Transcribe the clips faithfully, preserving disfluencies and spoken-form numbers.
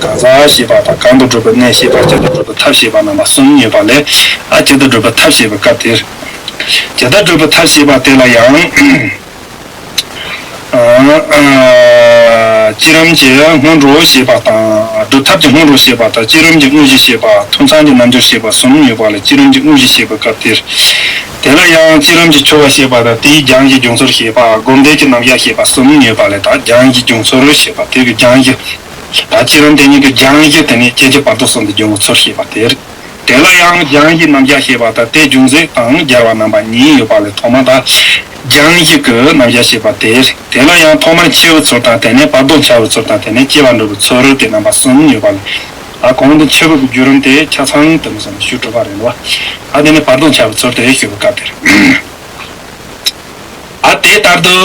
གང་ཟག་ཞེས་པ་དང་། གང་དུ་བགྲོད་པའི་གནས་ཞེས་པ། ཇི་ལྟར་བགྲོད་པའི་ཐབས་ཞེས་པ་རྣམ་པ་གསུམ་ཡོད་པ་ལས། ཨ་ཇི་ལྟར་བགྲོད་པའི་ཐབས་ཞེས་པའི་སྐབས་དེར། ཇི་ལྟར་བགྲོད་པའི་ཐབས་ཞེས་པ་དེ་ལ་ཡང་། ཨ་ཨ་སྤྱི་རིམ་གྱི་སྔོན་འགྲོ་ཞེས་པ་དང་། སྒྲུབ་ཐབས་ཀྱི་སྔོན་འགྲོ་ཞེས་པ་དང་། སྤྱི་རིམ་གྱི་དངོས་གཞི་ཞེས་པ། ཐོབ་ཚང་གི་རྣལ་འབྱོར་ཞེས་པ་གསུམ་ཡོད་པ་ལས། སྤྱི་རིམ་གྱི་དངོས་གཞི་ཞེས་པའི་སྐབས་དེར། དེ་ལ་ཡང་སྤྱི་རིམ་གྱི་ཆོ་ག་ཞེས་པ་དང་། དེའི་སྦྱང་གཞི་སྦྱོང་ཚུལ་ཞེས་པ། སྒོམ་བཟླས་ཀྱི་རྣམ་གཞག་ཞེས་པ་གསུམ་ཡོད་པ་ལས། ད་སྦྱང་གཞི་སྦྱོང་ཚུལ་ཞེས་པ་དེ་གི་སྦྱང་གཞི། ད་སྤྱི་རིམ་དེ་ཉིད་ཀྱི་སྦྱང་གཞི་དེ་ནི་སྐྱེ་འཆི་བར་དོ་གསུམ་དུ་སྦྱོང་བའི་ཚུལ་ཞེས་པ་དེ་རེད། དེ་ལ་ཡང་སྦྱང་གཞིའི་རྣམ་གཞག་ཞེས་པ་དང་། དེ་འབྱུང་ཚུལ་དང་སྦྱར་བ་རྣམ་པ་གཉིས་ཡོད་པ་ལས། ཐོག་མ་ད་སྦྱང་གཞི་གི་རྣམ་གཞག་ཞེས་པ་དེ་རེད། དེ་ལ་ཡང་ཐོག་མར་འཆི་བའི་ཚུལ་དང་། དེ་ནས་བར་དོ་འཆི་བའི་ཚུལ་དང་། དེ་ནས་སྐྱེ་བར་འགྲོ་བའི་ཚུལ་དེ་རྣམ་པ་གསུམ་ཡོད་པ་ལས། ད་གོང་དུ་འཆི་བའི་བརྒྱུད་རིམ་དེ་ཆ་ཚང་དུ་མི་ཟིན་ཞུ་གྲུབ་པ་རེད་ལ། ད་དེ་ནས་བར་དོ་འཆི་བའི་ཚུལ་དེ་ཞུ་བའི་སྐབས་དེར། ཨ་དེ་ལྟར་དུ།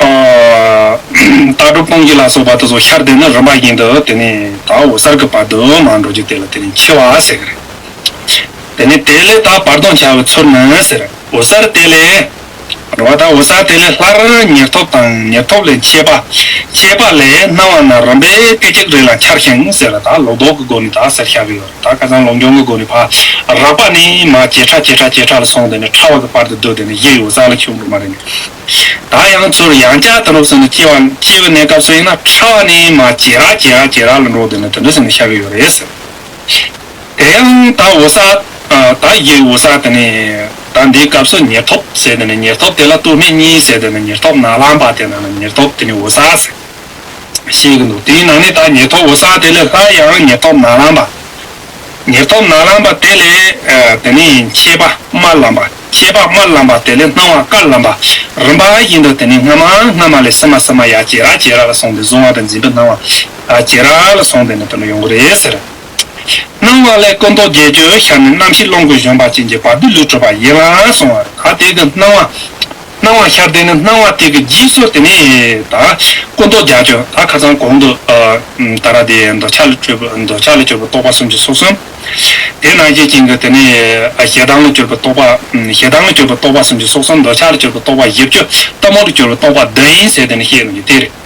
ཨ་ལྟ་གྲུབ་སྤོང་གཞི་ལ་སོགས་པ་དེ་ཚོ་ཤར་དེ་ནི་རིམ་པ་བཞིན་དུ། དེ་ནི་ད་འོད་གསལ་གྱི་བར་དུ་མར་འགྲོ་རྒྱུ་དེ་ལ་དེ་ནི་འཆི་བ་ཟེར་གི་རེད། དེ་ནི་དེ་ལས་ད་བར་དོ་འཆི་བའི་ཚུལ་ནི་ཟེར། འོད་གསལ་དེ་ལས། རེད་བ། ད་འོད་གསལ་དེ་ལས་སླར་ཉེར་ཐོབ་དང་། ཉེར་ཐོབ་ལས་མཆེད་པ། མཆེད་པ་ལས་སྣང་བ་ན་རིམ་པས་སྐད་ཅིག་རེ་ལ་འཆར་ཞིང་ཟེར། ད་ལོག་རྟོག་གི་སྒོ་ནས་ད་ཟེར་བཞག་གི་ཡོད་རེད། ད་ཁ་སང་ལོག་འཇོམས་ཀྱི་སྒོ་ནས་ཕར་རགས་པ་ནས་མར་ཇེ་ཕྲ་ཇེ་ཕྲ་ཇེ་ཕྲ་ལ་སོང་། དེ་ནས་ཕྲ་བ་གི་བར་དུ་བསྡུས། དེ་ནས་གཞི་ཡི་འོད་གསལ་ལ་ཆུད་འགྲོ་མ་རེད། ད་ཡང་ཚུར་ཡང་བསྐྱར་དུ་ནུབ་སོང་ནས་སྐྱེ་བ་སྐྱེ་བའི་གནས་སྐབས་སུ་ཡིན་ན། ཕྲ་བ་ནས་མར་ཇེ་རགས་ཇེ་རགས་ཇེ་རགས་ལ་འགྲོ། དེ་ནས་དེ་འདྲ་སེ་ནས་བཞག་གི་ཡོད་རེད་ཟེར། དེ་ཡང་ད་འོད་གསལ། ཨ་ད་གཞི་འོད་གསལ་དེ་ནས་ད་འདིའི་སྐབས་སུ་ཉེར་ཐོབ་ཟེར། དེ་ནས་ཉེར་ཐོབ་དེ་ལ་ལྟོས་མེད་གཉིས་ཟེར། དེ་ནས་ཉེར་ཐོབ་ནཱ་ལེནྡྲ་དེ་ནང་ན་ཉེར་ཐོབ་དེ་ནས་འོད་གསལ་ཟེར། བཤད་ཀྱི་འདུག་དེའི་ནང་ནས་ད་ཉེར་ཐོབ་འོད་གསལ་དེ་ལས་སླར་ཡང་ཉེར་ཐོབ་ནཱ་ལེནྡྲ། ཉེར་ཐོབ་ནཱ་ལེནྡྲ་དེ་ལས་ཨ་དེ་ནས་མཆེད་པ་དམར་ལམ་པ། མཆེད་པ་དམར་ལམ་པ་དེ་ལས་སྣང་བ་དཀར་ལམ་པ། རིམ་པ་བཞིན་དུ་དེ་ནས་སྔ་མ་སྔ་མ་ལས་སི་མ་སི་མ་ཡར་ཇེ་རགས་ཇེ་རགས་ལ་སོང་སྟེ། གཟུང་བ་དང་འཛིན་པའི་སྣང་བ་ཨ་ཇེ་རགས་ལ་སོང་སྟེ་ནས་དེ་འདྲ་ཡོང་གི་རེད་ཟེར། སྣང་བ་ལས་ཀུན་རྟོག་བརྒྱད་ཅུ་ཤར་ནས། རྣམ་ཤེས་རླུང་གི་བཞོན་པ་ཅན་གྱི་བར་དོའི་ལུས་གྲུབ་པ་ཡིན་ལ་གསུངས་པ་རེད། ད་དེ་གི་སྣང་བ། སྣང་བ་ཤར་དེ་ནི་སྣང་བ་དེ་གི་རྗེས་སུ་དེ་ནས་ད་ཀུན་རྟོག་བརྒྱད་ཅུ། ད་ཁ་སང་གོང་དུ་ཨ་ད་ར་དེ་འདོད་ཆགས་ལས་གྲུབ་པའི་འདོད་ཆགས་ལས་གྲུབ་པའི་རྟོག་པ་སུམ་ཅུ་སོ་གསུམ། དེ་ནང་བཞིན་ཅན་གྱི་དེ་ནས་ཨ་ཞེ་སྡང་ལས་གྲུབ་པའི་རྟོག་པ། ཞེ་སྡང་ལས་གྲུབ་པའི་རྟོག་པ་སུམ་ཅུ་སོ་གསུམ། འདོད་ཆགས་ལས་གྲུབ་པའི་རྟོག་པ་བཞི་བཅུ། གཏི་མུག་ལས་གྲུབ་པའི་རྟོག་པ་བདུན་ཟེར་དེ་ནི་བཤད་ནས་ཀྱི་དེ་རེད།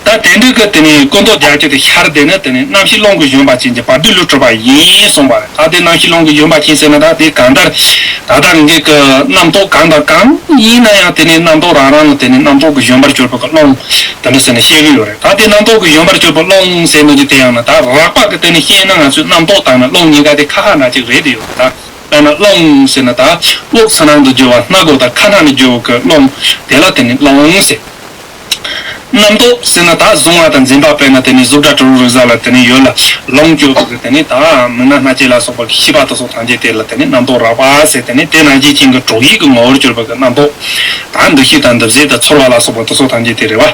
ད་དེ་འདྲ་གི་དེ་ནས་ཀུན་རྟོག་བརྒྱད་ཅུ་དེ་ཤར་དེ་ནི་དེ་ནས་རྣམ་ཤེས་རླུང་གི་བཞོན་པ་ཅན་གྱི་བར་དོའི་ལུས་གྲུབ་པ་ཡིན་གསུངས་པ་རེད། ད་དེ་རྣམ་ཤེས་རླུང་གི་བཞོན་པ་ཅན་ཟེར་ན། ད་དེ་གང་ལྟར་ད་ལྟ་ངེད་ཀྱི་རྣམ་རྟོག་གང་དང་གང་ཡིན་ན་ཡང་། དེ་ནས་རྣམ་རྟོག་རང་རང་ལ་དེ་ནས་རྣམ་རྟོག་གི་བཞོན་པར་གྱུར་པ་གི་རླུང་དེ་འདྲ་ཟེར་ནས་བཤད་ཀྱི་ཡོད་རེད། ད་དེ་རྣམ་རྟོག་གི་བཞོན་པར་གྱུར་པ་རླུང་ཟེར་ནོ་གི་དེ་ཡང་ན། ད་རགས་པ་གི་དེ་ནས་བཤད་ན་ང་ཚོའི་རྣམ་རྟོག་དང་ནི་རླུང་གཉིས་ཀ་དེ་ཁ་ཁ་འདྲ་གཅིག་རེད་དེ་ཡོད་རེད། ད་དཔེར་ན་རླུང་ཟེར་ན་ད་དབུགས་ཚུར་ནང་དུ་རྒྱུ་བ་སྣ་སྒོ་དང་ཁ་ནང་ནས་རྒྱུ་བ་གི་རླུང་དེ་ལ་དེ་ནས་རླུང་ཟེར། རྣམ་རྟོག་ཟེར་ན་ད་གཟུང་བ་དང་འཛིན་པ། དཔེར་ན་དེ་ནི་གཟུགས་སྒྲ་དྲི་རོ་རེག་བྱ་ལ་དེ་ནི་ཡུལ་ལ་ལོངས་སྤྱོད་པ་གི་དེ་ནི་ད་མིག་རྣ་སྣ་ལྕེ་ལ་སོགས་པ་གི་ཤེས་པ་དེ་ཚོ་ཐམས་ཅད་དེ་ལ་དེ་ནི་རྣམ་རྟོག་རགས་པ་ཟེར། དེ་ནི་དེ་ནང་བཞིན་ཅན་གྱི་གྲོགས་ཡིད་ཀྱི་ངོ་བོར་གྱུར་པ་གི་རྣམ་རྟོག་ད་འདུ་ཤེས་དང་འདུ་བྱེད་དང་ཚོར་བ་ལ་སོགས་པ་དེ་ཚོ་ཐམས་ཅད་དེ་རེད་བ།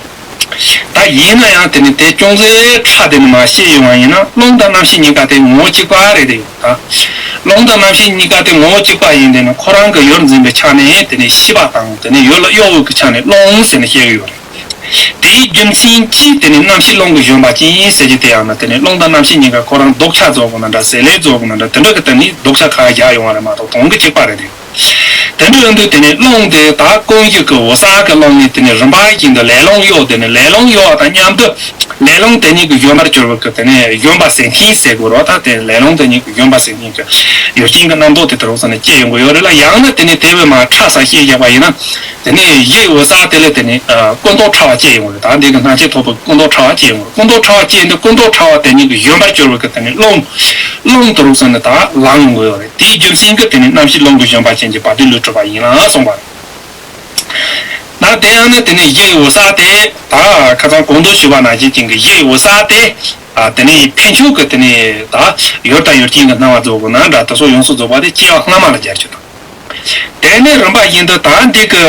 ད་ཡིན་ན་ཡང་དེ་ནི་དེ་ཅུང་ཟད་ཕྲ་དེ་ནི་མ་བཤད་ཡོང་བ་ཡིན་ན། རླུང་དང་རྣམ་ཤེས་གཉིས་ཀ་དེ་ངོ་བོ་གཅིག་པ་རེད་དེ། ད་རླུང་དང་རྣམ་ཤེས་གཉིས་ཀ་དེ་ངོ་བོ་གཅིག་པ་ཡིན་དེ་ནི་ཁོ་རང་གི་ཡུལ་འཛིན་པའི་ཆ་ནས་དེ་ནི་ཤེས་པ་དང་། དེ་ནི་ཡུལ་ལ་གཡོ་འོས་ཀྱི་ཆ་ནས་རླུང་ཟེར་ནས་བཤད་ཀྱི་ཡོད་རེད། དེའི་རྒྱུ་མཚན་གྱིས་དེ་ནི་རྣམ་ཤེས་རླུང་གི་བཞོན་པ་ཅན་ཟེར་གྱི་དེ་ཡང་ན། དེ་ནི་རླུང་དང་རྣམ་ཤེས་གཉིས་ཀ་ཁོ་རང་ལྡོག་ཆ་རྫོགས་པ་ན་འདྲ། ཟེར་ལས་རྫོགས་པ་ན་འདྲ། དེ་འདྲ་གི་དེ་ནི་ལྡོག་ཆ་ཁ་བཞག་ཡོང་བ་རེད་མ་གཏོགས་དོན་གྱི་གཅིག་པ་རེད་དེ། དེ་འདྲ་ཡིན་དུས་དེ་ནི་རླུང་དེ་ད་ཀུན་གཞི་གི་འོད་གསལ་གྱི་རླུང་ནི་དེ་ནི་རིམ་པ་བཞིན་དུ་ལས་རླུང་གཡོ། དེ་ནི་ལས་རླུང་གཡོ་བ་དང་མཉམ་དུ་ལས་རླུང་དེ་ཉིད་ཀྱི་བཞོན་པར་གྱུར་པ་གི་དེ་ནི་བཞོན་པ་ཟེར་མཁན་ཟེར་དགོས་རེད། ད་དེ་ལས་རླུང་དེ་ཉིད་ཀྱི་བཞོན་པ་ཟེར་མཁན་གྱི་ཡུལ་ཅན་གྱི་རྣམ་རྟོག་དེ་དེ་རུ་སོང་ནས་སྐྱེ་ཡོང་གི་ཡོད་རེད་ལ། ཡང་ན་དེ་ནི་དེ་བས་མ་ཕྲ་ས་བཤད་བཞག་པ་ཡིན་ན། དེ་ནས་གཞི་འོད་གསལ་དེ་ལས་དེ་ནས་ཨ་ཀུན་རྟོག་ཕྲ་བ་སྐྱེ་ཡོང་རེད། ད་འདི་གི་སྣང་མཆེད་ཐོབ་པའི་ཀུན་རྟོག་ཕྲ་བ་སྐྱེ་ཡོང་རེད། ཀུན་རྟོག་ཕྲ་བ་སྐྱེ་ཡོང་དུས་ཀུན་རྟོག་ཕྲ་བ་དེ་ཉིད་ཀྱི་བཞོན་པར་གྱུར་པའི་གི་དེ་ནས་རླུང་། རླུང་དུ་རུག་སོང་ནས་ད་ལངས་ཡོང་གི་ཡོད་རེད། དེའི་རྒྱུ་མཚན་གྱིས་དེ་ནས་རྣམ་ཤེས་རླུང་གི་བཞོན་པ་ཅན་གྱི་བར་དོའི་ལུས་གྲུབ་པ་ཡིན་ལ་གསུངས་པ་རེད། ད་དེ་ཡང་ན་དེ་ནས་གཞི་འོད་གསལ་དེ་ད་ཁ་སང་གོང་དུ་ཞུས་པ་ནང་བཞིན་ཅན་གྱི་གཞི་འོད་གསལ་དེ། ཨ་དེ་ནས་འཕེན་ཕྱོགས་ཀྱི་དེ་ནས་ད་ཡུལ་དང་ཡུལ་ཅན་གྱི་སྣང་བ་རྫོགས་པ་ན་འདྲ། དེ་ཚོ་ཡོངས་སུ་རྫོགས་པ་དེ་སྐྱེ་བ་སྔ་མ་ལ་སྦྱར་རྒྱུ་དང་། དེ་ནས་རིམ་པ་བཞིན་དུ་ད་འདི་གི་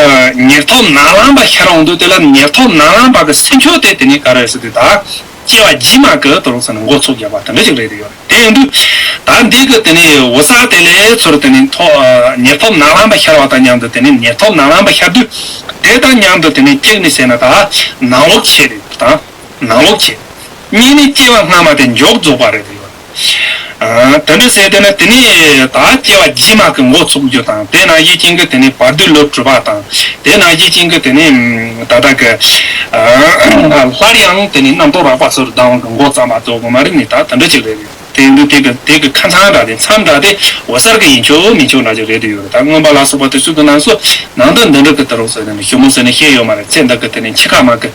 ཉེར་ཐོབ་ནཱ་ལེནྡྲ་ཤར་འོང་དུས། དེ་ལ་ཉེར་ཐོབ་ནཱ་ལེནྡྲ་གི་སེམས་ཕྱོགས་དེ་དེ་ནས་ག་རེ་ཟེར་དུས། ད་སྐྱེ་བ་རྗེས་མ་གི་དུ་རུང་ཟེར་ནས་འགོ་ཚུགས་བཞག་པ་དེ་འདྲ་ཞིག་རེད་དེ་ཡོད། དེ་ཡིན་དུས་ད་འདི་གི་དེ་ནས་འོད་གསལ་དེ་ལས་ཚུར་དེ་ནས་ཐོ་ཉེར་ཐོབ་ནཱ་ལེནྡྲ་ཤར་བ་དང་མཉམ་དུ། དེ་ནས་ཉེར་ཐོབ་ནཱ་ལེནྡྲ་ཤར་དུས་དེ་དང་མཉམ་དུ་དེ་ནས་གཅིག་ནས་ཟེར་ན་ད་ནང་ལོགས་ཆེ་རེད་དང་། ནང་ལོགས་ཆེ། གཉིས་ནི་སྐྱེ་བ་སྔ་མ་དེ་མཇུག་རྫོགས་པ་རེད་དེ་ཡོད། ཨ། དེ་འདྲ་ཟེར་དེ་ན་དེ་ནས་ད་སྐྱེ་བ་རྗེས་མ་གི་མགོ་ཚུགས་རྒྱུ་དང་དེ་ནང་བཞིན་ཅན་གྱི་དེ་ནས་བར་དོའི་ལུས་གྲུབ་པ་དང་དེ་ནང་བཞིན་ཅན་གྱི་དེ་ནས་ད་ལྟ་གི་ཨ་སླར་ཡང་དེ་ནས་རྣམ་རྟོག་རགས་པ་ཚུར་ལྡང་བ་གི་མགོ་བརྩམས་པ་ཙོགས་གི་མ་རེད་ནི་ད་དེ་འདྲ་ཅིག་རེད། དེ་འདུག་དེ་གི་དེ་གི་ཁ་མཚང་འདྲ་དེ་མཚམས་འདྲ་དེ་འོད་གསལ་གི་ཡིན་ཆོག་མིན་ཆོག་འདྲ་ཅིག་རེད་དུ་ཡོད་རེད། ད་མངོན་པ་ལ་སོགས་པ་དེ་ཚོ་གི་ནང་སོ་ནང་དོན་འདི་འདྲ་གི་དེ་རོགས་ཟེར་ནས་ཞུ་མོ་ཟེར་ནས་བཤད་ཡོད་མ་རེད། ཚེ་འདི་གི་དེ་ནས་འཆི་ཁ་མ་གི་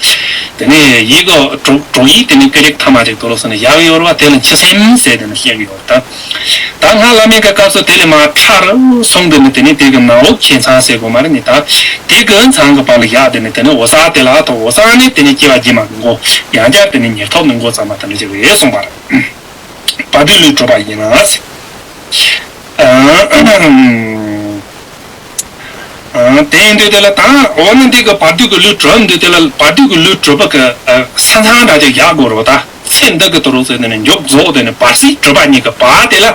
དེ་ནས་ཡིད་གི་གྲོགས་གྲོགས་ཡིད་དེ་ནས་སྐད་ཅིག་ཐ་མ་ཅིག་དེ་རོགས་ཟེར་ནས་བཞག་ཡོད་རེད་བ། དེ་ལ་འཆི་སེམས་ཟེར་དེ་ནས་བཤད་ཡོད་རེད། ད་ད་སྔ་བླ་མེད་ཀྱི་སྐབས་སུ་དེ་ལས་མ་ཁྲ་རུ་སོང་དེ་ནས་དེ་ནས་དེ་གི་ནང་ལོགས་ཁྱད་མཚང་ཟེར་དགོས་མ་རེད་ནི་ད་དེ་གི་མཚང་གི་བར་ལ་བཞག་དེ་ནས་དེ་ནས་འོད་གསལ་དེ་ལ་ཐོག་འོད་གསལ་ནི་དེ་ནས་སྐྱེ་བ་རྗེས་མ་གི་མགོ་ཡང་བསྐྱར་དེ་ནས་ཉེར་ཐོབ་ནི་མགོ་བརྩམས་པ་དེ་འདྲ་ཅིག་རེད་གསུངས་པ་རེད། བར་དོའི་ལུས་གྲུབ་པ་ཡིན་ལ། དེ་ཡིན་དུས་དེ་ལ་ད་འོ་ན་འདི་གི་བར་དོའི་གི་ལུས་གྲུབ་འདུག་དེ་ལ་བར་དོའི་གི་ལུས་གྲུབ་པ་གི་ས་མཚམས་འདྲ་ཅིག་བཞག་དགོས་རེད་ད། ཚེ་འདི་གི་དུ་རུ་ཟེར་དེ་ནས་མཇུག་རྫོགས་དེ་ནས་བར་སྲིད་གྲུབ་པ་གཉིས་ཀྱི་བར་དེ་ལ་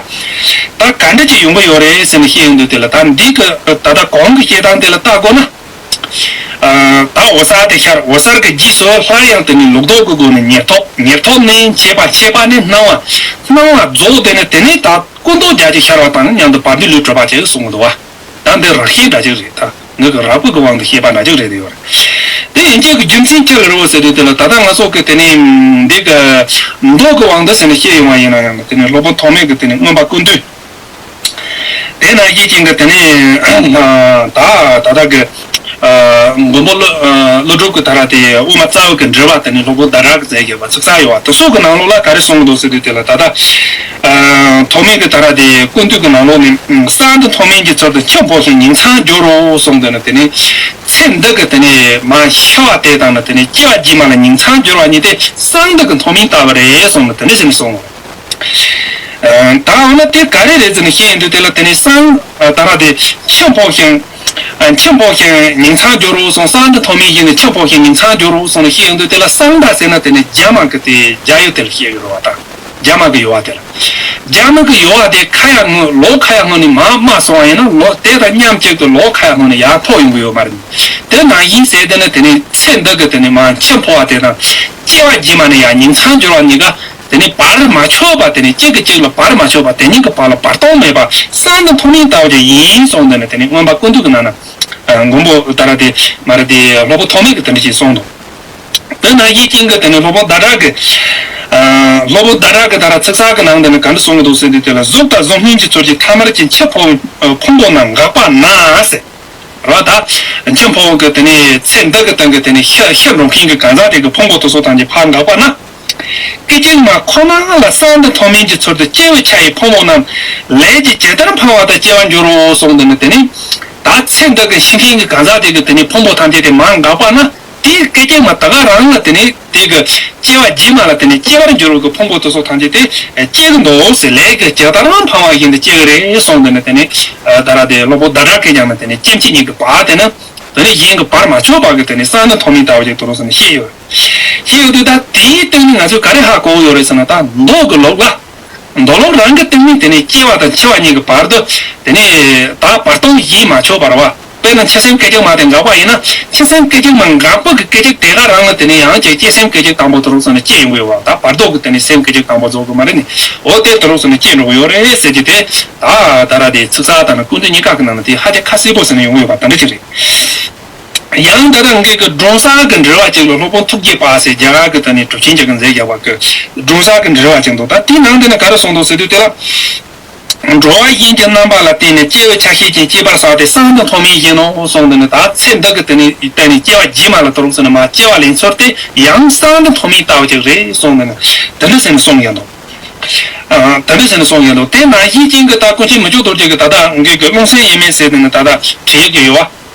ད་ག་འདྲ་ཅིག་ཡོང་གི་ཡོད་རེད་ཟེར་ནས་བཤད་ཡོང་དུས་དེ་ལ་ད་འདི་གི་ད་ལྟ་གོང་གི་བཤད་སྟངས་དེ་ལ་ལྟ་དགོས་ན། ད་འོད་གསལ་དེ་ཤར། འོད་གསལ་གྱི་རྗེས་སུ་སླར་ཡང་དེ་ནི་ལུགས་ལྡོག་གི་སྒོ་ནས་ཉེར་ཐོབ། ཉེར་ཐོབ་ནི་བྱས་པ་བྱས་པ་ནི་སྣང་བ། སྣང་བ་རྫོགས་དེ་ནི་དེ་ནི་ད་ཀུན་རྟོག་རྒྱ་ཆེ་ཤར་བ་དང་མཉམ་དུ་བར་དོའི་ལུས་གྲུབ་པ་བྱས་གསུངས་འདུག་བ། ད་འདི་རགས་ཤིང་འདྲ་ཅིག་རེད་ད། ངེད་ཀྱི་རགས་པའི་གི་དབང་དུ་བཤད་པ་འདྲ་ཅིག་རེད་དེ་ཡོད་རེད། དེ་ཡིན་གྱི་གི་རྒྱུ་མཚན་ཅི་ལ་རེད་བ་ཟེར་དུས་དེ་ལ་ད་ལྟ་ང་ཚོ་གི་དེ་ནི་འདི་གི་མདོ་གི་དབང་དུ་ཟེར་ནས་བཤད་ཡོང་བ་ཡིན་ན་ཡང་དེ་ནི་སློབ་དཔོན་ཐོགས་མེད་ཀྱི་དེ་ནི་མངོན་པ་ཀུན་བཏུས། དེ་ནང་བཞིན་ཅན་གྱི་དེ་ནས་ད་ད་ལྟ་གི་མགོན་པོ་ཀླུ་ཀླུ་སྒྲུབ་ཀྱི་ད་ར་དེ་དབུ་མ་རྩ་བའི་གི་འགྲེལ་པ་དེ་ནས་སློབ་དཔོན་ཟླ་གྲགས་ཀྱིས་མཛད་ཡོད་པ་ཚིག་གསལ་ཡོད་པ་དེ་སོགས་ཀྱི་ནང་ལོགས་ལ་ག་རེ་གསུངས་འདུག་ཟེར་དུས་དེ་ལ་ད་ལྟ་ཐོགས་མེད་ཀྱི་ད་ར་དེ་ཀུན་བཏུས་ཀྱི་ནང་ལོགས་ནས་གསང་འདུས་ཐོགས་མེད་ཀྱི་ཚུལ་དུ་ཆོས་འཕོ་ཞིང་ཉིང་མཚམས་སྦྱོར་རོ་གསུངས་དེ་ནས་དེ་ནས་ཚེ་འདི་གི་དེ་ནས་མ་ཤི་བ་དེ་དང་ནི་དེ་ནས་སྐྱེ་བ་རྗེས་མ་ལ་ཉིང་མཚམས་སྦྱོར་བ་གཉིས་དེ་གསང་འདུས་ཀྱི་ཐོགས་མེད་ལྟ་བུ་རེད་གསུངས་ནས་དེ་འདྲ་ཞིག་གསུངས། ད་འོ་ན་དེ་ག་རེ་རེད་ཟེར་ནས་བཤད་ཡོང་དུས་དེ་ལ་དེ་ནས་གསང་ད་ར་དེ་ཆོས་འཕོ་ཞིང་ཆོས་འཕོ་ཞིང་ཉིང་མཚམས་སྦྱོར་རོ་གསུངས། གསང་འདུས་ཐོགས་མེད་བཞིན་དུ་ཆོས་འཕོ་ཞིང་ཉིང་མཚམས་སྦྱོར་རོ་གསུངས་ནས་བཤད་ཡོང་དུས་དེ་ལ་གསང་ད་ཟེར་ན་དེ་ནས་རྒྱ་མ་གི་དེ་རྒྱ་ཡུལ་དེ་ལ་བཤད་ཡོད་རེད་བ་ད། རྒྱ་མ་གི་ཡུལ་བ་དེ་ལ། རྒྱ་མ་གི་ཡུལ་བ་དེ་ཁ་ཡ་སྔོན་ལོ་ཁ་ཡ་སྔོན་ནས་མ་མ་སོང་བ་ཡིན་ན་ལོ་དེ་དང་མཉམ་གཅིག་ཏུ་ལོ་ཁ་ཡ་སྔོན་ནས་ཡར་ཐོག་ཡོང་གི་ཡོད་མ་རེད། དེ་ནང་བཞིན་ཟེར་དེ་ནི་དེ་ནི་ཚེ་འདི་གི་དེ་ནི་མ་ཆོས་འཕོ་བ་དེ་དང་སྐྱེ་བ་རྗེས་མ་ནས་ཡང་ཉིང་མཚམས་སྦྱོར་བ་གཉིས་ཀ་དེ་ནི་བར་མ་ཆོད་པ་དེ་ནི་གཅིག་གིས་གཅིག་ལ་བར་མ་ཆོད་པ་དེ་གཉིས་ཀྱི་བར་ལ་བར་སྟོང་མེད་པ་གསང་འདུས་ཐོགས་མེད་ལྟ་བུ་ཅིག་ཡིན་གསུངས་དེ་ནི་དེ་ནི་མངོན་པ་ཀུན་བཏུས་ཀྱི་ནང་ན་མགོན་པོ་ད་ར་དེ་མ་ར་དེ་སློབ་དཔོན་ཐོགས་མེད་ཀྱིས་དེ་འདྲ་ཞིག་གསུངས་འདུག་དེ་ནང་བཞིན་ཅན་གྱི་དེ་ནི་སློབ་དཔོན་ཟླ་གྲགས་ཀྱི་སློབ་དཔོན་ཟླ་གྲགས་ཀྱི་ད་ར་ཚིག་གསལ་གྱི་ནང་དེ་ནི་ག་འདྲ་གསུངས་འདུག་ཟེར་དུས་དེ་ལ་གཟུགས་དང་གཟུགས་བརྙན་གྱི་ཚུལ་གྱིས་ཐ་མལ་གྱི་འཆི་འཕོ་ཕུང་པོ་རྣམས་འགག་པ་ན་ཟེར། ར་ད་འཆི་འཕོ་བ་གི་དེ་ནི་ཚེ་འདི་གི་སྟེང་གི་དེ་ནི་ཤི་ཤི་འགྲོ་མཁན་གྱི་གང་ཟག་དེ་གི་ཕུང་པོ་དེ་ཚོ་ཐམས་ཅད་ཕར་འགག་པ་ན། སྐད་ཅིག་མ་ཁོ་ན་ལ་གསང་འདུས་ཐོགས་མེད་ཀྱི་ཚུལ་དུ་སྐྱེ་བོའི་ཆ་ཡི་ཕུང་པོ་རྣམས་ལས་ཀྱི་ཇི་ལྟར་འཕངས་པ་དང་སྐྱེ་བར་འགྱུར་རོ་གསུངས་དེ་ནི་དེ་ནི་ད་ཚེ་འདི་གི་ཤི་མཁན་གྱི་གང་ཟག་དེ་གི་དེ་ནི་ཕུང་པོ་ཐམས་ཅད་དེ་མར་འགག་པ་ན། དེའི་སྐད་ཅིག་མ་ད་ག་རང་ལ་དེ་ནི་དེ་གི་སྐྱེ་བ་རྗེས་མ་ལ་དེ་ནི་སྐྱེ་བར་འགྱུར་བའི་གི་ཕུང་པོ་དེ་ཚོ་ཐམས་ཅད་དེ་སྐྱེ་གི་འདུག་ཟེར། ལས་ཀྱི་ཇི་ལྟར་འཕངས་པ་བཞིན་དུ་སྐྱེ་གི་རེད་གསུངས་དེ་ནི་དེ་ནི་ད་ར་དེ་སློབ་དཔོན་ཟླ་གྲགས་ཀྱིས་ཀྱང་ནི་དེ་ནི་སྐྱེ་འཆི་གཉིས་ཀྱི་བར་དེ་ནི་དེ་ནི་གཞན་གྱི་བར་མ་ཆོད་པ་གི་དེ་ནི་གསང་འདུས་ཐོགས་མེད་ལྟ་བུ་ཅིག་ཏུ་རུང་ཟེར་ནས་བཤད་ཡོད། བཤད་ཡོད་དུས་ད་དེའི་སྟེང་ནས་ང་ཚོས་ག་རེ་ཧ་གོ་གི་ཡོད་རེད་ཟེར་ན་ད་མདོ་གི་ལུགས་ལ། མདོ་ལུགས་རང་གི་སྟེང་ནས་དེ་ནས་སྐྱེ་བ་དང་འཆི་བ་གཉིས་ཀྱི་བར་དུ་དེ་ནས་ད་བར་སྟོང་བཞི་མ་ཆོད་པ་རེད་བ། དཔེར་ན་འཆི་སེམས་སྐད་ཅིག་མ་དེ་འགག་པ་ཡིན་ན་འཆི་སེམས་སྐད་ཅིག་མ་འགག་པ་གི་སྐད་ཅིག་དེ་ག་རང་ལ་དེ་ནས་ཡང་ཅིག་སྐྱེ་སེམས་སྐད་ཅིག་དང་པོ་དེ་རུ་སོང་ནས་སྐྱེ་ཡོང་གི་ཡོད་བ། ད་བར་དོ་གི་དེ་ནས་སེམས་སྐད་ཅིག་དང་པོ་རྫོགས་གི་མ་རེད་ནི། འོ་དེ་དེ་རུ་སོང་ནས་སྐྱེ་འགྲོ་གི་ཡོད་རེད་ཟེར་གྱི་དེ་ད་ད་ར་དེ་ཚིག་གསལ་དང་ནི་ཀུན་བཏུས་གཉིས་ཀ་གི་ནང་ནས་དེ་ཧ་ཅང་ཁ་གསལ་པོ་ཟེར་ནས་ཡོང་གི་ཡོད་པ་དེ་འདྲ་ཅིག་རེད། ཡང་ད་ལྟ་ངེད་ཀྱི་སྒྲུང་གསར་གྱི་འགྲེལ་བ་ཅིག་ལ་སློབ་དཔོན་ཐུགས་བསྐྱེད་པ་ཟེར་རྒྱ་གར་གྱི་ད་ནི་གྲུབ་ཆེན་ཅིག་གིས་མཛད་བཞག་པ་གི་སྒྲུང་གསར་གྱི་འགྲེལ་བ་ཅིག་འདུག་ད་དེའི་ནང་དེ་ན་ག་རེ་གསུངས་འདུག་ཟེར་དུས་དེ་ལ། འགྲོ་བ་གཞན་གྱི་རྣམ་པ་ལ་བརྟེན་ནས་སྐྱེ་བའི་ཆ་ཤས་ཅན་སྐྱེ་བར་བྱ་སྟེ་གསང་འདུས་ཐོགས་མེད་བཞིན་ནོ་གསུངས་འདུག་ནི། ད་ཚེ་འདི་གི་དེ་ནི་བརྟེན་ནས་སྐྱེ་བ་རྗེས་མ་ལ་དུ་རུང་ཟེར་ན་མ་སྐྱེ་བ་ལེན་ཚུལ་དེ་ཡང་གསང་འདུས་ཐོགས་མེད་ལྟ་བུ་ཅིག་རེད་གསུངས་འདུག་ནི་དེ་འདྲ་ཟེར་ནས་གསུངས་ཡོད་འདུག་ཨ། དེ་འདྲ་ཟེར་ནས་གསུངས་ཡོད་འདུག་དེ་ནང་བཞིན་ཅན་གྱི་ད་ཀུན་མཁྱེན་མི་བསྐྱོད་རྡོ་རྗེ་གི་ད་ལྟ་ངེད་ཀྱི་ཀློང་གསལ་ཡེ་མེད་ཟེར་དེ་ནི་ད་ལྟ་བྲིས་ཡོད་ཀྱི་ཡོད་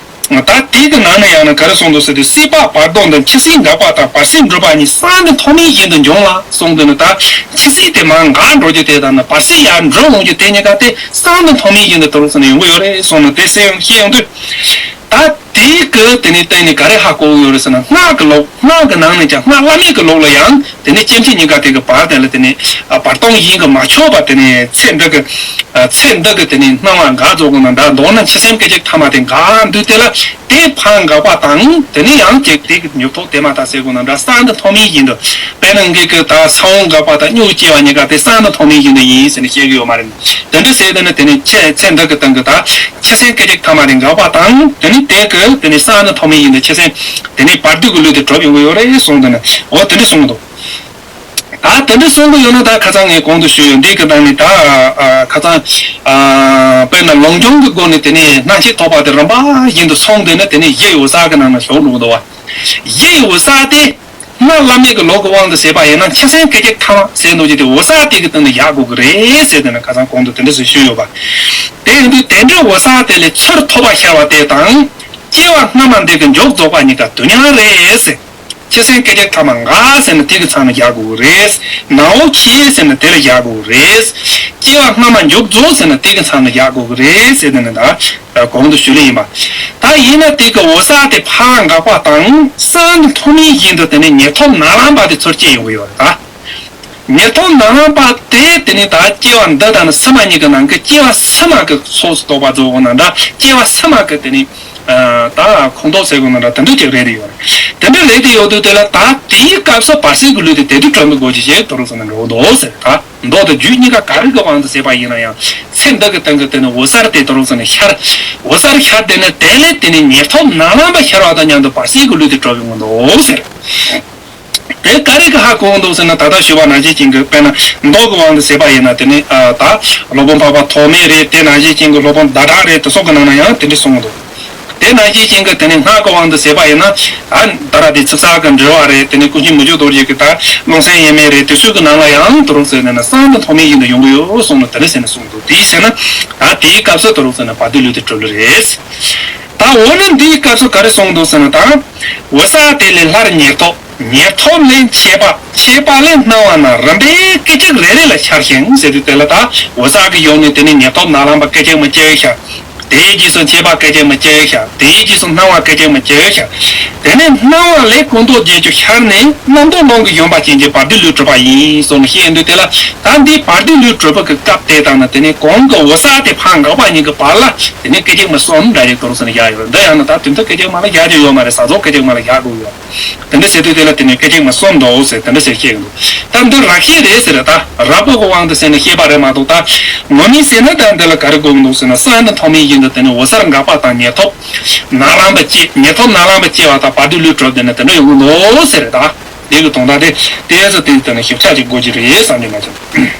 བ། ད་དེ་གི་ནང་ན་ཡང་ན་ག་རེ་གསུངས་འདུག་ཟེར་དུས་སྲིད་པ་བར་དོ་འདི་འཆི་སྲིད་འགག་པ་དང་བར་སྲིད་འགྲུབ་པ་གཉིས་གསང་འདུས་ཐོགས་མེད་བཞིན་དུ་འབྱུང་ལ་གསུངས་འདུག་ནི། ད་འཆི་སྲིད་དེ་མར་འགག་འགྲོ་རྒྱུ་དེ་དང་ནི་བར་སྲིད་ཡར་འགྲོ་འོང་རྒྱུ་དེ་གཉིས་ཀ་དེ་གསང་འདུས་ཐོགས་མེད་བཞིན་དུ་དུ་རུང་ཟེར་ནས་ཡོང་གི་ཡོད་རེད་གསུངས་ནི་དེ་གསལ་ཡོང་བཤད་ཡོང་དུས། ད་དེའི་གི་དེ་ནས་སྟེང་ནས་ག་རེ་ཧ་གོ་གི་ཡོད་རེད་ཟེར་ན། སྔགས་ཀྱི་ལུགས། སྔགས་ཀྱི་ནང་ནས་ཀྱང་སྔགས་བླ་མེད་ཀྱི་ལུགས་ལ་ཡང་དེ་ནས་སྐྱེ་མཆེད་གཉིས་ཀ་དེ་གི་བར་དེ་ལ་དེ་ནས་ཨ་བར་སྟོང་ཡིན་གྱི་མ་ཆོག་པ། དེ་ནས་ཚེ་འདི་གི་ཨ་ཚེ་འདི་གི་དེ་ནས་སྣང་བ་འགག་རྫོགས་གི་ན་འདྲ། མདོར་ན་འཆི་སེམས་སྐད་ཅིག་ཐ་མ་དེ་འགག་འདུག་དེ་ལ་དེ་ཕར་འགག་པ་དང་། དེ་ནས་ཡང་ཅིག་དེ་གི་མྱུར་ཐོག་དེ་མ་ཐག་ཟེར་གོ་ན་འདྲ། ས་འདི་ཐོག་མའི་བཞིན་དུ། དཔེར་ན་ངེད་ཀྱི་ད་ས་བོན་འགག་པ་དང་མྱུ་གུ་སྐྱེ་བ་གཉིས་ཀ་དེ་ས་འདི་ཐོག་མའི་བཞིན་དུ་ཡིན་ཟེར་ནས་བཤད་གི་ཡོད་མ་རེད། དེ་འདྲ་ཟེར་དེ་ནི་དེ་ནི་ཚེ་ཚེ་འདི་གི་སྟེང་གི་ད་འཆི་སེམས་སྐད་ཅིག་ཐ་མ་དེ་འགག་པ་དང་། དེ་ནི་དེ་གི་དེ་ནི་ས་ནི་ཐོག་མའི་ཡིན་དུ་འཆི་སེམས་དེ་ནི་བར་དོའི་གི་ལུས་དེ་གྲུབ་ཡོང་གི་ཡོད་རེད་གསུངས། དེ་ནི་འོ་དེ་འདྲ་གསུངས་འདུག་ད་དེ་འདྲ་གསུང་གི་ཡོད་ན། ད་ཁ་སང་ངས་གོང་དུ་ཞུས་ཡོད་འདི་གི་སྟེང་ནི་ད་ཁ་སང་དཔེར་ན་ལུང་སྦྱོང་གི་སྒོ་ནས་དེ་ནི་སྣང་མཆེད་ཐོབ་པ་དེ་རིམ་པ་བཞིན་དུ་སོང་། དེ་ནི་དེ་ནི་གཞི་འོད་གསལ་གི་ནང་ན་ཞུགས་འགྲོ་གི་འདུག་བ། གཞི་འོད་གསལ་དེ། སྔགས་བླ་མེད་ཀྱི་ལུགས་ཀྱི་དབང་དུ་བྱས་པ་ཡིན་ན་འཆི་སེམས་སྐད་ཅིག་ཐ་མ་ཟེར་འདུག་ཅེས་དེ་འོད་གསལ་དེ་གི་སྟེང་དུ་བཞག་དགོས་ཀྱི་རེད་ཟེར། དེ་ནི་ཁ་སང་གོང་དུ་དེ་འདྲ་ཞིག་ཞུས་ཡོད་པ། དེ་ཡིན་དུས་དེ་འདྲའི་འོད་གསལ་དེ་ལས་ཚུར་ཐོབ་པ་ཤར་བ་དེ་དང་། སྐྱེ་བ་སྔ་མ་འདི་གི་མཇུག་རྫོགས་པ་གཉིས་ཀ་དུས་མཉམ་རེད་ཟེར། འཆི་སེམས་སྐད་ཅིག་ཐ་མ་འགག་ཟེར་ན་དེ་གི་མཚམས་ལ་བཞག་དགོས་ཀྱི་རེད། ནམ་འོད་ཆེ་ཟེར་ན་དེ་ལ་བཞག་དགོས་ཀྱི་རེད། སྐྱེ་བ་སྔ་མ་མཇུག་རྫོགས་ཟེར་ན་དེ་གི་མཚམས་ལ་བཞག་དགོས་ཀྱི་རེད་ཟེར། དེ་ནི་ད། གོང་དུ་ཞུས་ལེ་ཡིན་པ། ད་ཡིན་ན་དེ་གི་འོད་གསལ་དེ་ཕར་འགག་པ་དང་། ས་འདི་ཐོག་མའི་བཞིན་དུ་དེ་ནི་ཉེར་ཐོབ་ནམ་ལངས་པ་དེ་ཚུར་སྐྱེ་ཡོང་གི་ཡོད་རེད་ད། ཉེར་ཐོབ་ནམ་ལངས་པ་དེ་དེ་ནི་ད་སྐྱེ་བ་འདི་དང་ནི་ཕྱི་མ་གཉིས་ཀྱི་ནང་གི་སྐྱེ་བ་ཕྱི་མ་གི་ཚོགས་སུ་གཏོགས་པ་རྫོགས་པ་ན་འདྲ། སྐྱེ་བ་ཕྱི་མ་གི་དེ་ནི་ད་ཁོངས་གཏོགས་ཟེར་དགོས་ན་འདྲ། དེ་འདྲ་ཅིག་རེད་དེ་ཡོད་རེད། དེ་འདྲ་རེད་དེ་ཡོད་དུས་དེ་ལ་ད་དེའི་སྐབས་སུ་བར་སྲིད་ཀྱི་ལུས་དེ་དེ་དུས་གྲོལ་མི་དགོས་ཀྱི་ཞེས་དོ་རུང་ཟེར་ན་འགྲོ་འདུག་ཟེར་ད། མདོ་དང་རྒྱུད་གཉིས་ཀ་ག་རེ་གི་དབང་དུ་བྱས་པ་ཡིན་ན་ཡང་། ཚེ་འདི་གི་སྟེང་གི་དེ་ནི་འོད་གསལ་དེ་དོ་རུང་ཟེར་ནས་ཤར། འོད་གསལ་ཤར་དེ་ནི་དེ་ལས་དེ་ནི་ཉེར་ཐོབ་ནམ་ལངས་པ་ཤར་བ་དང་མཉམ་དུ་བར་སྲིད་ཀྱི་ལུས་དེ་གྲོལ་ཡོང་གི་འདུག་ཟེར། དེ་ག་རེ་གི་ཧ་གོ་འདུག་ཟེར་ན། ད་ལྟ་ཞུས་པ་ནང་བཞིན་ཅན་གྱི་དཔེར་ན་མདོ་གི་དབང་དུ་བྱས་པ་ཡིན་ན་དེ་ནི་ཨ་ད་སློབ་དཔོན་འཕགས་པ་ཐོགས་མེད་རེད། དེ་ནང་བཞིན་ཅན་གྱི་སློབ་དཔོན་ཟླ་གྲགས་རེད། དེ་སོགས་ཀྱི་ནང་ན་ཡང་དེ་འདྲ་གསུངས་འདུག་དེ་ནང་བཞིན་ཅན་གྱི་དེ་ནི་སྔགས་ཀྱི་དབང་དུ་བྱས་པ་ཡིན་ན། ཨ་ད་ར་དེ་ཚིག་གསལ་གྱི་འགྲེལ་བ་རེད། དེ་ནི་ཀུན་མཁྱེན་མི་བསྐྱོད་རྡོ་རྗེ་གི་ད་ཀློང་གསལ་དབྱེར་མེད་རེད། དེ་ཚོའི་གི་ནང་ལ་ཡང་དོ་རུང་ཟེར་ནས་ན་གསང་དང་ཐོགས་མེད་བཞིན་དུ་ཡོང་གི་ཡོད་གསུངས་ནས་དེ་འདྲ་ཟེར་ནས་གསུངས་འདུག་དེའི་ཕྱིར་ན་ཨ་དེའི་སྐབས་སུ་དོ་རུང་ཟེར་ན་བར་དོའི་ལུས་དེ་གྲོལ་ལེ་རེད། ད་འོ་ན་འདིའི་སྐབས་སུ་ག་རེ་གསུངས་འདུག་ཟེར་ན། ད་འོད་གསལ་དེ་ལས་སླར་ཉེར་ཐོབ། ཉེར་ཐོབ་ལས་མཆེད་པ། མཆེད་པ་ལས་སྣང་བ་ན་རིམ་པས་སྐད་ཅིག་རེ་རེ་ལ་ཤར་ཞིང་ཟེར་དུས་དེ་ལ་ད་འོད་གསལ་གྱི་ཡུལ་ནས་དེ་ནས་ཉེར་ཐོབ་ནམ་ལངས་པ་སྐད་ཅིག་མ་སྐྱེས་ཤག་དེའི་རྗེས་སུ་མཆེད་པ་སྐད་ཅིག་མ་སྐྱེས་ཤག་དེའི་རྗེས་སུ་སྣང་བ་སྐད་ཅིག་མ་སྐྱེས་ཤག་དེ་ནས་སྣང་བ་ལས་ཀུན་རྟོག་བརྒྱད་ཅུ་ཤར་ནས་རྣམ་རྟོག་རླུང་གི་ཡོན་པ་ཅན་གྱི་བར་དོའི་ལུས་གྲུབ་པ་ཡིན་གསུངས་ནས་བཤད་དུས་དེ་ལ། ད་འདིའི་བར་དོའི་ལུས་གྲུབ་པ་གི་སྐབས་དེ་དང་ནི་དེ་ནས་གོང་གི་འོད་གསལ་དེ་ཕར་འགག་པ་གཉིས་ཀྱི་བར་ལ་དེ་ནས་སྐད་ཅིག་མ་གསུམ་འདྲ་ཞིག་དོ་རུང་ཟེར་ནས་བཞག་ཡོད། འདི་ཡང་ན་ད་དེ་འདི་སྐད་ཅིག་མ་ལ་བཞག་རྒྱུ་ཡོད་མ་རེད། ས་རྫོགས་སྐད་ཅིག་མ་ལ་བཞག་དགོས་ཡོད། དེ་འདྲ་བྱེད་དུས་དེ་ལ་དེ་ནས་སྐད་ཅིག་མ་གསུམ་འདུག་ཟེར་དེ་འདྲ་ཟེར་བཤད་ཀྱི་འདུག་ད་འདི་རགས་བཤད་རེད་ཟེར། ད་རགས་པ་གི་དབང་དུ་བྱས་ནས་བཤད་པ་རེད་མ་གཏོགས། ད་ངོ་མས་བཤད་ན་ད་འདི་ལ་ག་རེ་དགོས་ཀྱི་འདུག་ཟེར་ན། ས་འདི་ཐོག་མའི་བཞིན་དུ་དེ་ནས་འོད་གསལ་འགག་པ་དང་ཉེར་ཐོབ་ནམ་ལངས་པ་སྐྱེ། ཉེར་ཐོབ་ནམ་ལངས་པ་སྐྱེ་བ་དང་བར་དོའི་ལུས་གྲུབ་དེ་ནས་དེ་འདྲ་ཡོང་གི་འདུག་ཟེར། ད་འདི་གི་དོན་དག་དེ་དེ་ཚོ་དེ་དེ་ནས་ཞིབ་ཆ་ཅིག་དགོས་ཀྱི་རེད་བསམ་གྱི་མ་བྱུང་།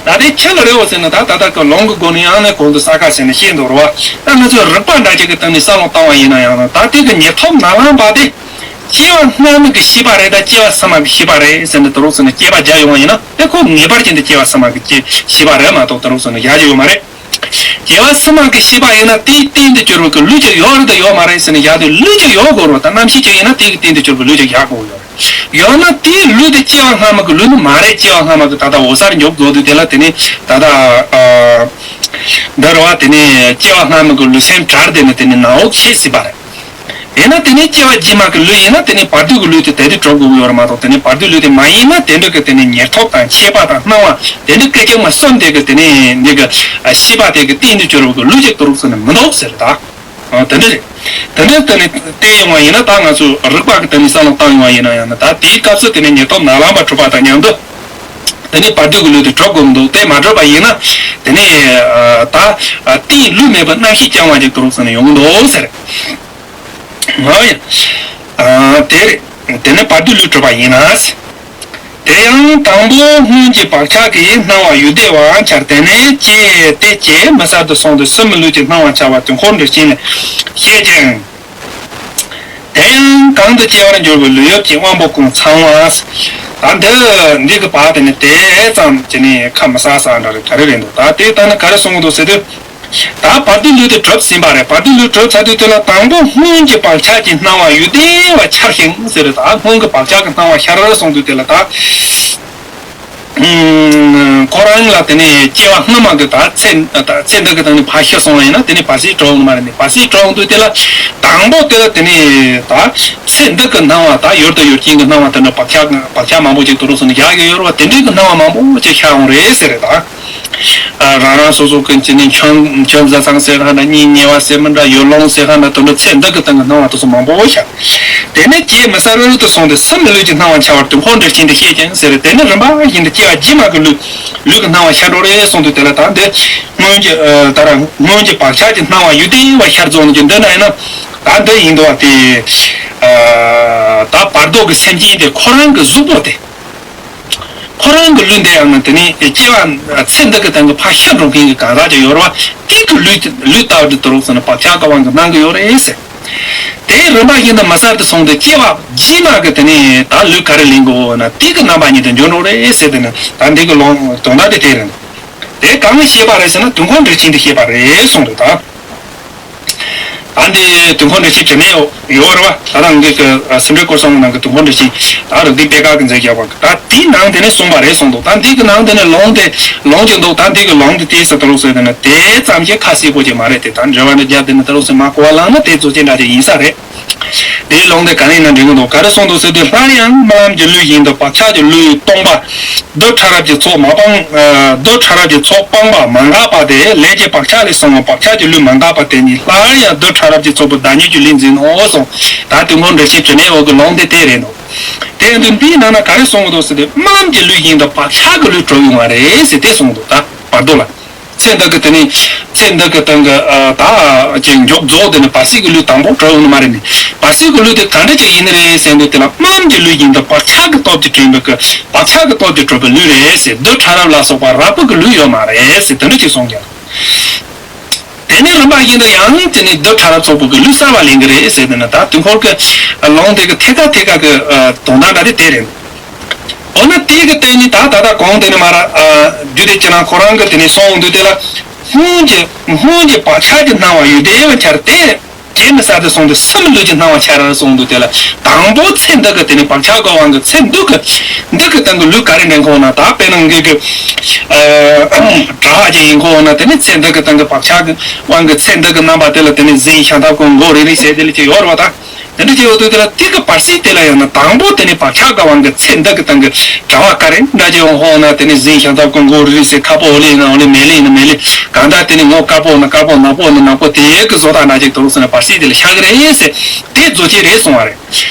ད་དེ་ཆི་ལ་རེད་བ་ཟེར་ན། ད་ད་ལྟ་གི་ལུང་གི་སྒོ་ནས་ཡང་ནས་གོང་དུ་གསལ་ཁ་ཟེར་ནས་བཤད་འདུག་རེད་བ། ད་ང་ཚོས་རིགས་པ་འདྲ་ཅིག་གི་སྟེང་ནས་བསམ་བློ་བཏང་བ་ཡིན་ན་ཡང་ན། ད་དེ་གི་ཉེར་ཐོབ་ནམ་ལངས་པ་དེ་སྐྱེ་བ་སྔ་མ་གི་ཤེས་པ་རེད། ད་སྐྱེ་བ་ཕྱི་མ་གི་ཤེས་པ་རེད་ཟེར་ནས་དོ་རུང་ཟེར་ནས་དཔྱད་པ་རྒྱག་ཡོང་བ་ཡིན་ན། དེ་ཁོ་ངེས་པར་ཅན་དུ་སྐྱེ་བ་ཕྱི་མ་གི་ཤེས་པ་རེད་མ་གཏོགས་དོ་རུང་ཟེར་ནས་བཞག་རྒྱུ་ཡོད་མ་རེད། སྐྱེ་བ་ཕྱི་མ་གི་ཤེས་པ་ཡིན་ན་དེའི་རྟེན་དུ་གྱུར་པའི་གི་ལུས་ཅིག་ཡོད་རེད་དང་ཡོད་མ་རེད་ཟེར་ནས་བཞག་དུས། ལུས་ཅིག་ཡོད་དགོས་རེད་བ། ད་རྣམ་ཤེས་ཅིག་ཡིན་ན་དེ་གི་རྟེན་དུ་གྱུར་པའི་ལུས་ཅིག་བཞག་དགོས་ཡོད་རེད། ཡང་ན་དེའི་ལུས་དེ་སྐྱེ་བ་སྔ་མ་གི་ལུས་ནི་མ་རེད། སྐྱེ་བ་སྔ་མ་གི་ད་ལྟ་འོད་གསལ་མཇུག་རྫོགས་དུས་དེ་ལ་དེ་ནི་ད་ལྟ་ཨ་འདི་རེད་བ། དེ་ནི་སྐྱེ་བ་སྔ་མ་གི་ལུས་སེམས་བྲལ་དེ་ནི་དེ་ནི་ནམ་འོད་ཆེ་སྲིད་པ་རེད། ཡིན་ན་དེ་ནི་སྐྱེ་བ་རྗེས་མ་གི་ལུས་ཡིན་ན་དེ་ནི་བར་དོའི་གི་ལུས་དེ་དེ་དུས་གྲུབ་དགོས་ཀྱི་ཡོད་རེད་མ་གཏོགས། དེ་ནི་བར་དོའི་ལུས་དེ་མ་ཡིན་ན་དེ་འདྲ་གི་དེ་ནི་ཉེར་ཐོབ་དང་མཆེད་པ་དང་སྣང་བ་དེ་འདྲ་སྐད་ཅིག་མ་གསུམ་དེ་གི་དེ་ནི་འདི་གི་ཤེས་པ་དེ་གི་རྟེན་དུ་གྱུར་པ་གི་ལུས་ཅིག་དོ་རུང་ཟེར་ནས་མི་འདུག་ཟེར་ད། ཨ་དེ་འདྲ་རེད། དེ་འདྲ་དེ་ནི་བལྟས་ཡོང་བ་ཡིན་ན། ད་ང་ཚོས་རིགས་པ་གི་དེ་ནི་བསམ་བློ་བཏང་ཡོང་བ་ཡིན་ན་ཡང་ན། ད་དེའི་སྐབས་སུ་དེ་ནི་ཉེར་ཐོབ་ནམ་ལངས་པ་གྲུབ་པ་དང་མཉམ་དུ་དེ་ནི་བར་དོའི་གི་ལུས་དེ་གྲུབ་དགོས་མི་འདུག་དེ་མ་གྲུབ་པ་ཡིན་ན་དེ་ནི་ཨ་ད་ཨ་རྟེན་ལུས་མེད་པའི་རྣམ་ཤེས་རྐྱང་བ་ཅིག་དོ་རུང་ཟེར་ནས་ཡོང་གི་འདུག་ཟེར། ང་ཡང་ཨ་དེ་རེད། དེ་ནི་བར་དོའི་ལུས་གྲུབ་པ་ཡིན་ན། དེ་ཡང་དང་པོ་སྔོན་གྱི་བག་ཆགས་ཀྱི་སྣང་བ་ཡུལ་དེ་བ་འཆར། དེ་ནས་སྐྱེ་སྟེ་སྐྱེ་མི་གསལ་དུ་སོང་སྟེ་སྲིད་མི་ལུས་ཀྱི་སྣང་བ་འཆར་བ་དུས་འཁོར་འདིར་བྱིན་ནས་བཤད་ཅིང་། དེ་ཡང་གང་དུ་སྐྱེ་བར་འགྱུར་བའི་ལུས་ཡོད་ཀྱི་དབང་པོ་ཀུན་ཚང་བ། ད་འདི་འདི་གི་བར་དེ་ནི་དེ་ཙམ་གྱི་ནི་ཁ་མི་གསལ་གསལ་འདྲ་རེད། ག་རེ་རེད་འདུག་ད་དེ་ལྟ་ན་ག་རེ་གསུང་གི་འདུག་ཟེར་དུས། ད་བར་དོའི་ལུས་དེ་གྲུབ་ཟིན་པ་རེད། བར་དོའི་ལུས་གྲུབ་ཚར་དུས་དེ་ལ་དང་པོ་སྔོན་གྱི་བག་ཆགས་ཀྱི་སྣང་བ་ཡུལ་དེ་བ་འཆར་ཞིང་ཟེར་རེད། ད་སྔོན་གྱི་བག་ཆགས་ཀྱི་སྣང་བ་ཤར་སོང་དུས་དེ་ལ་ད་ཁོ་ར་ ལ་དེ་ནས་སྐྱེ་བ་སྔ་མ་གི་ད་ཚེ་ད་ཚེ་འདི་གི་སྟེང་ནས་ཕར་ཤི་སོང་བ་ཡིན་ན་དེ་ནས་བར་སྲིད་གྲོལ་འོང་མ་རེད། ནས་བར་སྲིད་གྲོལ་འོང་དུས་དེ་ལ་དང་པོ་དེ་ལ་དེ་ནས་ད་ཚེ་འདི་གི་སྣང་བ་ད་ཡུལ་དང་ཡུལ་ཅན་གྱི་སྣང་བ་དེ་འདྲ་བག་ཆགས་བག་ཆགས་མང་པོ་ཅིག་དུ་རུ་སོང་ནས་ཡག་གི་ཡོད་རེད་བ། དེ་འདྲའི་གི་སྣང་བ་མང་པོ་ཅིག་ཤར་འོང་རེད་ཟེར་རེད་ད། རང་རང་སོ་སོ་ཀུན་གྱི་ནི་ཆོམ་ཆོམ་བཟའ་ཚང་ཟེར་ག་འདྲ། གཉེན་ཉེ་བ་ཟེར་མི་འདྲ། ཡུལ་ལུང་ཟེར་ག་འདྲ། དེ་འདྲ་ཚེ་འདི་གི་སྟེང་གི་སྣང་བ་དེ་ཚོ་མང་པོ་ཤར། དེ་ནས་སྐྱེ་མི་ས་རུ་རུ་དུ་སོང་སྟེ་སུ་མི་ལུས་ཀྱི་སྣང་བ་འཆར་བར་དུས་འཁོར་འགྲེལ་ཆེན་འདི་བཤད་ཅིང་ཟེར། དེ་ནི་རིམ་པ་བཞིན་དུ་སྐྱེ་བ་རྗེས་མ་གི་ལུས་ལུས་ཀྱི་སྣང་བ་ཤར་འགྲོ་རེད་གསུངས་དུས། དེ་ལ་ད་འདི་སྔོན་གྱི་ད་ར་སྔོན་གྱི་བག་ཆགས་ཀྱི་སྣང་བ་ཡུལ་དེ་བ་ཤར་རྫོགས་ནས་ཀྱི་འདི་ན་ཡིན་ན་ད་འདི་ཡིན་འདུག་བ། དེ་ད་བར་དོ་གི་སེམས་ཅན་དེ་ཁོ་རང་གི་གཟུགས་པོ་དེ། ཁོ་རང་གི་ལུས་འདི་ཡང་ན་དེ་ནི་སྐྱེ་བ་ཚེ་འདི་གི་སྟེང་གི་ཕར་ཤི་འགྲོ་མཁན་གྱི་གང་ཟག་ཅིག་ཡོད་རེད་བ། དེ་གི་ལུས་ལུས་ལྟ་བུ་དེ་དུ་རུག་ཟེར་ན་བག་ཆགས་ཀྱི་དབང་གིས་སྣང་གི་ཡོད་རེད་ཟེར། དེ་རིམ་པ་བཞིན་དུ་མི་ས་དུ་སོང་སྟེ་སྐྱེ་བ་རྗེས་མ་གི་དེ་ནི་ད་ལུས་ག་རེ་ལེན་དགོས་ན་དེ་གི་རྣམ་པ་ཉིད་དུ་འབྱོར་འགྲོ་རེད་ཟེར། དེ་ནི་ད་འདི་གི་ལུང་དོན་དག་དེ་དེ་རེད། དེ་གང་ནས་བཤད་པ་རེད་ཟེར་ན་དུས་འཁོར་འགྲེལ་ཆེན་དུ་བཤད་པ་རེད་གསུངས་རེད་ད། ད་འདི་དུས་འཁོར་འགྲེལ་ཆེན་དྲི་མེད་ཡོད་རེད་བ། ད་ལྟ་ངེད་ཀྱི་སེམས་འགྲེལ་སྐོར་གསུམ་ནང་གི་དུས་འཁོར་འགྲེལ་ཆེན་ད་རུ་འདི་པད་དཀར་གྱི་མཛད་རྒྱབ་པ་ད་དེའི་ནང་དེ་ནས་གསུངས་པ་རེད་གསུངས་འདུག་ད་འདི་གི་ནང་དེ་ནས་ལུང་དེ་ལུང་གཅིག་འདུག་ད་འདི་གི་ལུང་དེ་དེའི་ས་དུ་ལུགས་ཟེར་དེ་ནི་དེ་ཙམ་གྱིས་ཁ་གསལ་པོ་ཅིག་མ་རེད་དེ། ད་འགྲེལ་བ་འདི་རྒྱབ་དེ་ནི་དུ་ལུགས་ཟེར་མ་གོ་བ་བླངས་ན་དེ་གཙོ་ཆེ་འདྲ་ཅིག་ཡིན་ས་རེད། དེའི་ལུང་དེ་ག་ནས་ན་འདྲེན་གི་འདུག་ག་རེ་གསུངས་འདུག་ཟེར་དུས། སླར་ཡང་རྨི་ལམ་གྱི་ལུས་བཞིན་དུ་བག་ཆགས་ཀྱི་ལུས་སྟོང་པ། རྡུལ་ཕྲ་རབ་ཀྱི་ཚོགས་མ་སྤངས། རྡུལ་ཕྲ་རབ་ཀྱི་ཚོགས་སྤངས་པ་མ་འགགས་པ་དེ། ལས་ཀྱི་བག་ཆགས་ལས་བྱུང་བ་བག་ཆགས་ཀྱི་ལུས་མ་འགགས་པ་དེ་ཉིད་སླར་ཡང་རྡུལ་ཕྲ་རབ་ཀྱི་ཚོགས་པའི་བདག་ཉིད་ཀྱི་ལུས་འཛིན་ནོ་གསུངས། ད་དུས་འཁོར་འགྲེལ་ཆེན་དྲི་མེད་འོག་གི་ལུང་དེ་དེ་རེད་འདུག་དེ་ཡིན་དུས་འདིའི་ནང་ན་ག་རེ་གསུངས་འདུག་ཟེར་དུས། རྨི་ལམ་གྱི་ལུས་བཞིན་དུ་བག་ཆགས་ཀྱི་ལུས་གྲུབ་ཡོང་བ་རེད་ཟེར་དེ་གསུངས་འདུག་ད་བར་དོ་ལ། ཚེ་འདི་གི་དེ་ནི་ཚེ་འདི་གི་སྟེང་གི་ད་ཅིག་མཇུག་རྫོགས་དེ་ནི་བར་སྲིད་ཀྱི་ལུས་དང་པོ་གྲོལ་ཡོང་ནི་མ་རེད། ནི་བར་སྲིད་ཀྱི་ལུས་དེ་ག་འདྲ་ཅིག་ཡིན་ནི་རེད་ཟེར་འདུག་དེ་ལ་རྨི་ལམ་གྱི་ལུས་ཡིན་དུ་བག་ཆགས་ཀྱི་སྟོབས་ཀྱིས་གྲུབ་པའི་གི་བག་ཆགས་ཀྱི་སྟོབས་ཀྱིས་གྲུབ་པའི་ལུས་རེད་ཟེར། རྡུལ་ཕྲ་རབ་ལ་སོགས་པ་རགས་པ་གི་ལུས་ཡོད་མ་རེད་ཟེར་དེ་འདྲ་ཅིག་གསུངས་ཀྱང་། དེ་ནས་རིམ་པ་བཞིན་དུ་ཡང་དེ་ནི་རྡུལ་ཕྲ་རབ་ཚོགས་པ་གི་ལུས་གསར་བ་ལེན་གི་རེད་ཟེར་དེ་ནི་ད་དུས་འཁོར་གྱི་ལུང་དེ་གི་ཐད་ཀ་ཐད་ཀ་གི་དོན་དག་འདྲ་དེ་དེ་རེད། འོ་ན་དེ་གི་སྟེང་ནི་ད་ད་ལྟ་གོང་དེ་ནི་མ་ར་རྒྱུད་སྡེ་ཕྱི་ནང་ཁོ་རང་གི་དེ་ནི་གསུངས་འདུག་དེ་ལ་སྔོན་གྱི་སྔོན་གྱི་བག་ཆགས་ཀྱི་སྣང་བ་ཡུལ་དེ་བ་འཆར་ཏེ། དེ་མི་ས་དེ་སོང་དུས་སུ་མི་ལུས་ཀྱི་སྣང་བ་འཆར་ར་གསུངས་འདུག་དེ་ལ་དང་པོ་ཚེ་འདི་གི་དེ་ནི་བག་ཆགས་ཀྱི་དབང་གིས་ཚེ་འདི་གི་འདི་གི་སྟེང་གི་ལུས་ག་རེ་འདྲེན་གོ་ན་ད་དཔེར་ན་ངེད་ཀྱི་གྲྭ་བ་ཅིག་ཡིན་གོ་ན་དེ་ནི་ཚེ་འདི་གི་སྟེང་གི་བག་ཆགས་ཀྱི་དབང་གིས་ཚེ་འདི་གི་རྣམ་པ་དེ་ལ་དེ་ནི་གཟན་ཤམ་ཐབས་ཀྱི་མགོ་རིལ་རིལ་བྱས་དེ་ལ་ཅིག་ཡོད་རེད་བ་ད། དེ་འདྲ་བྱས་ཡོད་དུས་དེ་ལ་དེ་གི་བར་སྲིད་དེ་ལ་ཡང་ན་དང་པོ་དེ་ནི་བག་ཆགས་ཀྱི་དབང་གིས་ཚེ་འདི་གི་སྟེང་གི་གྲྭ་བ་ག་རེ་འདྲ་ཅིག་ཡོང་ཧོ་ན་དེ་ནི་གཟན་ཤམ་ཐབས་ཀྱི་མགོ་རིལ་རིལ་ཟེར། ཁ་སྤོ་འོ་ལེ་ཡིན་ན་འོ་ལེ། མེ་ལེ་ཡིན་ན་མེ་ལེ། གང་ལྟར་དེ་ནི་ངོ་དཀར་པོ་ན་དཀར་པོ། ནག་པོ་ན་ནག་པོ། དེ་གི་བཟོ་ལྟ་འདྲ་ཅིག་དུ་རུག་ཟེར་ན་བར་སྲིད་དེ་ལ་ཤར་གི་རེད་ཟེར། དེ་རྫོགས་ཆེན་རེད་གསུང་བ་རེད།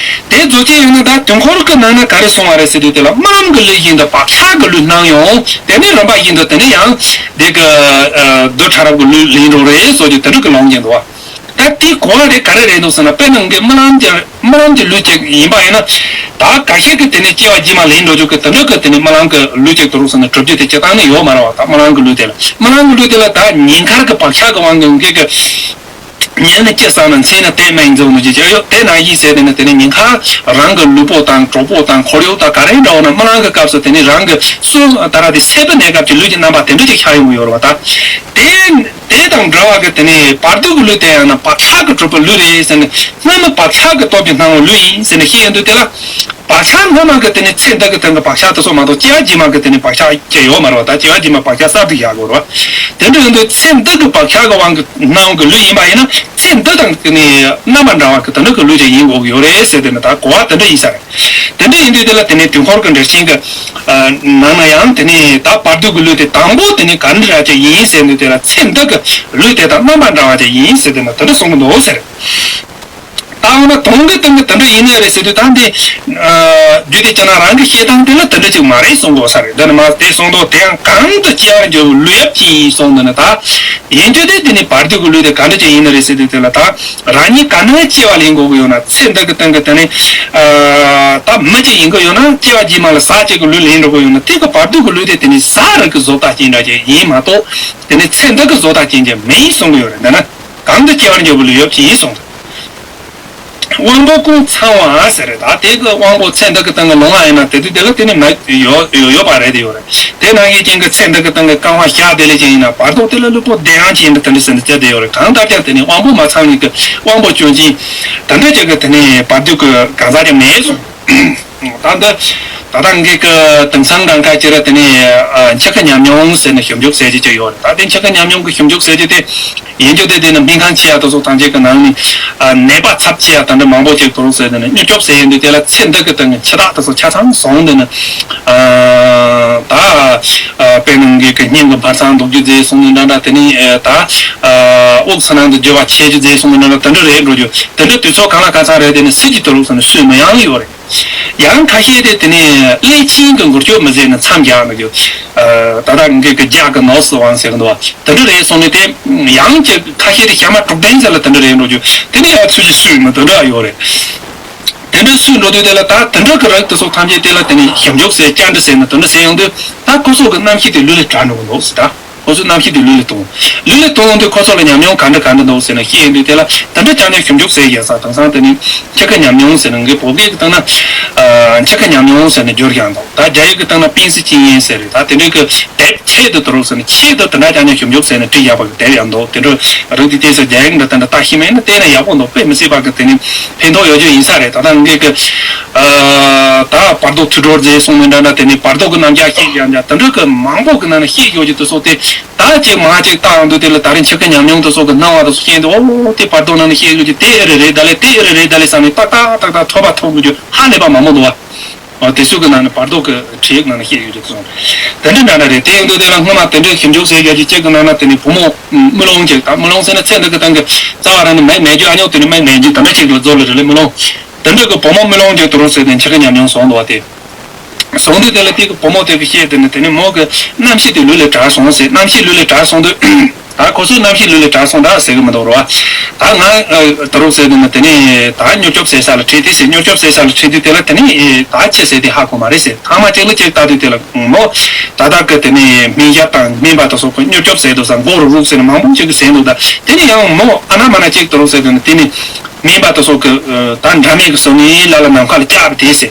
དེ་རྫོགས་ཆེན་ཡིན་ན་ད་དུས་འཁོར་གྱི་ནང་ན་ག་རེ་གསུང་བ་རེད་ཟེར་དུས་དེ་ལ་རྨི་ལམ་གྱི་ལུས་བཞིན་དུ་བག་ཆགས་ཀྱི་ལུས་སྣང་ཡང་དེ་ནི་རིམ་པ་བཞིན་དུ་དེ་ནི་ཡང་དེ་གི་རྡུལ་ཕྲ་རབ་ཀྱི་ལུས་ལེན་འགྲོ་རེད་ཟེར་རྒྱུ་དེ་འདྲ་གི་ལུང་ཡིན་འདུག་བ། ད་དེའི་གོ་བ་དེ་ག་རེ་རེད་འདུག་ཟེར་ན། དཔེར་ན་ངས་རྨི་ལམ་གྱི་རྨི་ལམ་གྱི་ལུས་ཅིག་ཡིན་པ་ཡིན་ན། ད་འགའ་ཤས་ཀྱིས་དེ་ནས་སྐྱེ་བ་རྗེས་མ་ལེན་འགྲོ་རྒྱུ་གི་དེ་འདྲ་གི་དེ་ནས་རྨི་ལམ་གྱི་ལུས་ཅིག་དུ་རུག་ཟེར་ནས་གྲུབ་རྒྱུ་དེ་སྤྱིར་བཏང་ནས་ཡོད་མ་རེད་བ། ད་རྨི་ལམ་གྱི་ལུས་དེ་ལ་རྨི་ལམ་གྱི་ལུས་དེ་ལ་ད་ཉིན་མཁར་གྱི་བག་ཆགས་ཀྱི་དབང་གིས་ངེད་ཀྱི་ཉལ་ན་ཅི་ཟ་ན། འཚལ་ན་གཏད་མེད་འཛོམས་ནས་ཅི་བྱ་ཡོད་དེ་ནང་བཞིན་ཟེར་དེ་ནས་དེ་ནས་ཉིན་མཁར་རང་གི་ལུས་པོ་དང་གྲོགས་པོ་དང་ཁོར་ཡུག་དང་ག་རེ་འདྲ་བོ་ན་རྨི་ལམ་གྱི་སྐབས་སུ་དེ་ནས་རང་གི་སུ་ད་ར་དེ་སད་པའི་གནས་སྐབས་ཀྱི་ལུས་ཀྱི་རྣམ་པ་དེ་འདྲ་ཅིག་ཤར་ཡོང་གི་ཡོད་རེད་བ། ད་དེ། དེ་དང་འདྲ་བ་གི་དེ་ནས་བར་དོ་གི་ལུས་དེ་ཡང་ན་བག་ཆགས་ཀྱིས་གྲུབ་པའི་ལུས་རེད་ཟེར་ནས་སྔ་མ་བག་ཆགས་ཀྱི་སྟོབས་ཀྱིས་སྣང་བའི་ལུས་ཡིན་ཟེར་ནས་བཤད་ཡོང་དུས་དེ་ལ། བག་ཆགས་སྔ་མ་གི་དེ་ནས་ཚེ་འདི་གི་སྟེང་གི་བག་ཆགས་དེ་ཚོ་མ་གཏོགས་སྐྱེ་བ་རྗེས་མ་གི་དེ་ནས་བག་ཆགས་སྐྱེ་ཡོད་མ་རེད་བ། ད་སྐྱེ་བ་རྗེས་མ་བག་ཆགས་གསར་དུ་བཞག་དགོས་རེད་བ། དེ་འདྲ་ཡིན་དུས་ཚེ་འདི་གི་བག་ཆགས་ཀྱི་དབང་གིས་སྣང་བའི་ལུས་ཡིན་པ་ཡིན་ན་ཚེ་འདི་དང་དེ་ནས་རྣམ་པ་འདྲ་བ་གི་དེ་འདྲ་གི་ལུས་ཅིག་ཡིན་དགོས་ཀྱི་ཡོད་རེད་ཟེར་དེ་ནི་ད་གོ་བ་དེ་འདྲ་ཡིན་ས་རེད། དེ་འདྲ་ཡིན་དུས་དེ་ལ་དེ་ནས་དུས་འཁོར་གྱི་འགྲེལ་ཆེན་གྱི་ནང་ན་ཡང་དེ་ནས་ད་བར་དོ་གི་ལུས་དེ་དང་པོ་དེ་ནས་ག་འདྲ་ཅིག་ཡིན་ཟེར་ནས་དེ་ལ་ཚེ་འདི་གི་ལུས་དེ་དང་རྣམ་པ་འདྲ་བ་ཅིག་ཡིན་ཟེར་དེ་ན་དེ་འདྲ་གསུང་གི་འདུག་ཟེར། ད་འོ་ན་དོན་གྱི་སྟེང་གི་དེ་འདྲ་ཡིན་ནི་རེད་ཟེར་དུས་ད་འདི་རྒྱུད་སྡེ་ཕྱི་ནང་རང་གི་བཤད་སྟངས་དེ་ལ་དེ་འདྲ་ཅིག་མ་རེད་གསུང་དགོས་ས་རེད། འདི་ནི་མ་དེ་གསུང་དོ་དེ་ཡང་གང་དུ་སྐྱེ་བར་འགྱུར་བའི་ལུས་ཡབ་ཅིག་ཡིན་གསུངས་འདི་ནི་ད་ཡིན་རྒྱུ་དེ་དེ་ནི་བར་དོ་གི་ལུས་དེ་ག་འདྲ་ཅིག་ཡིན་ནི་རེད་ཟེར་དུས་དེ་ལ་ད། རང་ཉིད་ག་ནས་སྐྱེ་བ་ལེན་དགོས་ཀྱི་ཡོད་ན། ཚེ་འདི་གི་སྟེང་གི་དེ་ནི་ད་མི་ཅིག་ཡིན་གྱི་ཡོད་ན་སྐྱེ་བ་རྗེས་མ་ལ་ཟས་བཅད་ཀྱི་ལུས་ལེན་འགྲོ་གི་ཡོད་ན་དེ་གི་བར་དོ་གི་ལུས་དེ་དེ་ནི་ཟས་རིགས་ཀྱི་བཟོ་ལྟ་ཅན་འདྲ་ཅིག་ཡིན་མ་གཏོགས་དེ་ནི་ཚེ་འདི་གི་བཟོ་ལྟ་ཅན་ཅིག་མིན་གསུང་གི་ཡོད་རེད། འདི་ན་གང་དུ་སྐྱེ་བར་འགྱུར་བའི་ལུས་ཡབ་ཅིག་ཡིན་གསུངས། དབང་པོ་ཀུན་ཚང་བ་ཟེར་རེད། ད་དེ་གི་དབང་པོ་ཚེ་འདི་གི་སྟེང་གི་ལུང་བ་ཡིན་ན་དེ་དུས་དེ་ལ་དེ་ནི་མ་ཡོད་ཡོད་པ་རེད་དེ་ཡོད་རེད། དེ་ནང་བཞིན་ཅན་གྱི་ཚེ་འདི་གི་སྟེང་གི་རྐང་པ་ཞག་དེ་ལས་ཅན་ཡིན་ན་བར་དོ་དེ་ལ་ལུས་པོ་བདེ་ཡང་ཅན་དུ་དེ་འདྲ་ཟེར་ནས་བརྩི་བསྡད་ཡོད་རེད། གང་ལྟར་ཀྱང་དེ་ནི་དབང་པོ་མ་ཚང་བའི་གི་དབང་པོ་སྐྱོན་ཅན་དེ་འདྲ་ཅིག་གི་དེ་ནི་བར་དོ་གི་གང་ཟག་ཀྱང་མེད་གསུངས། ད་འདི་ ད་ལྟ་ངེད་ཀྱི་དེང་སང་གྲངས་ཀ་ཅི་ར་དེ་ནས་འཆི་ཁ་ཉམས་མྱོང་ཟེར་ནས་ཞིབ་འཇུག་ཟེར་གྱི་ཅིག་ཡོད་རེད། ད་དེ་འཆི་ཁ་ཉམས་མྱོང་གི་ཞིབ་འཇུག་ཟེར་གྱི་དེ་ཡིན་རྒྱུ་དེ་དེ་ནི་སྨན་ཁང་ཆེ་ཡ་དེ་ཚོ་ཐམས་ཅད་ཀྱི་ནང་ནས་ནད་པ་ཚབས་ཆེ་ཡ་དེ་འདྲ་མང་པོ་ཅིག་དུ་རུག་ཟེར་དེ་ནི་མྱུར་སྐྱོབ་ཟེར་ཡིན་དུས་དེ་ལ་ཚེ་འདི་གི་སྟེང་གི་འཆི་བདག་དེ་ཚོ་ཆ་ཚང་བཟུང་དེ་ནི་ད་དཔེར་ན་ངེད་ཀྱི་སྙིང་གི་འབར་ཚང་འདུག་རྒྱུ་ཟེར་གསུངས་ནས་འདྲ་འདྲ། དེ་ནི་ད་དབུགས་ཚ་ནང་དུ་འགྱུར་བ་ཆེ་རྒྱུ་ཟེར་གསུངས་ནས་འདྲ་འདྲ། དེ་འདྲ་རེད་འགྲོ་རྒྱུ། དེ་འདྲ་དུས་ཚོད་གང་ལ་གང་འཚམ་རེད། དེ་ནི་སྲིད་ཀྱི་དུ་རུག་ཟེར་ནས་སུས་མི་ཡང་ཡོད་རེད། ཡང་ཁ་ཤས་དེ་དེ་ནས་ཀླད་ཆེན་གྱི་འགུལ་སྐྱོད་མི་བཟད་ནས་མཚམས་རྒྱག་མི་རྒྱུ། ད་ལྟ་ངེད་ཀྱི་རྒྱ་གི་ནོག་སི་ཝང་ཟེར་གི་འདུག་བ། དེ་འདྲ་རེད་སོང་ནས་དེ་ཡང་ཅིག་ཁ་ཤས་དེ་ཞག་མ་དྲུག་བདུན་ཙམ་ལ་དེ་འདྲ་རེད་འགྲོ་རྒྱུ། དེ་ནས་ཡང་ཚུར་ཅིག་སུས་མི་དེ་འདྲ་ཡོད་རེད། དེ་འདྲ་སུས་འགྲོ་དུས་དེ་ལ་ད་དེ་འདྲ་གི་རིགས་དེ་ཚོ་ཐམས་ཅད་དེ་ལ་དེ་ནས་ཞིབ་འཇུག་ཟེར་བཅར་འདྲི་ཟེར་ནས་དེ་འདྲ་ཟེར་ཡོང་དུས་ད་ཁོ་ཚོ་གི་རྣམ་ཤེས་དེ་ལུས་ལས་བྲལ་འགྲོ་གི་འདུག་ཟེར། ད་ཁོ་ཚོའི་རྣམ་ཤེས་དེ་ལུས་ལས་ཐོངས། ལུས་ལས་ཐོངས་ཡོང་དུས་ཁོ་ཚོ་ལ་ཉམས་མྱོང་ག་འདྲ་ག་འདྲ་འདུག་ཟེར་ནས་ཤེས་ཡོང་དུས་དེ་ལ་དེ་འདྲ་བཅར་ནས་ཞིབ་འཇུག་ཟེར་ཡོད་ས། དེང་སང་དེ་ནི་འཆི་ཁ་ཉམས་མྱོང་ཟེར་ནས་ངའི་བོད་སྐད་ཀྱི་སྟེང་ན་འཆི་ཁ་ཉམས་མྱོང་ཟེར་ནས་བསྒྱུར་བཞག་འདུག་ད་རྒྱ་ཡིག་གི་སྟེང་ན་病死经验ཟེར་རེད། ད་དེ་འདྲའི་གི་དེབ་ཆེད་དུ་དུ་རུག་ཟེར་ནས་ཆེད་དུ་དེ་འདྲ་བཅར་ནས་ཞིབ་འཇུག་ཟེར་ནས་བྲིས་བཞག་པ་གི་དེབ་ཡང་འདུག་དེ་འདྲ་རིགས་དེ་དེ་ཚོ་རྒྱ་ཡིག་འདྲ་དེ་འདྲ་ལྟ་ཤེས་མེད་ན་བལྟས་ན་ཡག་པོ་འདུག་དཔེ་མི་སྲིད་པ་གི་དེ་ནི་ཕན་ཐོགས་ཡོད་རྒྱུ་ཡིན་ས་རེད། ད་ལྟ་ངེད་ཀྱི་ད་བར་དོ་ཐུགས་སྒྲོལ་མཛད་གསུངས་མི་འདྲ་འདྲ། དེ་ནི་བར་དོ་གི་རྣམ་གཞག་ཤེས་ཀྱང་འདྲ་དེ་འདྲ་གི་མང་པོ་གི་ནང་ནས་ཤེས་ཡོད་རྒྱུ་དེ་ཚོ་དེ་ད་ཅིག་མ་ཅིག་བལྟ་ཡོང་དུས་དེ་ལ་ད་རིང་འཆི་ཁ་ཉམས་མྱོང་དེ་ཚོ་གི་སྣང་བ་དེ་ཚོ་ཤེས་འདུག་ཨོ་དེ་བར་དོ་ནང་ནས་ཤེས་ཡོད་རྒྱུ་དེ་ཨེ་རེད་རེད་ད་ལེ་དེ་ཨེ་རེད་རེད་ད་ལེ་བསམ་ནས་ཏག་ཏག་ཏག་ཏག་ཐོབ་པ་ཐོབ་དགོས་རྒྱུ་ཧ་ལས་པ་མང་པོ་འདུག་བ། ཨོ་དེ་ཚོ་གི་ནང་ནས་བར་དོ་གི་ཁྲིད་ཡིག་ནང་ནས་ཤེས་ཡོད་རྒྱུ་དེ་ཚོ་དེ་འདྲ་འདྲ་འདྲ་རེད། དེ་ཡིན་དུས་དེ་ལ་སྔོན་མ་དེ་འདྲའི་ཞིབ་འཇུག་ཟེར་རྒྱུ་ཅིག་གི་ནང་ན་དེ་ནི་བུ་མོ་དམུས་ལོང་ཅིག་ད་དམུས་ལོང་ཟེར་ན་ཚེ་འདི་གི་སྟེང་གི་རྩ་བ་རང་ནས་མེད་མེད་རྒྱུ་ཨ་ཉོག་དེ་ནི་མེད་མེད་རྒྱུ་དེ་འདྲ་ཅིག་ལ་རྫོགས་ལ་རེད་ལེ་དམུས་ལོང་། དེ་འདྲ་གི་བུ་མོ་དམུས་ལོང་ཅིག་དུ་རུ་ཟེར་ཏེ་འཆི་ཁ་ཉམས་མྱོང་སོང་འདུག་བ་དེ། སོང་དུས་དེ་ལ་དེ་གི་བུ་མོ་དེ་གི་བཤད་དེ་ནི་དེ་ནི་མོ་གི་རྣམ་ཤེས་དེ་ལུས་ལས་བྲལ་སོང་ཟེར། རྣམ་ཤེས་ལུས་ལས་བྲལ་སོང་དུས་ད་ཁོ་ཚོའི་རྣམ་ཤེས་ལུས་ལས་བྲལ་སོང་ད་ཟེར་གི་མི་འདུག་རོ། ད་ང་དུ་རུ་ཟེར་དེ་ནི་དེ་ནི་ད་མྱུར་སྐྱོབ་ཟེར་ས་ལ་ཁྲིད་དེ་ཟེར། མྱུར་སྐྱོབ་ཟེར་ས་ལ་ཁྲིད་དུས་དེ་ལ་དེ་ནི་ད་ཅི་ཟེར་དེ་ཧ་གོ་མ་རེད་ཟེར། ཐ་མ་གཅིག་ལ་གཅིག་ལྟ་དུས་དེ་ལ་མོ་ད་ལྟ་གི་དེ་ནི་སྨན་ཞབས་དང་སྨན་པ་དེ་ཚོ་གི་མྱུར་སྐྱོབ་ཟེར་དུས་ས་མགོ་རུ་རུག་ཟེར་ནི་མང་པོ་ཅིག་གི་ཟེར་འདུག་ད་དེ་ནི་ཡང་མོ་ཨ་ན་མ་ན་ཅིག་དུ་རུ་ཟེར་དེ་ནི་དེ་ནི། སྨན་པ་དེ་ཚོ་གི་ད་འདྲ་མེད་ཀྱི་སོ་ནི་ལ་ལ་ནམ་མཁའ་ལ་བཅག་པ་དེ་ཟེར།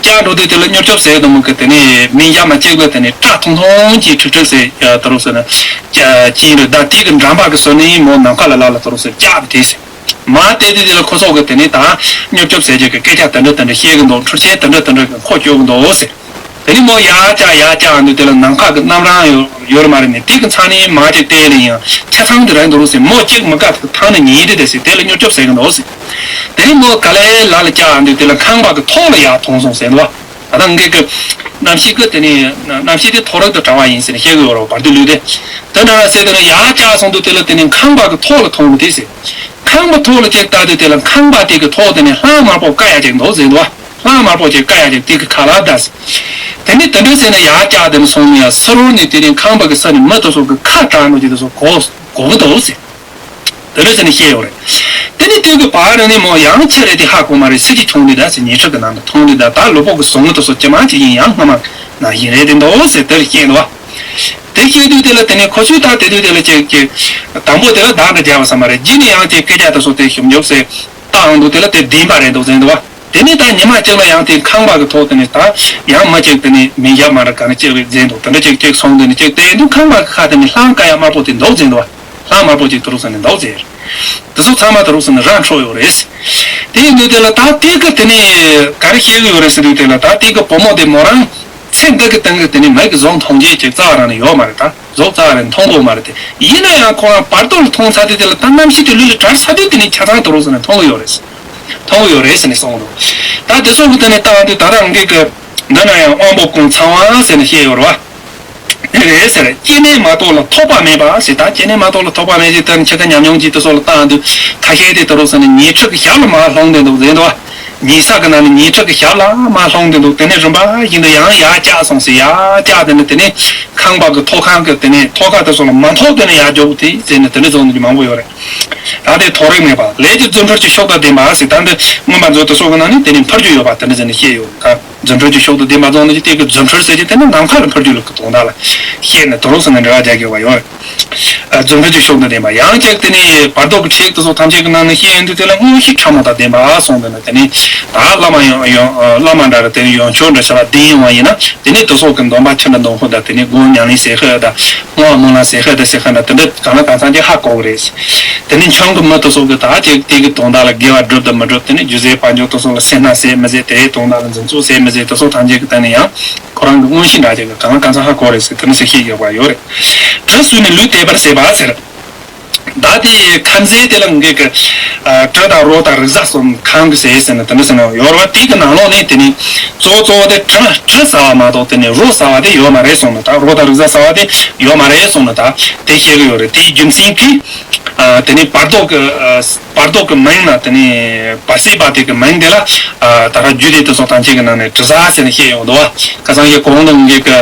བཅག་འགྲོ་དུས་དེ་ལ་མྱུར་སྐྱོབ་ཟེར་དུ་མོ་གི་དེ་ནས་སྨན་ཞབས་མ་གཅིག་ལ་དེ་ནས་སྐྲ་ཐུང་ཐུང་གི་ཁྲིག་ཁྲིག་ཟེར་དུ་རུ་ཟེར་ན་ཅིག་རེད། ད་དེ་གི་འགྲམ་པ་གི་སོ་ནི་མོ་ནམ་མཁའ་ལ་ལ་ལ་དུ་རུ་ཟེར་བཅག་པ་དེ་ཟེར། མ་དེ་དུས་དེ་ལ་ཁོ་ཚོ་གི་དེ་ནས་ད་མྱུར་སྐྱོབ་ཟེར་རྒྱུ་གི་སྐད་ཆ་དེ་འདྲ་དེ་འདྲ་བཤད་གི་འདུག་འཕྲུལ་ཆས་དེ་འདྲ་དེ་འདྲ་གི་མཁོ་སྤྱོད་གི་འདུག་ཟེར། དེ་ནི་མོ་ཡར་བཅག་ཡར་བཅག་འདུག་དེ་ལ་ནམ་མཁའ་གི་གནམ་རང་ཡོད་ཡོད་རེད་མ་རེད་ནི་དེ་གི་མཚམས་ནས་མ་ཅིག་བལྟས་ལ་ཡང་ཆ་ཚང་དེ་རང་འདུག་ཟེར། མོ་གཅིག་མི་དགའ་ཐང་ནས་ཉིན་དེ་དེ་ཟེར་དེ་ལ་མྱུར་སྐྱོབ་ཟེར་གི་འདུག་ཟེར། དེ་ནི་མོ་ག་ལེ་ལ་ལ་བཅག་འདུག་དེ་ལ་ཁང་པ་གི་ཐོག་ལ་ཡར་ཐོན་སོང་ཟེར་འདུག་ད་ལྟ་ངེད་ཀྱི་གནམ་གཤིས་ཀྱི་དེ་ནི་གནམ་གཤིས་དེ་མཐོ་རིས་དང་བྲལ་བ་ཡིན་ཟེར་ནས་བཤད་གི་ཡོད་རེད། བར་དུ་ལུས་དེ་དེ་འདྲ་ཟེར་དེ་ནི་ཡར་བཅག་སོང་དུས་དེ་ལ་དེ་ནི་ཁང་པ་གི་ཐོག་ལ་ཐོན་གི་དེ་ཟེར། ཁང་པ་ཐོག་ལ་ཅིག་ལྟ་དུས་དེ་ལ་ཁང་པ་དེ་གི་ཐོག་དེ་ནི་ལྷམ་དམར་པོ་བཀབ་ཡ་ཅིག་འདུག་ཟེར་འདུག་ལྷམ་དམར་པོ་ཅིག་བཀབ་ཡ་ཅིག་དེ་གི་ཁ་ལག་ད་ཟེར། དེ་ནི་དེ་འདྲ་ཟེར་ནས་ཡར་བཅག་དེ་ནི་སོང་ནས་ཡ་ས་རོ་ནས་དེ་ནི་ཁང་པ་གི་ས་ནས་མི་དེ་ཚོ་གི་ཁ་གྲག་འགྲོ་ཅིག་དེ་ཚོ་གོ་གོ་གི་འདུག་ཟེར། དེ་འདྲ་ཟེར་ནས་བཤད་ཡོད་རེད། དེ་ནི་དེ་གི་བར་ནས་མོ་ཡང་ཆི་རེད་དེ་ཧ་གོ་མ་རེད། སྲིད་ཀྱི་ཆུང་དེ་ད་ཟེར་ཉལ་ཁྲི་གི་ནང་དུ་ཐོན་དེ་ད་ད་ལུས་པོ་གི་ཟུངས་དེ་ཚོ་ཇེ་མང་ཇེ་ཡིན་ཡང་སྔ་མ་ནང་བཞིན་རེད་དེ་འདུག་ཟེར་དེར་བཤད་འདུག་དེ་བཤད་དུས་དེ་ལ་དེ་ནས་ཁོ་ཚོས་ད་དེ་དུས་དེ་ལ་ཅིག་ཅིག་དང་པོ་དེ་ལ་བདག་འདྲ་རྒྱག་པ་ས་མ་རེད། རྗེས་ནས་ཡང་ཅིག་སྐད་ཆ་དེ་ཚོ་དེ་ཞིབ་འཇུག་ཟེར་བཏང་འདུག་དེ་ལ་དེ་བདེན་པ་རེད་འདུག་ཟེར་འདུག་བ། དེ་ནས་ད་ཉི་མ་གཅིག་ལ་ཡང་དེ་ཁང་པ་གི་ཐོག་དེ་ནས་ད་ཡང་མི་གཅིག་དེ་ནས་མི་ཡག་མ་རེད་ག་ནས་ཅིག་རེད་ཟེར་འདུག་དེ་འདྲ་ཅིག་ཅིག་སོང་དེ་ནས་ཅིག་དེ་དུས་ཁང་པ་གི་ཁ་དེ་ནས་ལྷམ་ཀ་ཡ་དམར་པོ་དེ་འདུག་ཟེར་འདུག་བ། ལྷམ་དམར་པོ་ཅིག་དུ་རུ་ཟེར་ནས་འདུག་ཟེར། དེ་ཚོ་ཚང་མ་དུ་རུ་ཟེར་ནས་རང་འཕྲོག་ཡོད་རེད། དེ་ཡིན་དུས་དེ་ལ་ད་དེ་གི་དེ་ནས་ག་རེ་བཤད་གི་ཡོད་རེད་ཟེར་དུས་དེ་ལ་ད་དེ་གི་བུ་མོ་དེ་མོ་རང་ཚེ་འདི་གི་སྟེང་གི་དེ་ནས་མི་གི་གཟུགས་མཐོང་རྒྱུ་ཅིག་རྩ་བ་རང་ནས་ཡོད་མ་རེད། ད་གཟུགས་རྩ་བ་རང་མཐོང་གི་ཡོད་མ་རེད་དེ། ཡིན་ན་ཡང་ཁོ་རང་བར་དོ་ལ་མཐོང་ཚར་དུས་དེ་ལ་ད་རྣམ་ཤེས་དེ་ལུས་ལ་བྲལ་ཚར་དུས་དེ་ནས་ཆ་ཚང་དུ་རུ་ཟེར་ནས་མཐོང་གི་ཡོད་རེད། མཐོང་གི་ཡོད་རེད་ཟེར་ནས་གསུངས་འདུག་ད་དེ་ཚོ་གི་དེ་ནས་ད་འདི་ད་རང་གི་གི་འདི་ན་ཡང་དབང་པོ་ཀུན་ཚང་བ་ཟེར་ནས་བཤད་ཡོད་རེད་བ། དེ་རེད་ཟེར། སྐྱེ་གནས་མ་གཏོགས་ལ་ཐོགས་པ་མེད་པ་ཟེར། ད་སྐྱེ་གནས་མ་གཏོགས་ལ་ཐོགས་པ་མེད་ཅེས་དེར་འཆི་ཁ་ཉམས་མྱོང་གྱིས་དེ་སོགས་ལ་བཏང་དུས་ཁ་ཤས་དེ་དུ་རུ་ཟེར་ནས་ཉལ་ཁྲི་གི་ཞབས་ལ་མར་ལྷུང་བསྡད་འདུག་ཟེར་འདུག་ཉལ་ས་གི་ནང་ནས་ཉལ་ཁྲི་གི་ཞབས་ལ་མར་ལྷུང་བསྡད་འདུག་དེ་ནས་རིམ་པ་བཞིན་དུ་ཡང་ཡར་བཅག་སོང་ཟེར། ཡར་བཅག་དེ་ནས་དེ་ནས་ཁང་པ་གི་ཐོག་ཁང་གི་དེ་ནས་ཐོག་ཁ་དེ་སོགས་ལ་མ་ཐོགས་དེ་ནས་ཡར་འཇོག་དེ་ཟེར་ནས་དེ་འདྲ་བཟོ་འདུག་མང་པོ་ཡོད་རེད། ད་དེ་ཐོགས་རེག་མེད་པ་ལས་ཀྱི་རྫུ་འཕྲུལ་གྱི་ཤུགས་དང་ལྡན་པ་ཟེར། ད་འདི་མངོན་པ་མཛོད་དུ་སོགས་ཀྱི་ནང་ནས་དེ་ནས་འཕུར་རྒྱུ་ཡོད་པ་དེ་འདྲ་ཟེར་ནས་བཤད་ཡོད། ད་རྫུ་འཕྲུལ་གྱི་ཤུགས་དང་ལྡན་པ་ཚོ་ནི་དེ་གི་རྫུ་འཕྲུལ་ཟེར་གྱི་དེ་ནི་ནམ་མཁའ་ལ་འཕུར་རྒྱུ་ལ་གི་དོན་དག་ལ་བཤད་ནས་དོ་རུང་ཟེར་ནས་འབྲེལ་བ་རྒྱག་དགོས་པ་ཡོད། རྫུ་འཕྲུལ་གྱི་ཤུགས་དང་ལྡན་པ་ཡང་གཅིག་དེ་ནི་བར་དོ་གི་ཁྲིད་དེ་ཚོ་ཐམས་ཅད་ཀྱི་ནང་ནས་བཤད་ཡོང་དུས་དེ་ལ་དངོས་གཞི་ཕྲ་མོ་དང་ལྡན་པ་གསུངས་དེ་ནི་དེ་ནི་ད་བླ་མ་ཡང་ཡང་བླ་མ་འདྲ་ར་དེ་ནི་ཡོན་མཆོད་འདྲ་བྱ་བ་ལྡན་ཡོང་བ་ཡིན་ན། དེ་ནས་དེ་སོགས་ཀྱི་འདོན་པ་ཆུ་འདྲ་འདོན་ཁོ་དང་དེ་ནས་སྒོ་ཉམས་ལེན་ཟེར་ཤེས་དང་བསྔོ་བ་སྨོན་ལམ་ཟེར་ཤེས་དང་ཟེར་ཤེས་དང་དེ་འདྲ་གང་ལ་གང་འཚམ་ཅིག་ཧ་གོ་གི་རེད། དེ་ནས་ཆང་གི་མི་དེ་སོགས་ཀྱི་ད་ཅིག་དེ་གི་དོན་དག་ལ་དགེ་བ་སྒྲུབ་དང་མི་སྒྲུབ། དེ་ནས་རྒྱུ་ཟས་དཔལ་འབྱོར་དེ་སོགས་ལ་སེར་སྣ་ཟེར་མི་ཟེར། དེའི་དོན་དག་ལ་འཛིན་ཚུལ་ཟེར་མི་ཟེར། ཟེར་དེ་ཚོ་ཐམས་ཅད་ཀྱི་སྟེང་ནས་ཡང་ཁོ་རང་གི་མངོན་ཤེས་འདྲ་ཅིག་གི་གང་ལ་གང་འཚམ་ཧ་གོ་རེད་ཟེར་དེ་མི་ཟེར་ཤེས་ཡོད་པ་ཡོད་རེད། གྲི་བསྲུངས་ནས་ལུས་བདེ་བར་བྱེད་པ་ཟེར། ད་དེ་ཁམས་ཟས་དེ་ལ་ངེད་ཀྱི་གྲི་དང་རོ་དང་རིག་གཟར་གསུམ་ཁང་གི་ཟས་ཟེར་ནས་དེ་འདྲ་ཟེར་ན་ཡོད་རེད་བ། དེ་གི་ནང་ལོགས་ནས་དེ་ནི་གཙོ་བོ་གཙོ་བོ་དེ་གྲི་གྲི་ཟ་བ་མ་གཏོགས་དེ་ནི་རོ་ཟ་བ་དེ་ཡོད་མ་རེད་གསུངས་ནས། ད་རོ་དང་རིག་གཟར་ཟ་བ་དེ་ཡོད་མ་རེད་གསུངས་ནས་ད་དེ་བཤད་གི་ཡོད་རེད། དེའི་རྒྱུ་མཚན་གྱིས་དེ་ནི་བར་དོ་གི་བར་དོ་གི་མིང་ན་དེ་ནི་བར་སྲིད་པ་དེ་གི་མིང་དེ་ལ་ད་ལྟ་རྒྱུད་སྡེ་དེ་ཚོ་ཐམས་ཅད་ཀྱི་ནང་ནས་དྲི་ཟ་ཟེར་ནས་བཤད་ཡོང་འདུག་བ། ཁ་སང་གི་གོང་དུ་ངེད་ཀྱི་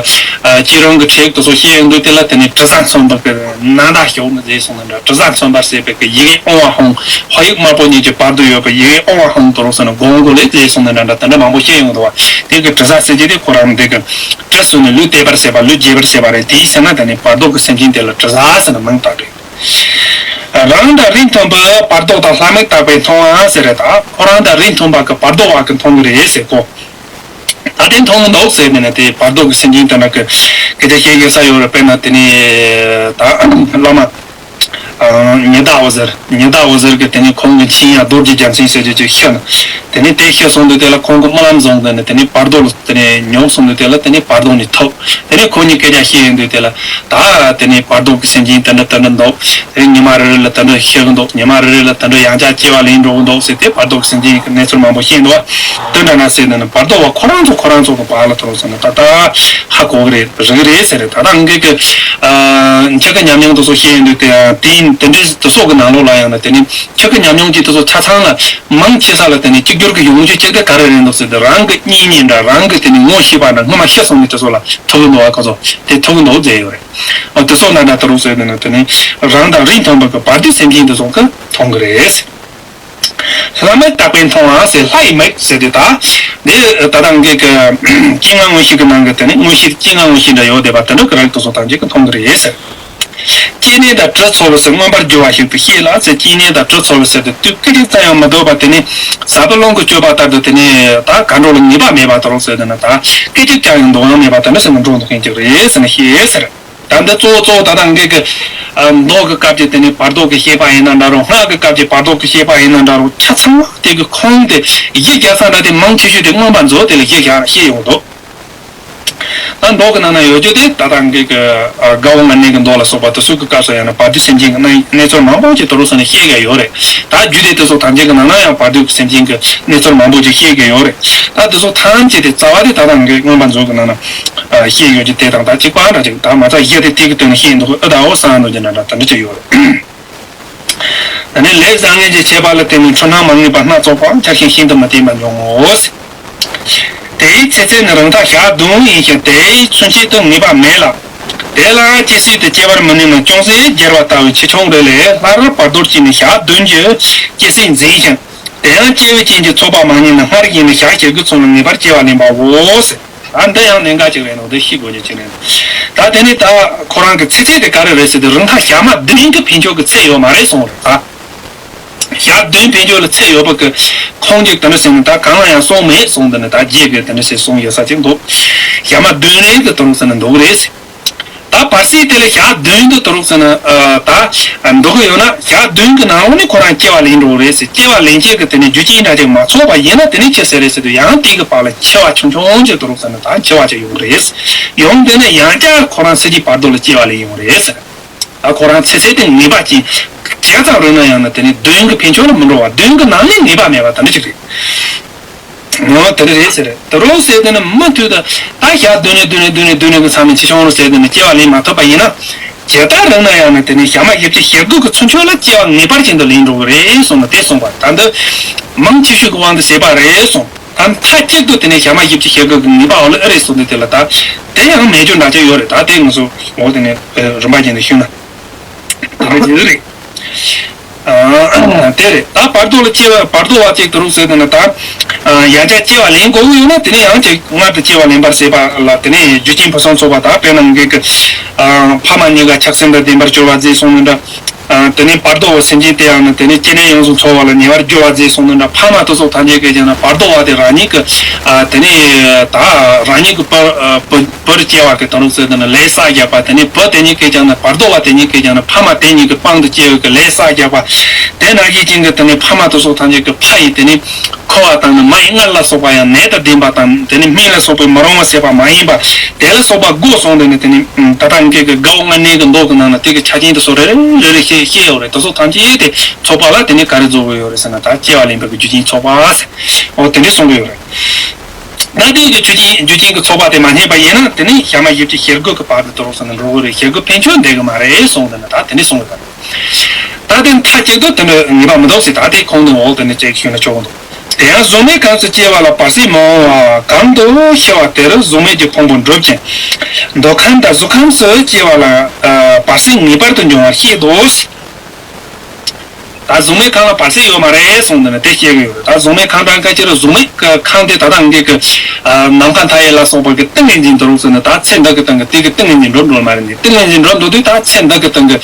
ཁྱེད་རང་གི་ཁྲིད་དེ་ཚོ་བཤད་ཡོང་དུས་དེ་ལ་དེ་ནི་དྲི་ཟ་མཚོན་པ་གི་ནང་ད་ཞོག་ནི་ཟེར་སོང་ན་འདྲ། དྲི་ཟ་མཚོན་པར་བྱེད་པའི་གི་ཡི་གེ་ཨོང་བ་ཧོང་ཧོ་ཡིག་དམར་པོ་གཉིས་ཀྱི་བར་དུ་ཡོད་པའི་ཡི་གེ་ཨོང་བ་ཧོང་དུ་རུ་སོང་ན་གོང་གོ་ལེ་ཟེར་སོང་ན་འདྲ་འདྲ་དེ་འདྲ་མང་པོ་བཤད་ཡོང་འདུག་བ། དེ་གི་དྲི་ཟ་ཟེར་གྱི་དེ་ཁོ་རང་དེ་གི་གྲི་བསྲུངས་ནས་ལུས་བདེ་བར་བྱེད་པ་ལུས་རྒྱས་པར་བྱེད་པ་རེད། དེའི་ཕྱིར་ན་དེ་ནི་བར་དོ་གི་སེམས་ཅན་དེ་ལ་དྲི་ཟ་ཟེར་ན་མིང་བཏགས་རེད། རང་དང་རིགས་མཐུན་པའི་བར་དོ་དག་ལྷ་མིག་ལྟ་བུས་མཐོང་བ་ཟེར་རེད། ད་ཁོ་རང་དང་རིགས་མཐུན་པ་གི་བར་དོ་བ་གི་མཐོང་གི་རེད་ཟེར་གོ། ད་དེ་མཐོང་གི་འདུག་ཟེར་ནས་ནི་དེ་བར་དོ་གི་སེམས་ཅན་དེ་འདྲ་གི་སྐད་ཆ་བཤད་ཡོད་ས་ཡོད་རེད། དཔེར་ན་དེ་ནི་ད་བླ་མ་ཉི་ཟླ་འོད་ཟེར་ཉི་ཟླ་འོད་ཟེར་གི་དེ་ནི་ཁོང་གི་མཆན་ཡང་རྡོ་རྗེ་རྒྱལ་མཚན་ཟེར་རྒྱུ་ཅིག་ཤི་ན། དེ་ནི་དེ་ཤི་སོང་དུས་དེ་ལ་ཁོང་གི་རྨི་ལམ་བཟུང་དེ་ནི་དེ་ནི་བར་དོ་ལ་དེ་ནི་ཉོབ་སོང་དུས་དེ་ལ་དེ་ནི་བར་དོ་ནི་ཐོབ། དེ་ནི་ཁོ་གཉིས་སྐད་ཆ་བཤད་ཡོང་དུས་དེ་ལ་ད་དེ་ནི་བར་དོ་གི་སེམས་ཅན་དེ་འདྲ་དེ་འདྲ་འདུག་དེ་ཉི་མ་རེ་རེ་ལ་དེ་འདྲ་ཤི་གི་འདུག་ཉི་མ་རེ་རེ་ལ་དེ་འདྲ་ཡང་བསྐྱར་སྐྱེ་བ་ལེན་འགྲོ་གི་འདུག་ཟེར་དེ་བར་དོ་གི་སེམས་ཅན་གྱི་གནས་ཚུལ་མང་པོ་བཤད་འདུག་དེ་འདྲ་ན་ཟེར་དེ་ནི་བར་དོ་བ་ཁོ་རང་ཚོ་ཁོ་རང་ཚོ་གི་བར་ལ་ཐོར་སོང་ན་ད་ད་ཧ་གོ་གི་རེད། རིག་གི་རེད་ཟེར་རེད། ད་ད་ངེད་ཀྱི་འཆི་ཁའི་ཉམས་མྱོང་དེ་ཚོ་བཤད་ཡོང་དུས་དེ་དེ་དེ་འདྲའི་དེ་ཚོ་གི་ནང་ལོགས་ལ་ཡང་ན་དེ་ནི་འཆི་ཁའི་ཉམས་མྱོང་གི་དེ་ཚོ་ཆ་ཚང་ལ་མང་ཆེ་ས་ལ་དེ་ནི་གཅིག་གྱུར་གྱི་ཡོང་རྒྱུ་གཅིག་དེ་ག་རེ་རེད་འདུག་ཟེར་དུས་རང་གི་གཉེན་ཉེ་འདྲ་རང་གི་དེ་ནི་ངོ་ཤེས་པ་འདྲ་སྔོན་མ་ཤི་སོང་ནི་དེ་ཚོ་ལ་ཐུག་གི་འདུག་བ། ཁོ་ཚོ་དེ་ཐུག་གི་འདུག་ཟེར་ཡོད་རེད། ཨ་དེ་ཚོ་ན་འདྲ་ད་རུང་ཟེར་དེ་ནི་དེ་ནི་རང་དང་རིགས་མཐུན་པ་གི་བར་དོའི་སེམས་ཅན་དེ་ཚོ་གི་མཐོང་གི་རེད། ལྷ་མིག་ལྟ་བུས་མཐོང་བ་ཟེར་ལྷ་ཡི་མིག་ཟེར་དེ་ད་འདི་ད་ལྟ་ངེད་ཀྱི་སྤྱན་སྔ་མངོན་ཤེས་ཀྱི་ནང་གི་དེ་ནི་མངོན་ཤེས་སྤྱན་སྔ་མངོན་ཤེས་འདྲ་ཡོད་བསྡད་པ་དེ་འདྲ་གི་རིགས་དེ་ཚོ་ཐམས་ཅད་གི་མཐོང་གི་རེད་ཟེར། སྐྱེ་གནས་དང་དྲི་ཚོར་བ་ཟེར་མངོན་པར་བརྗོད་པ་ཞིག་ཏུ་ཤེས་ལ་ཟེར། སྐྱེ་གནས་དང་དྲི་ཚོར་བ་ཟེར་དུས་སྐད་ཅིག་ཙམ་ཡང་མི་སྡོད་པ་དེ་ནི་ཟབ་པའི་ཀློང་གི་སྤྱོད་པ་ལྟར་དུ་དེ་ནི་ད་གར་འགྲོ་ལ་ངེས་པ་མེད་པ་དེ་རུ་ཟེར་དེ་ནི་ད་སྐད་ཅིག་ཀྱང་ཡང་འདོར་ཡང་མེད་པ་དེ་འདྲ་ཟེར་ནས་འགྲོ་འདུག་མཁན་ཅིག་རེད་ཟེར་ནས་ཤེས་ཟེར། ད་འདི་གཙོ་བོ་གཙོ་བོ་ད་ལྟ་ངེད་ཀྱི་མདོ་གི་སྐབས་ཀྱི་དེ་ནི་བར་དོ་གི་བཤད་པ་ཡིན་ན་འདྲ་རུང་སྔགས་ཀྱི་སྐབས་ཀྱི་བར་དོ་གི་བཤད་པ་ཡིན་ན་འདྲ་རུང་ཆ་ཚང་དེ་གི་ཁུངས་དེ་གཞི་རྒྱག་ས་འདྲ་དེ་མང་ཆེ་ཤོས་དེ་མངོན་པ་མཛོད་དེ་ལ་གཞི་བཞག་བཤད་ཡོང་འདུག་ད་མདོ་གི་ནང་ན་ཡོད་རྒྱུ་དེ་ད་ལྟ་ངེད་ཀྱི་ཨ་དགའ་བོ་ལྔ་ལྡན་གྱི་མདོ་ལ་སོགས་པ་དེ་ཚོ་གི་སྐབས་སུ་ཡང་ན་བར་དོའི་སེམས་ཅན་གྱི་གནས་གནས་ཚུལ་མང་པོ་ཅིག་དེ་རུ་སོང་ནས་བཤད་ཡ་ཡོད་རེད། ད་རྒྱུད་སྡེ་དེ་ཚོ་ཐམས་ཅད་ཀྱི་ནང་ན་ཡང་བར་དོའི་སེམས་ཅན་གྱི་གནས་ཚུལ་མང་པོ་ཅིག་བཤད་ཡ་ཡོད་རེད། ད་དེ་ཚོ་ཐམས་ཅད་དེ་རྩ་བ་དེ་ད་ལྟ་ངེད་མངོན་པ་མཛོད་ཀྱི་ནང་ན་ཨ་བཤད་ཡོད་རྒྱུ་དེ་དང་ད་གཅིག་པ་འདྲ་ཅིག་ད་མ་རྩ་གཞི་དེ་དེ་གི་དོན་བཤད་འདུག་ཨ་ད་འོ་ས་འདུག་ཅེ་ན་འདྲ་དེ་འདྲ་ཅིག་ཡོད་རེད། ད་ནི་ལས་བཟང་ངན་གྱི་བྱེད་པ་ལ་བརྟེན་ནས་འཁྲུལ་སྣང་མ་ངེས་པ་སྣ་ཚོགས་པ་འཆར་ཞིང་ཤིན་ཏུ་མི་བརྟན་པ་འབྱུང་ངོ་། དེའི་ཚེ་ཚད་ནི་རིང་ཐག་ཞག་བདུན་ཡིན་ཞིང་དེའི་ཚུན་ཆད་དུ་ངེས་པ་མེད་ལ། དེ་ལའང་ཇི་སྲིད་དུ་སྐྱེ་བར་མི་ནུས་ན་ཅུང་ཟད་རྒྱལ་བ་ལྟ་བུའི་ཆེ་ཆུང་རེ་ལས་སླར་བར་དོར་གྱིས་ནི་ཞག་བདུན་གྱི་སྐྱེ་སྲིད་འཛིན་ཞིང་། དེ་ཡང་སྐྱེ་བའི་རྐྱེན་གྱིས་ཚོགས་པ་མ་ངེས་ན་སྔར་བཞིན་དུ་ཞག་ཞེ་དགུ་ཚུན་ལ་ངེས་པར་སྐྱེ་བ་ལེན་པའོ། ད་འདི་ཡང་གནད་འགག་ཅིག་རེད་ནོ། འདི་ཤེས་དགོས་རྒྱུ་ཅིག་རེད། ད་དེ་ནི་ད་ཁོ་རང་གི་ཚེ་ཚད་དེ་ག་རེ་རེད་ཟེར་དུས་རིང་ཐག་ཞག་མ་བདུན་གྱི་ཕན་ཆོད་ཀྱི་ཚད་ཡོད་མ་རེད་གསུངས་རེད་ད། ཞག་བདུན་ཕན་ཆོད་ལ་ཚད་ཡོད་པ་གི་ཁུངས་ཀྱི་དེ་འདྲ་ཟེར་ནས་ད་གང་ལ་ཡང་གསུངས་མེད་གསུངས། དེ་ནི་ད་རྗེས་ཀྱི་དེ་འདྲ་ཟེར་གསུངས་ཡོད་ས་ཅིག་འདུག་ཞག་མ་བདུན་རེ་གི་དེ་འདྲ་ཟེར་ན་འདུག་རེད། ད་བར་སྲིད་དེ་ལ་ཞག་བདུན་དུ་དུ་རུག་ཟེར་ན་ཨ་ད་འདུག་གི་ཡོད་ན་ཞག་བདུན་གི་ནང་ལོགས་ནས་ཁོ་རང་སྐྱེ་བ་ལེན་འགྲོ་རེད་ཟེར། སྐྱེ་བ་ལེན་བྱེད་ཀྱི་དེ་ནས་རྒྱུ་རྐྱེན་འདྲ་ཅིག་མ་ཚོགས་པ་ཡིན་ན་དེ་ནས་ཅི་ཟེར་རེད་ཟེར་དུས་ཡང་དེ་གི་བར་ལ་འཆི་བ་ཆུང་ཆུང་ཅིག་དུ་རུག་ཟེར་ན་ད་འཆི་བ་ཅིག་ཡོང་གི་རེད། ཡོང་དེ་ནས་ཡང་བསྐྱར་ཁོ་རང་སྲིད་ཀྱི་བར་དོ་ལ་སྐྱེ་བ་ལེན་ཡོང་རེད་ཟེར། ད་ཁོ་རང་ཚེ་ཚད་དེ་ངེས་པ་ཅན་ག་ཙམ་རེད་ན་ཡང་ན་དེ་ནས་བདུན་གི་ཕན་ཆོད་ལ་མི་འགྲོ་བ་བདུན་གི་ནང་ནས་ངེས་པ་མེད་པ་དེ་འདྲ་ཅིག་རེད། ངོ་དེ་རེད་ཟེར། དེ་རུང་ཟེར་དེ་ནི་མུ་མཐུད་དུ་ད་ཞག་བདུན་ནས་བདུན་ནས་བདུན་ནས་བདུན་ནས་གི་ཚང་མས་ཆེ་ཆུང་རུ་ཟེར་དེ་ནི་སྐྱེ་བ་ལེན་མ་ཐུབ་པ་ཡིན་ན། ཇི་ལྟར་རིང་ན་ཡང་ན་དེ་ནི་ཞག་མ་བཞི་བཅུ་ཞེ་དགུ་གི་ཚུན་ཆོད་ལ་སྐྱེ་བ་ངེས་པར་ཅན་དུ་ལེན་འགྲོ་གི་རེད་གསུངས་ནས་དེ་གསུངས་པ་ད་འདི་མང་ཆེ་ཤོས་ཀྱི་དབང་དུ་བྱས་པ་རེད་གསུངས། ད་མཐའ་གཅིག་ཏུ་དེ་ནི་ཞག་མ་བཞི་བཅུ་ཞེ་དགུ་གི་ངེས་པ་འོ་ལ་ཨེ་རེད་གསུངས་ནས་དེ་ལ་ད་དེ་ཡང་མེད་རྒྱུ་འདྲ་ཅིག་ཡོད་རེད། ད་དེ་ང་ཚོ་འོ་དེ་ནི་རིམ་པ་བཞིན་དུ་ཞུས་ན། དེ་འདྲ་ཅིག་རེད། ཨ་དེ་རེད། ད་བར་དོ་ལ་སྐྱེ་བ་བར་དོ་བ་ཅིག་ཏུ་རུག་ཟེར་དེ་ན་ད་ཡང་བསྐྱར་སྐྱེ་བ་ལེན་དགོས་ཀྱི་ཡོད་ན་དེ་ནས་ཡང་ཅིག་སྔར་དུ་སྐྱེ་བ་ལེན་པར་བྱེད་པ་ལ་དེ་ནས་རྒྱུ་རྐྱེན་ཕུན་སུམ་ཚོགས་པ་དག་དཔེར་ན་ངེད་ཀྱི་ཕ་མ་གཉིས་ཀ་ཆགས་སེམས་དང་ལྡན་པར་གྱུར་པ་མཛད་གསུངས་ནས་འདྲ། དེ་ནས་བར་དོ་བ་སེམས་ཅན་དེ་ཡང་ནི་དེ་ནས་སྐྱེ་གནས་ཡོངས་སུ་འཚོ་བ་ལ་ཉེ་བར་གྱུར་པ་མཛད་གསུངས་ནས་འདྲ། ཕ་མ་དེ་ཚོ་ཐམས་ཅད་ཀྱིས་ཀྱང་ན་བར་དོ་བ་དེ་རང་ཉིད་ཀྱི་དེ་ནས་ད་རང་ཉིད་ཀྱི་བུ་བུ་བུར་སྐྱེ་བ་གི་དོན་ཟེར་དེ་ནི་ལས་བསགས་རྒྱག་པ། དེ་ནས་བུ་དེ་ཉིད་ཀྱིས་ཀྱང་ན་བར་དོ་བ་དེ་ཉིད་ཀྱིས་ཀྱང་ན་ཕ་མ་དེ་ཉིད་ཀྱི་དཔང་དུ་སྐྱེ་བའི་གི་ལས་བསགས་རྒྱག་པ། དེ་ནང་བཞིན་ཅན་གྱི་དེ་ནས་ཕ་མ་དེ་ཚོ་ཐམས་ཅད་ཀྱི་ཕ་ཡི་དེ་ནས་ འཁོར་བ་དང་ནི་མ་ཡི་མངལ་ལ་སོགས་པ་ཡང་ནད་དང་ལྡན་པ་དང་དེ་ནི་སྨན་ལ་སོགས་པའི་མ་རུངས་པ་ཟད་པ་མ་ཡིན་པ་དེ་ལ་སོགས་པ་དགུ་གསུངས་ཏེ་ནི་དེ་ནི་ད་ལྟ་འགའི་གི་དགའ་བོ་ལྔ་ནི་གི་མདོ་གི་ནང་ན་དེ་གི་ཆ་རྐྱེན་དེ་ཚོ་རེ་རེ་རེ་རེ་བཤད་བཤད་ཡོད་རེད། དེ་ཚོ་ཐམས་ཅད་དེ་ཚོགས་པ་ལ་དེ་ནི་ག་རེ་རྫོགས་ཀྱི་ཡོད་རེད་ཟེར་ན། ད་སྐྱེ་བ་ལེན་པའི་གི་རྒྱུ་རྐྱེན་ཚོགས་པ་ཟེར། འོ་དེ་འདྲ་གསུང་གི་ཡོད་རེད། ད་དེ་གི་རྒྱུ་རྐྱེན་རྒྱུ་རྐྱེན་གྱི་ཚོགས་པ་དེ་མ་རྙེད་པ་ཡིན་ན་དེ་ནི་ཞག་མ་བཞི་བཅུ་ཞེ་དགུ་གི་བར་དུ་དུ་རུ་སོང་ནས་འགྲོ་གི་རེད། ཞེ་དགུ་ཕན་ཆོད་འདེགས་གི་མ་རེད་གསུངས་ཏེ་ནི་ད་དེ་འདྲ་གསུང་གི་ཡོད་རེད། ད་དེ་མཐའ་གཅིག་ཏུ་དེ་འདྲ་ངེས་པ་མི་འདུག་ཟེར། ད་དེ་ཁོང་དུ་འོག་དེ་ནི་ཅེག་ཞུས་ན་ཆོག་གི་འདུག། དེ་ཡང་གཟུགས་མེད་ཁམས་སུ་སྐྱེ་བ་ལ་བར་སྲིད་མ་འོངས་པ་གང་དུ་སྐྱེ་བ་དེར་གཟུགས་མེད་ཀྱི་ཕུང་པོ་འགྲུབ་ཅིང་། འདོད་ཁམས་དང་གཟུགས་ཁམས་སུ་སྐྱེ་བ་ལ་བར་སྲིད་ངེས་པར་དུ་འབྱུང་བར་བཤད་དོ། ད་གཟུགས་མེད་ཁམས་ལ་བར་སྲིད་ཡོད་མ་རེད་གསུངས་ཏེ་ནི་དེ་བཤད་གི་ཡོད་རེད། ད་གཟུགས་མེད་ཁམས་དང་ཁ་ཅིག་ར་གཟུགས་མེད་ཁམས་དེ་ད་ལྟ་འགའི་གི་ནམ་མཁའ་མཐའ་ཡས་ལ་སོགས་པ་གི་ཏིང་ངེ་འཛིན་དུ་རུང་ཟེར་ན་ད་ཚེ་འདི་གི་སྟེང་གི་དེ་གི་ཏིང་ངེ་འཛིན་འགྲུབ་འགྲོ་མ་རེད། ནི་ཏིང་ངེ་འཛིན་འགྲུབ་འགྲོ་དུས་ད་ཚེ་འདི་གི་སྟེང་གི་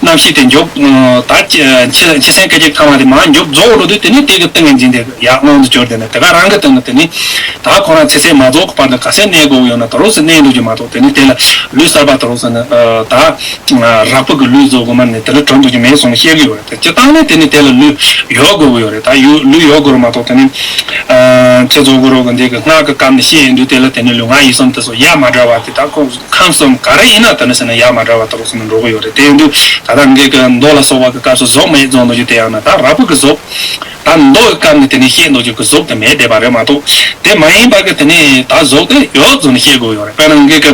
རྣམ་ཤེས་དེ་མཇུག་ད་ཆེ་སེམས་སྐད་ཅིག་ཐ་མ་དེ་མ་མཇུག་རྫོགས་འགྲོ་དུས་དེ་ནི་དེ་གི་ཏིང་ངེ་འཛིན་དེ་ཡར་མངོན་དུ་གྱུར་ཏེ་ནི་དེ་ག་རང་གི་སྟེང་གི་དེ་ནི་ད་ཁོ་རང་ཚེ་ཚད་མ་རྫོགས་གི་བར་དུ་ག་ཚད་གནས་དགོས་ཡོད་ན་དུ་རུང་ཟེར་གནས་འདུག་གི་མ་གཏོགས་དེ་ནི་དེ་ལ་ལུས་གསར་པ་དུ་རུང་ཟེར་ན་ད། རགས་པ་གི་ལུས་རྫོགས་གོ་མ་ནི་དེ་ལ་གྲུབ་འདུག་གི་མེད་གསུངས་ནས་བཤད་གི་ཡོད་རེད། དེ་སྤྱིར་བཏང་ནས་དེ་ནི་དེ་ལ་ལུས་ཡོད་དགོས་གི་ཡོད་རེད། ད་ཡུ་ལུས་ཡོད་དགོས་རེད་མ་གཏོགས་དེ་ནི་ཚེ་རྫོགས་གི་རོ་གི་འདི་གི་སྔགས་ཀྱི་སྐབས་ནས་བཤད་ཡིན་དུས་དེ་ལ་དེ་ནི་ལུས་ངག་ཡིད་གསུམ་དེ་ཚོ་ཡ་མ་བྲལ་བ་དེ་ད་ཁོ་ཁམས་གསུམ་ག་རེ་ཡིན་ན་དེ་ནི་ཟེར་ན་ཡ་མ་བྲལ་བ་དེ་རུ་སོང་ནས་འགྲོ་གི་ཡོད་རེད། དེ་ཡིན་དུས་ད་ལྟ་འགའི་གི་མདོ་ལ་སོགས་པ་གི་སྐབས་སུ་གཟུགས་མེད་རྫོགས་འདུག་གི་དེ་ཡང་ན་ད་རགས་པ་གི་གཟུགས་ད་མདོ་གི་སྐབས་ནས་དེ་ནི་བཤད་འདུག་གི་གཟུགས་དེ་མེད་བསྡད་པ་རེད་མ་གཏོགས་དེ་མ་ཡིན་པ་གི་དེ་ནི་ད་གཟུགས་དེ་ཡོད་ཟེར་ནས་བཤད་དགོས་ཡོད་རེད། དཔེར་ན་འགའི་གི་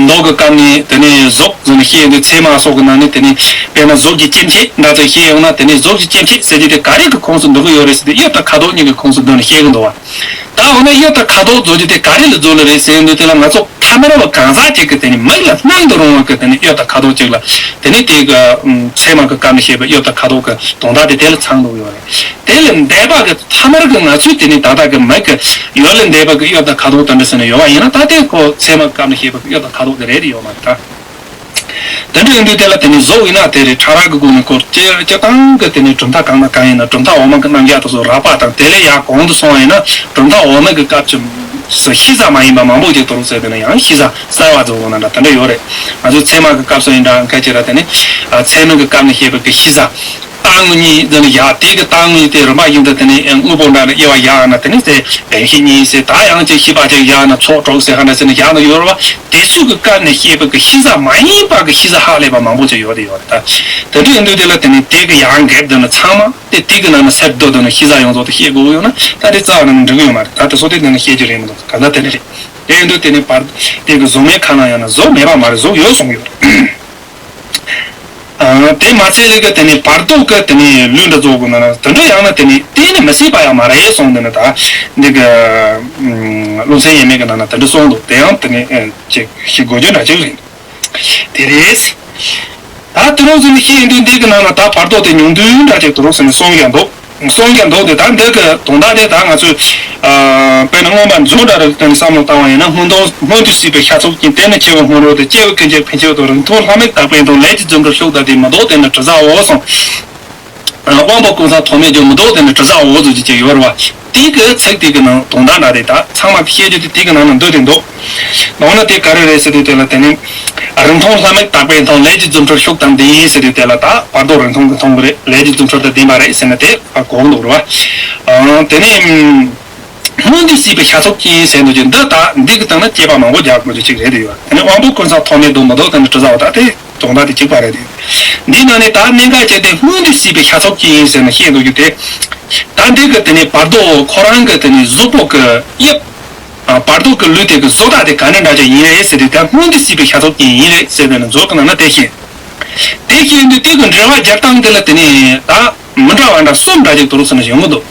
མདོ་གི་སྐབས་ནས་དེ་ནས་གཟུགས་ཟེར་ནས་བཤད་ཡོང་དུས་ཚད་མ་སོགས་ཀྱི་ནང་ནས་དེ་ནས་དཔེར་ན་གཟུགས་ཀྱི་སྐྱེ་མཆེད་འདྲ་ཚོ་བཤད་ཡོང་ན་དེ་ནས་གཟུགས་ཀྱི་སྐྱེ་མཆེད་ཟེར་རྒྱུ་དེ་ག་རེ་གི་ཁོངས་སུ་འདུ་གི་ཡོད་རེད་ཟེར་དུས་དབྱིབས་དང་ཁ་དོག་གཉིས་ཀྱི་ཁོངས་སུ་འདུ་ནས་བཤད་གི་འདུག་བ། ད་འོ་ན་དབྱིབས་དང་ཁ་དོག་རྫོགས་རྒྱུ་དེ་ག་རེ་ལ་རྫོགས་ལེ་རེད་ཟེར་ཡོང་དུས་དེ་ལ་ང་ཚོ་ཐ་མལ་པ་གང་ཟག་ཅིག་གི་དེ་ནས་མིག་ལ་སྣང་དུ་རུང་བ་གི་དེ་ནས་དབྱིབས་དང་ཁ་དོག་ཅིག་ལ་དེ་ནས་དེ་གི་ཚད་མ་གི་སྐབས་ནས་བཤད་པའི་དབྱིབས་དང་ཁ་དོག་གི་དོན་དག་དེ་དེ་ལ་ཚང་འདུག་ཡོད་རེད། དེ་ལས་འདས་པ་གི་ཐ་མལ་གི་ང་ཚོའི་དེ་ནི་ད་ལྟ་གི་མིག་གི་ཡུལ་ལས་འདས་པ་གི་དབྱིབས་དང་ཁ་དོག་དེ་འདྲ་ཟེར་ནས་ཡོད་པ་ཡིན་ན་ད་དེ་ཁོ་ཚད་མ་སྐབས་ནས་བཤད་པ་གི་དབྱིབས་དང་ཁ་དོག་དེ་རེད་དེ་ཡོད་མ་རེད་ད། དེ་འདྲ་ཡིན་དུས་དེ་ལ་དེ་ནི་གཟུགས་ཡིན་ན་དེ་རེད། ཕྲ་རགས་ཀྱི་སྒོ་ནས་སྐོར་སྤྱིར་སྤྱིར་བཏང་གི་དེ་ནི་གྲུབ་མཐའ་གང་དང་གང་ཡིན་ན་གྲུབ་མཐའ་འོག་མ་གི་རྣམ་གཞག་དེ་ཚོ་རགས་པ་དང་དེ་ལས་ཡར་གོང་དུ་སོང་བ་ཡིན་ན་གྲུབ་མཐའ་འོག་མ་གི་སྐབས་ཀྱི་གཤིས་གཟའ་མ་ཡིན་པ་མང་པོ་ཅིག་དུ་རུ་ཟེར་དེ་ན་ཡང་གཤིས་གཟའ་གསལ་བ་རྫོགས་ལ་ན་འདྲ་དེ་འདྲ་ཡོད་རེད། ང་ཚོའི་ཚད་མ་གི་སྐབས་སུ་ཡིན་འདྲ་ག་ཅི་ར་དེ་ནི་ཚད་མ་གི་སྐབས་ནས་བཤད་པའི་གི་གཤིས་གཟའ། རྟག་དངོས་གཉིས་འདི་ནི་ཡག་དེ་གི་རྟག་དངོས་གཉིས་དེ་རིམ་པ་བཞིན་དུ་དེ་ནི་དངོས་པོ་འདྲ་ནི་དབྱེ་བ་ཡག་ན་དེ་ནི་དེ་བདེན་བཞི་གཉིས་ཟེར་ད་ཡང་ཅིག་ཤེས་པ་ཅིག་ཡག་ན་ཚོགས་དྲུག་ཟེར་ཧ་འདྲ་ཟེར་ནི་ཡག་ན་ཡོད་རེད་བ། དེ་ཚོ་གི་སྐབས་ནས་བཤད་པའི་གི་གཤིས་གཟའ་མ་ཡིན་པ་གི་གཤིས་གཟའ་ཧ་ལས་པ་མང་པོ་ཅིག་ཡོད་དེ་ཡོད་རེད་ད། དེ་འདྲ་ཡིན་དུས་དེ་ལ་དེ་ནི་དེ་གི་ཡང་འགལ་འདི་ནི་ཚང་མ་དེ་དེ་གི་ནང་ནས་སེལ་བསྡད་འདི་ནི་གཤིས་གཟའ་ཡོངས་རྫོགས་དེ་བཤད་དགོས་ཡོད་ན་ད་དེ་རྩ་བ་ནས་འགྲིག་གི་ཡོད་མ་རེད། ད་དེ་ཚོ་དེ་དེ་ནི་བཤད་རྒྱུ་རེད་མི་འདུག་གང་ལྟར་དེ་འདྲ་རེད། དེ་ཡིན་དུས་དེ་ནི་བར་དེ་གི་གཟུགས་མེད་ཁ་ན་ཡང་ན་གཟུགས་མེད་པ་མ་རེད། གཟུགས་ཡོད་གསུངས་ཡོད་རེད། དེ་མ་ཚད་ལས་ཀ་དེ་ནི་བར་དོ་ཀ་དེ་ནི་ལུས་འདྲ་རྫོགས་དགོས་ན་ན་དེ་འདྲ་ཡང་ན་དེ་ནི་གཏན་ནས་མི་སྲིད་པ་ཡང་མ་རེད་གསུངས་དེ་ནི་ད་འདི་ག་ལུང་ཚན་ཡས་མས་ཀྱི་ནང་ན་དེ་འདྲ་གསུངས་འདུག་དེ་ཡང་དེ་ནི་ཅིག་ཤི་དགོས་རྒྱུ་འདྲ་ཅིག་རེད། དེ་རེད། ད་དུ་རུང་ཟིན་ཤེས་ཡིན་དུས་འདི་གི་ནང་ན་ད་བར་དོ་དེ་ཉུང་དུས་འདྲ་ཅིག་དུ་རུང་ཟིན་གསུངས་ཀྱང་འདུག་གསུང་རྒྱུ་འདུག་སྟེ། ད་འདི་གི་དོན་དག་དེ་ད་ང་ཚོས་ཨ་དཔེར་ན་མངོན་པ་མཛོད་འདྲ་རིགས་སྟེང་ནས་བསམ་བློ་བཏང་བ་ཡིན་ན། སྔོན་དུ་སྔོན་དུ་སྲིད་པའི་ཤ་ཚུགས་ཀྱིས། དེ་ནི་སྐྱེ་བོ་སྔོན་རོལ་དུ། སྐྱེ་བོ་ཀུན་གྱི་ཕན་ཆོད་དོ། རིང་ཐུང་ལྷ་མིག་དག་པའི་མཐོང་། ལས་ཀྱི་རྫུ་འཕྲུལ་ཤུགས་དང་ལྡན། མི་ལྡོག་དེ་ནི་དྲི་ཟའོ་གསུངས། དབང་པོ་ཀུན་བཟང་ཐོགས་མེད་རྒྱུ། མི་ལྡོག་དེ་ནི་དྲི་ཟའོ་ཟེར་གྱི་ཅིག་ཡོད་རེད་བ། དེ་གི་ཚིག་དེ་གི་ནང་དོན་དག་འདྲ་དེ་ད་ཚང་མ་བཤད་རྒྱུ་དེ་དེ་གི་ནང་ན་འདུས་ཏེ་འདུག་འོ་ན་དེ་ག་རེ་རེད་ཟེར་དུས་དེ་ལ་དེ་ནི། རིང་ཐུང་ལྷ་མིག་དག་པའི་མཐོང་། ལས་ཀྱི་རྫུ་འཕྲུལ་ཤུགས་དང་ལྡན་ཟེར་དུས་དེ་ལ་ད་བར་དོ་རིང་ཐུང་གི་མཐོང་གི་རེད། ལས་ཀྱི་རྫུ་འཕྲུལ་དང་ལྡན་པ་རེད་ཟེར་ན་དེ་གོ་གི་འདུག་རེད་བ། དེ་ནི། སྔོན་དུ་སྲིད་པའི་ཤ་ཚུགས་ཀྱིས་ཟེར་འདུག་ཅིང་། འདི་ལྟ་འདི་གི་སྟེང་ན་དཔྱད་པ་མང་པོ་རྒྱག་དགོས་རྒྱུ་ཅིག་རེད་དེ་ཡོད། དེ་ནི་དབང་པོ་ཀུན་བཟང་ཐོགས་མེད་རྒྱུ། མི་ལྡོག་དེ་ནི་དྲི་ཟའོ། ད་དེ་དོན་དག་དེ་གཅིག་པ་རེད་དེ། འདི་ནང་ནས་ད་གནད་འགག་ཅན་དེ་སྔོན་དུ་སྲིད་པའི་ཤ་ཚུགས་ཀྱིས་ཟེར་ནས་བཤད་འདུག་རྒྱུ་དེ། ད་འདི་གི་དེ་ནི་བར་དོ་ཁོ་རང་གི་དེ་ནི་གཟུགས་པོ་གི་དབྱིབས། བར་དོ་གི་ལུས་དེ་གི་བཟོ་ལྟ་དེ་ག་འདྲ་འདྲ་ཅིག་ཡིན་རེད་ཟེར་དུས། ད་སྔོན་དུ་སྲིད་པའི་ཤ་ཚུགས་ཀྱིས་ཡིན་རེད་ཟེར་དེ་ནི་མཛོད་ཀྱི་ནང་ན་དེ་བཤད། དེ་བཤད་འདུག་དེ་གི་འགྲེལ་བ་རྒྱག་སྟངས་དེ་ལ་དེ་ནི་ད་མི་འདྲ་བ་འདྲ་གསུམ་འདྲ་ཅིག་དུ་རུ་ཟེར་ན་ཡོང་གི་འདུག་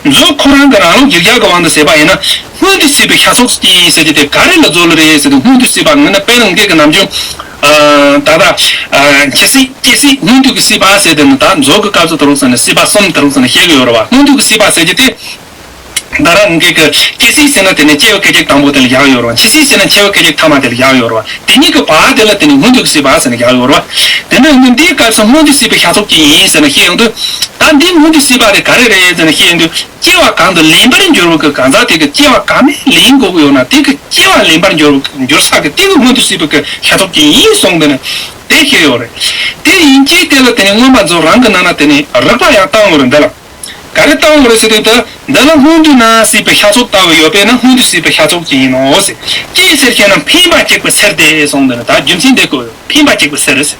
མཛོད་ཁོ་རང་གི་རང་ལུགས་ཡིག་རྒྱག་གི་དབང་དུ་བྱས་པ་ཡིན་ན། སྔོན་དུ་སྲིད་པའི་ཤ་ཚུགས་ཀྱིས་ཟེར་རྒྱུ་དེ་ག་རེ་ལ་རྫོགས་ལ་རེད་ཟེར་དུས། སྔོན་དུ་སྲིད་པ་ངོས་ན་དཔེར་ན་འགའི་གི་ནམ་རྒྱུན། ད་ལྟ། སྐྱེ་སྲིད་སྐྱེ་སྲིད་སྔོན་དུ་གི་སྲིད་པ་ཟེར་དེ་ནི་ད་མཛོད་ཀྱི་སྐབས་སུ་དུ་རུ་ཟེར་ན་སྲིད་པ་གསུམ་དུ་རུ་ཟེར་ན་བཤད་གི་ཡོད་རེད་བ། སྔོན་དུ་གི་སྲིད་པ་ཟེར་རྒྱུ་དེ། ད་རང་གི་གི་སྐྱེ་སྲིད་ཟེར་ན་དེ་ནི་སྐྱེ་བ་སྐད་ཅིག་དང་པོ་དེ་ལ་བཞག་ཡོད་རེད་བ། འཆི་སྲིད་ཟེར་ན་འཆི་བ་སྐད་ཅིག་ཐ་མ་དེ་ལ་བཞག་ཡོད་རེད་བ། དེ་གཉིས་ཀྱི་བར་དེ་ལ་དེ་ནི་སྔོན་དུ་གི་སྲིད་པ་ཟེར་ནས་བཞག་ཡོད་རེད་བ། དེ་ནི་ཡིན་དུས་འདིའི་སྐབས་སུ་སྔོན་དུ་སྲིད་པའི་ཤ་ཚུགས་ཀྱིས་ཡིན་ཟེར་ནས་བཤད་ཡོང་དུས། ད་འདི་སྔོན་དུ་སྲིད་པ་དེ་ག་རེ་རེད་ཟེར་ནས་བཤད་ཡོང་དུས། སྐྱེ་བ་གང་དུ་ལེན་པར་འགྱུར་བ་གི་གང་ཟག་དེ་གི་སྐྱེ་བ་ག་མེད་ལེན་དགོས་ཀྱི་ཡོད་ན། དེ་གི་སྐྱེ་བ་ལེན་པར་འགྱུར་འགྱུར་ས་གི་དེ་གི་སྔོན་དུ་སྲིད་པའི་གི་ཤ་ཚུགས་ཀྱིས་ཡིན་གསུངས་དེ་ནི་དེ་བཤད་ཡོད་རེད། དེ་ཡིན་གྱི་དེ་ལ་དེ་ནི་མངོན་པ་མཛོད་རང་གི་ནང་ན་དེ་ནི་རིགས་པ་ཡང་བཏང་ཡོད་རེད། འདི་ལ། ག་རེ་བཏང་བ་རེད་ཟེར་དུས་ད། འདི་ལ་སྔོན་དུས་ན་སྲིད་པའི་ཤ་ཚུགས་ལྟ་བུ་ཡོད་པས་ན་སྔོན་དུས་སྲིད་པའི་ཤ་ཚུགས་ཅན་ཡིན་ནོ་ཟེར། ཅི་ཟེར་ཞེ་ན་འཕེན་པ་གཅིག་པུ་སེལ་ཏེ་གསུངས་འདུག་ན། ད་རྒྱུ་མཚན་འདི་ཀོ་འཕེན་པ་གཅིག་པུ་སེལ་ཟེར།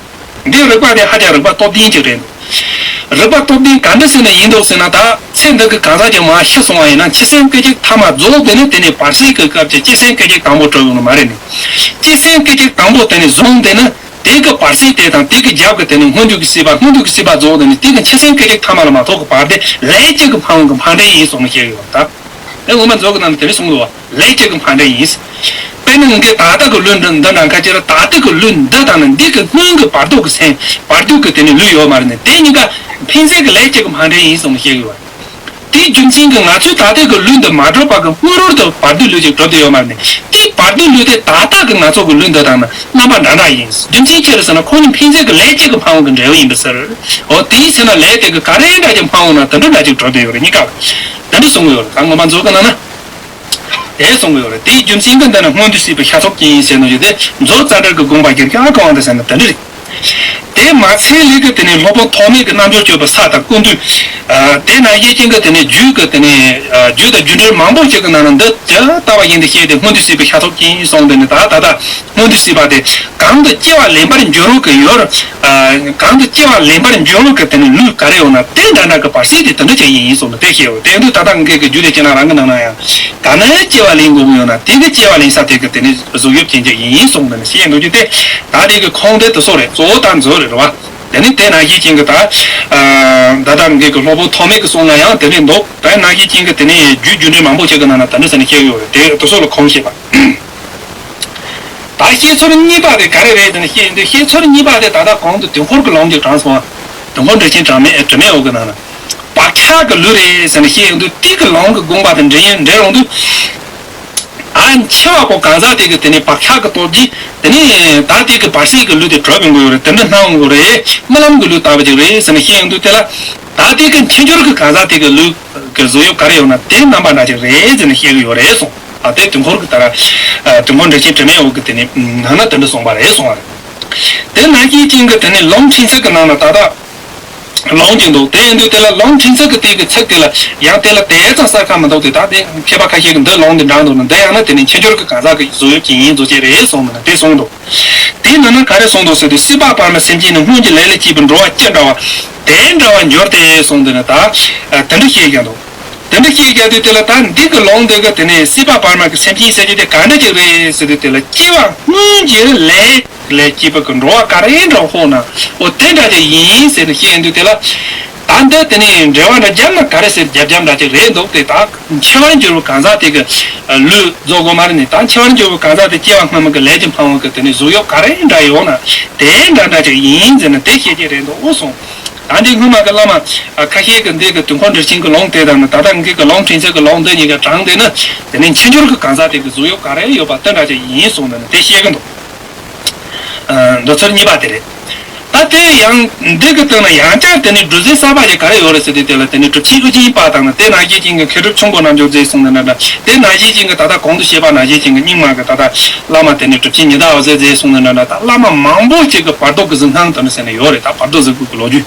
འདི་རིགས་པ་དེ་ཧ་ཅང་རིགས་པ་སྟོབས་ལྡན་ཅིག་རེད་འདུག་རིགས་པ་སྟོབས་ལྡན་ག་འདྲ་ཟེར་ན་ཡིན་འདུག་ཟེར་ན། ད་ཚེ་འདི་གི་གང་ཟག་ཅིག་མ་ཤི་སོང་བ་ཡིན་ན་ཁྱི་སེམས་སྐད་ཅིག་ཐ་མ་རྫོགས་དེ་ནི་དེ་ནས་བར་སྲིད་ཀྱི་སྐབས་ཀྱི་ཁྱི་སེམས་སྐད་ཅིག་དང་པོ་གྲུབ་ཡོང་ནི་མ་རེད་ནི། ཁྱི་སེམས་སྐད་ཅིག་དང་པོ་དེ་ནས་བཟུང་དེ་ནི། དེ་གི་བར་སྲིད་དེ་དང་དེ་གི་རྒྱབ་ཀྱི་དེ་ནི་སྔོན་དུས་ཀྱི་སྲིད་པ། སྔོན་དུས་ཀྱི་སྲིད་པ་རྫོགས་དེ་ནི་དེ་གི་ཁྱི་སེམས་སྐད་ཅིག་ཐ་མ་ལ་མ་ཐོག་གི་བར་དེ་ལས་གཅིག་གི་འཕང་གི་འཕང་འགྲན་ཡིན་གསུངས་ནས་བཤད་ཡོད་པ། ད་དེ་ངོ་མ་རྫོགས་ཀྱི་ནང་ནས་དེ་འདྲ་གསུངས་འདུག་བ། ལས་གཅིག་གི་འཕང་འགྲན་ཡིན། དཔེར་ན་ངས་ད་ལྟ་གི་ལུས་འདི་འདི་འདྲ་ཁ་ཅིག་ལ། ད་ལྟ་གི་ལུས་འདི་དང་ནི་འདི་གི་སྔོན་གྱི་བར་དོ་གི་སེམས། བར་དོ་གི་དེ་ནི་ལུས་ཡོད་མ་རེད་ནི། དེ་གཉིས་ཀ་འཕེན་ཚད་ཀྱི་ལས་གཅིག་གི་འཕང་འགྲན་ཡིན་གསུངས་ནས་བཤད་ཡོད་པ། དེའི་རྒྱུ་མཚན་གྱིས་ང་ཚོའི་ད་ལྟའི་གི་ལུས་འདི་མ་གྲུབ་པ་གི་སྔོན་རོལ་དུ་བར་དོའི་ལུས་ཅིག་གྲུབ་བསྡད་ཡོད་མ་རེད། དེའི་བར་དོའི་ལུས་དེ་ད་ལྟ་གི་ང་ཚོ་གི་ལུས་འདི་དང་ནི་རྣམ་པ་འདྲ་འདྲ་ཡིན། རྒྱུ་མཚན་ཅི་རེད་ཟེར་ན། ཁོང་གཉིས་འཕེན་ཚད་ཀྱི་ལས་གཅིག་གི་འཕང་བ་གི་འབྲས་བུ་ཡིན་པའི་ཕྱིར། འོ་དེའི་ཕྱིར་ན་ལས་དེ་གི་ག་རེ་འདྲ་ཅིག་འཕང་བ་ན་དེ་འདྲ་འདྲ་ཅིག་གྲུབ་བསྡད་ཡོད་རེད། གཉིས་ཀ་ལ་དེ་འདྲ་གསུང་གི་ཡོད་རེད། ད་ངོ་མ་མཛོད་ཀྱི་ནང་ན་དེ་གསུང་གི་ཡོད་རེད། དེའི་རྒྱུ་མཚན་གྱིས་འདི་ནི་སྔོན་དུས་སྲིད་པའི་ཤ་ཚུགས་ཅན་ཡིན་ཟེར་ནོ་ཡོད་དེ། མཛོད་ཙཱ་ར་གི་དགོངས་པ་གིར་ཀྱང་གང་དུ་ཟེར་ན་དེ་འདྲ་རེད། དེ་མ་ཚད་ལས་ཀྱི་དེ་ནས་སློབ་དཔོན་ཐོགས་མེད་ཀྱི་རྣལ་འབྱོར་སྤྱོད་པའི་ས་དང་ཀུན་བཏུས། ཨ། དེ་ནང་བཞིན་ཅན་གྱི་དེ་ནས་རྒྱུད་ཀྱི་དེ་ནས། ཨ། རྒྱུད་དང་རྒྱུད་འགྲེལ་མང་པོ་ཞིག་གི་ནང་ན་འདི་ཇི་ལྟ་བ་བཞིན་དུ་བཤད་དེ་སྔོན་དུ་སྲིད་པའི་ཤ་ཚུགས་ཅན་གསུངས་དེ་ནི། ད་ད་ལྟ་སྔོན་དུ་སྲིད་པ་དེ་གང་དུ་སྐྱེ་བ་ལེན་པར་འགྱུར་བ་གི་ཡོད། ཨ། གང་དུ་སྐྱེ་བ་ལེན་པར་འགྱུར་བ་གི་དེ་ནི་ལུས་ག་རེ་ཡོད་ན་དེ་འདྲ་འདྲ་གི་བར་སྲིད་དེ་དེ་འདྲ་ཅིག་ཡིན་གསུངས་ནས་དེ་བཤད་ཡོད། དེ་ཡིན་དུས་ད་ལྟ་ངེད་ཀྱི་རྒྱུད་སྡེ་ཆེ་ན་རང་གི་ནང་ན་ཡང་། ག་ནས་སྐྱེ་བ་ལེན་དགོས་ཀྱི་ཡོད་ན་དེ་གི་སྐྱེ་བ་ལེན་ས་དེ་གི་དེ་ནི་གཟུགས་དབྱིབས་ཅན་གཅིག་ཡིན་གསུངས་ནས་བཤད་འདུག་རྒྱུ་དེ། ད་དེ་གི་ཁུངས་དེ་དེ་ཚོ་རེད། གཙོ་བོ་ད་མཛོད་རེད་རེད་བ། དེ་ནི་དེ་ནང་བཞིན་ཅན་གྱི་ད། ཨ། ད་ལྟ་ངེད་ཀྱི་སློབ་དཔོན་ཐོགས་མེད་ཀྱིས་གསུངས་ན་ཡང་དེ་འདྲ་འདུག་དེ་ནང་བཞིན་ཅན་གྱི་དེ་ནི་རྒྱུད་རྒྱུད་འགྲེལ་མང་པོ་ཞིག་གི་ནང་ན་དེ་འདྲ་ཟེར་ནས་བཤད་ཡོད་རེད། དེ་དེ་ཚོ་ལ་ཁུངས་བཤད་པ། ད་བཤད་ཚུལ་གཉིས་པ་དེ་ག་རེ་རེད་ཟེར་ནས་བཤད་ཡོང་དུས། བཤད་ཚུལ་གཉིས་པ་དེ་ད་ལྟ་གོང་དུ་དུས་འཁོར་གྱི་ལུང་གཅིག་དྲངས་སོང་བ། དུས་འཁོར་འགྲེལ་ཆེན་དྲི་མེད་དྲི་མེད་འོག་གི་ནང་ན། བག་ཆགས་ཀྱི་ལུས་རེད་ཟེར་ནས་བཤད་ཡོང་དུས། དེ་གི་ལུང་གི་དགོངས་པ་དང་འབྲེལ་འབྲེལ་ཡོང་དུས། ཨ། འཆི་བ་པོ་གང་ཟག་དེ་གི་དེ་ནས་བག་ཆགས་ཀྱི་སྟོབས་ཀྱིས་དེ་ནས་ད་དེ་གི་བར་སྲིད་ཀྱི་ལུས་དེ་གྲུབ་ཡོང་གི་ཡོད་རེད། དེ་འདྲ་སྣང་ཡོང་གི་རེད། རྨི་ལམ་གྱི་ལུས་ལྟ་བུ་ཅིག་རེད་ཟེར་ནས་བཤད་ཡོང་དུས། དེ་ལ་ད་དེ་གི་འཆི་འགྱུར་གྱི་གང་ཟག་དེ་གི་ལུས་ཀྱི་གཟུགས་དབྱིབས་ག་རེ་ཡོད་ན་དེ་རྣམ་པ་འདྲ་ཅིག་རེད་ཟེར་ནས་བཤད་གི་ཡོད་རེད་གསུངས། ཨ། དེ་དུས་འཁོར་གྱི་ད་ར། ཨ། དུས་འཁོར་འགྲེལ་ཆེན་དྲི་མེད་འོག་གི་དེ་ནས་ནང་ན་དེ་འདྲ་གསུངས་པ་རེད་གསུངས་པ་རེད། དེ་ནང་བཞིན་ཅན་གྱི་དེ་ནས་ལུང་ཕྲན་ཚེགས་ཀྱི་ནང་ན་ད་ལྟ་ལུང་གཅིག་འདུག་དེ་ཡིན་དུས་དེ་ལ་ལུང་ཕྲན་ཚེགས་ཀྱི་དེ་གི་ཚེགས་དེ་ལ་ཡང་དེ་ལ་དེ་ཙམ་གསལ་ཁ་མི་འདུག་དེ་ད་དེ་མཁས་པ་ཁ་ཤས་ཀྱིས་འདི་ལུང་འདི་དྲངས་འདུག་ན། འདི་ཡང་ན་དེ་ནི་འཆི་འགྱུར་གྱི་གང་ཟག་གི་གཟུགས་དབྱིབས་ཅན་ཡིན་རྫོགས་བྱེད་རེད་གསུངས་འདུག་ན་དེ་གསུངས་འདུག་དེའི་ནང་ན་ག་རེ་གསུངས་འདུག་ཟེར་དུས། སྲིད་པ་བར་མའི་སེམས་ཅན་ནི་སྔོན་གྱི་ལས་ལས་སྐྱེས་པའི་འགྲོ་བ་ཅི་འདྲ་བ་དེ་འདྲ་བར་འགྱུར་ཏེ་གསུངས་འདུག་ན། ད་དེ་འདྲ་བཤད་ཀྱང་འདུག་དེ་འདྲ་བཤད་རྒྱུ་དེ་དེ་ལ་ད་འདི་གི་ལུང་འདི་གི་དེ་ནས་སྲིད་པ་བར་མ་གི་སེམས་ཅན་ཟེར་རྒྱུ་དེ་ག་འདྲ་ཅིག་རེད་ཟེར་དུས། དེ་ལ་སྐྱེ་བ་སྔོན་གྱི་ལས་ལས་སྐྱེས་པ་གི་འགྲོ་བ་ག་རེ་འདྲ་ཧོ་ན། འོ་དེ་འདྲ་ཅིག་ཡིན་ཟེར་ནས་བཤད་ཡོང་དུས། དེ་ལ་ད་འདི་དེ་ནས་འགྲེལ་བ་འདྲ་བརྒྱབ་ན་ག་རེ་ཟེར་རྒྱབ་རྒྱབ་འདྲ་ཅིག་རེད་འདུག་དེ་ད་འཆི་བར་འགྱུར་བའི་གང་ཟག་དེ་གི་ལུས་རྫོགས་དགོས་མ་རེད་ནས། ད་འཆི་བར་འགྱུར་བའི་གང་ཟག་དེ་སྐྱེ་བ་སྔ་མ་གི་ལས་ཀྱིས་འཕངས་པ་གི་དེ་ནས་གཟུགས་དབྱིབས་ག་རེ་འདྲ་ཡོད་ན་དེ་འདྲ་འདྲ་ཅིག་ཡིན་ཟེར་ནས་དེ་བཤད་ཀྱི་རེད་འདུག་འོ་གསུངས། ད་འདི་སྔོན་མ་གི་བླ་མ་ཁ་ཤས་ཀྱིས་འདི་གི་དུས་འཁོར་འགྲེལ་ཆེན་གྱི་ལུང་དེ་དང་ནི་ད་ལྟ་ངེད་ཀྱི་ལུང་ཕྲན་ཚེགས་ཀྱི་ལུང་འདི་གཉིས་ཀ་དྲངས་དེ་ནི། དེ་ནས་འཆི་འགྱུར་གྱི་གང་ཟག་དེ་གི་གཟུགས་དབྱིབས་ག་རེ་ཡོད་པ་དེ་འདྲ་ཅིག་ཡིན་གསུངས་ནས་ནི་དེ་བཤད་ཀྱི་འདུག་འདི་ཚར་གཉིས་པ་དེ་རེད། ད་དེ་ཡང་འདི་གི་སྟེང་ན་ཡང་བསྐྱར་དེ་ནས་སྒྲུབ་རྫས་གསར་པ་ཞིག་ག་རེ་ཡོད་རེད་ཟེར་དུས། དེ་ལ་དེ་ནས་གྲུབ་ཆེན་ཨོ་རྒྱན་པ་དང་ནི་དེ་ནང་བཞིན་ཅན་གྱི་མཁས་གྲུབ་ཆུ་འགོ་རྣལ་འབྱོར་མཛད་གསུངས་ནས་འདྲ་འདྲ། དེ་ནང་བཞིན་ཅན་གྱི་ད་ལྟ་གོང་དུ་བཤད་པ་ནང་བཞིན་ཅན་གྱི་རྙིང་མ་གི་ད་ལྟ་བླ་མ་དེ་ནས་གྲུབ་ཆེན་ཉི་ཟླ་བ་ཟེར་མཛད་གསུངས་ནས་འདྲ་འདྲ། ད་བླ་མ་མང་པོ་ཞིག་གི་བར་དོ་གི་གཟིགས་སྣང་དེ་འདྲ་ཟེར་ནས་ཡོད་རེད། ད་བར་དོ་གཟིགས་དགོས་ཀྱི་ལོ་རྒྱུས།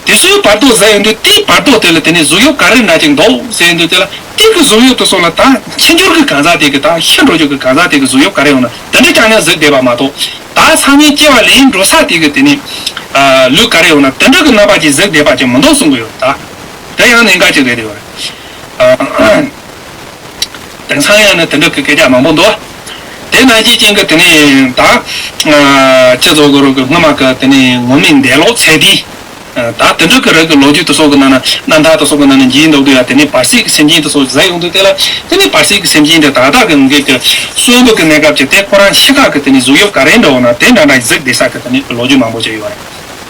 དེ་ཚོའི་བར་དོ་ཟེར་ཡོང་དུས། དེའི་བར་དོ་དེ་ལ་དེ་ནས་གཟུགས་དབྱིབས་ག་རེ་འདྲ་ཅིག་འདུག་ཟེར་ཡོང་དུས། དེ་ལ་དེ་གི་གཟུགས་དབྱིབས་དེ་ཚོ་ལ་ད་འཆི་འགྱུར་གྱི་གང་ཟག་དེ་གི་ད་ཤི་འགྲོ་རྒྱུ་གི་གང་ཟག་དེ་གི་གཟུགས་དབྱིབས་ག་རེ་ཡོད་ན་དེ་འདྲ་རྐྱང་རྐྱང་གཟིགས་བསྡད་པ་མ་གཏོགས། ད་སང་ཉིན་སྐྱེ་བ་ལེན་འགྲོ་ས་དེ་གི་དེ་ནས་ལུས་ག་རེ་ཡོད་ན་དེ་འདྲ་གི་རྣམ་པ་ཅིག་གཟིགས་བསྡད་པ་ཅིག་མི་འདུག་གསུང་གི་ཡོད། ད་དེ་ཡང་གནད་འགག་ཅིག་རེད་དེ་བ། དེང་སང་ཡང་ནི་དེ་འདྲ་གི་སྐད་ཆ་མང་པོ་འདུག་དེ་ནང་བཞིན་ཅན་གྱི་དེ་ནས་ད་ཅི་བཟོ་དགོས་རུང་གི་སྔོན་མ་གི་དེ་ནས་ངོ་མའི་འདས་ལོག་ཚེ་འདས། ད་དེ་འདྲ་གི་རིགས་ཀྱི་ལོ་རྒྱུས་དེ་ཚོ་གི་ནང་ན། རྣམ་ཐར་དེ་ཚོ་གི་ནང་ན་འཇིགས་འདུག་དུས་ཡ། དེ་ནས་བར་སྲིད་ཀྱི་སེམས་ཅན་དེ་ཚོ་གཟིགས་ཡོང་དུས། དེ་ལ་དེ་ནས་བར་སྲིད་ཀྱི་སེམས་ཅན་དེ་ད་ལྟ་གི་ངེད་ཀྱི་གསོན་པོ་གི་གནས་སྐབས་ཀྱི་དེ་ཁོ་རང་ཤི་ཁ་གི་དེ་ནས་གཟུགས་དབྱིབས་ག་རེ་འདྲ་བོ་ན་དེ་འདྲ་འདྲ་གཟིགས་བསྡད་ས་གི་དེ་ནས་ལོ་རྒྱུས་མང་པོ་ཅིག་ཡོད་རེད།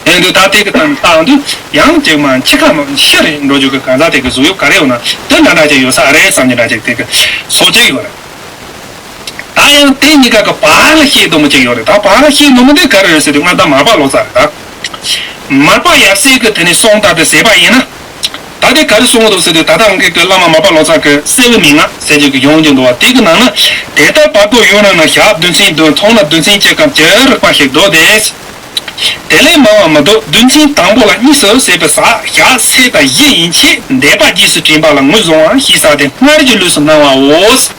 ཡིན་དུས་ད་དེ་གི་སྟེང་ནས་བལྟ་ཡོང་དུས་ཡང་ཅིག་མ་འཆི་ཁ་མ་ཤི་རེ་འགྲོ་རྒྱུ་གི་གང་ཟག་དེ་གི་གཟུགས་དབྱིབས་ག་རེ་ཡོད་ན་དེ་འདྲ་འདྲ་ཅིག་ཡོད་ས་རེད་བསམ་གྱི་འདྲ་ཅིག་དེ་གི་སོ་ཅིག་ཡོད་རེད། ད་ཡང་དེ་གཉིས་ཀ་གི་བར་ལ་བཤད་སྡོམ་མོ་ཅིག་ཡོད་རེད། ད་བར་ལ་བཤད་སྡོམ་མོ་དེ་ག་རེ་རེད་ཟེར་དུས། སྔར་ད་མར་པ་ལོ་ཙཱ་རེད། ད་མར་པ་ཡབ་སྲས་ཀྱི་དེ་ནས་གསུང་ལྟར་དུ་ཟེར་བ་ཡིན་ན། ད་དེ་ག་རེ་གསུང་གི་འདུག་ཟེར་དུས། ད་ལྟ་ངེད་ཀྱི་བླ་མ་མར་པ་ལོ་ཙཱ་གི་གསལ་བའི་མན་ངག་ཟེར་རྒྱུ་གི་ཡོང་རྒྱུ་འདུག་བ། དེ་གི་ནང་ན་དེ་ལྟར་བར་དོ་ཡོད་ན་ན་ཞག་བདུན་ཚན་བདུན། ཐུང་ན་བདུན་ཚན་གཅིག་གམ་བཅུ་རིག་པ་ཞིག་འདུག་སྟེ། དེ་ལས་མང་བ་མི་འདོད། བདུན་ཚན་དང་པོ་ལ་གཉིས་སུ་ཟད་པའི་ཟག་བྱ་སད་དང་བཞི་ཡན་ཆད་འདས་པ་རྗེས་སུ་དྲན་པ་ལ་ངོས་བཟུང་བ་ཞེས་བྱ་སྟེ་སྔར་གྱི་ལུས་སུ་སྣང་བའོ།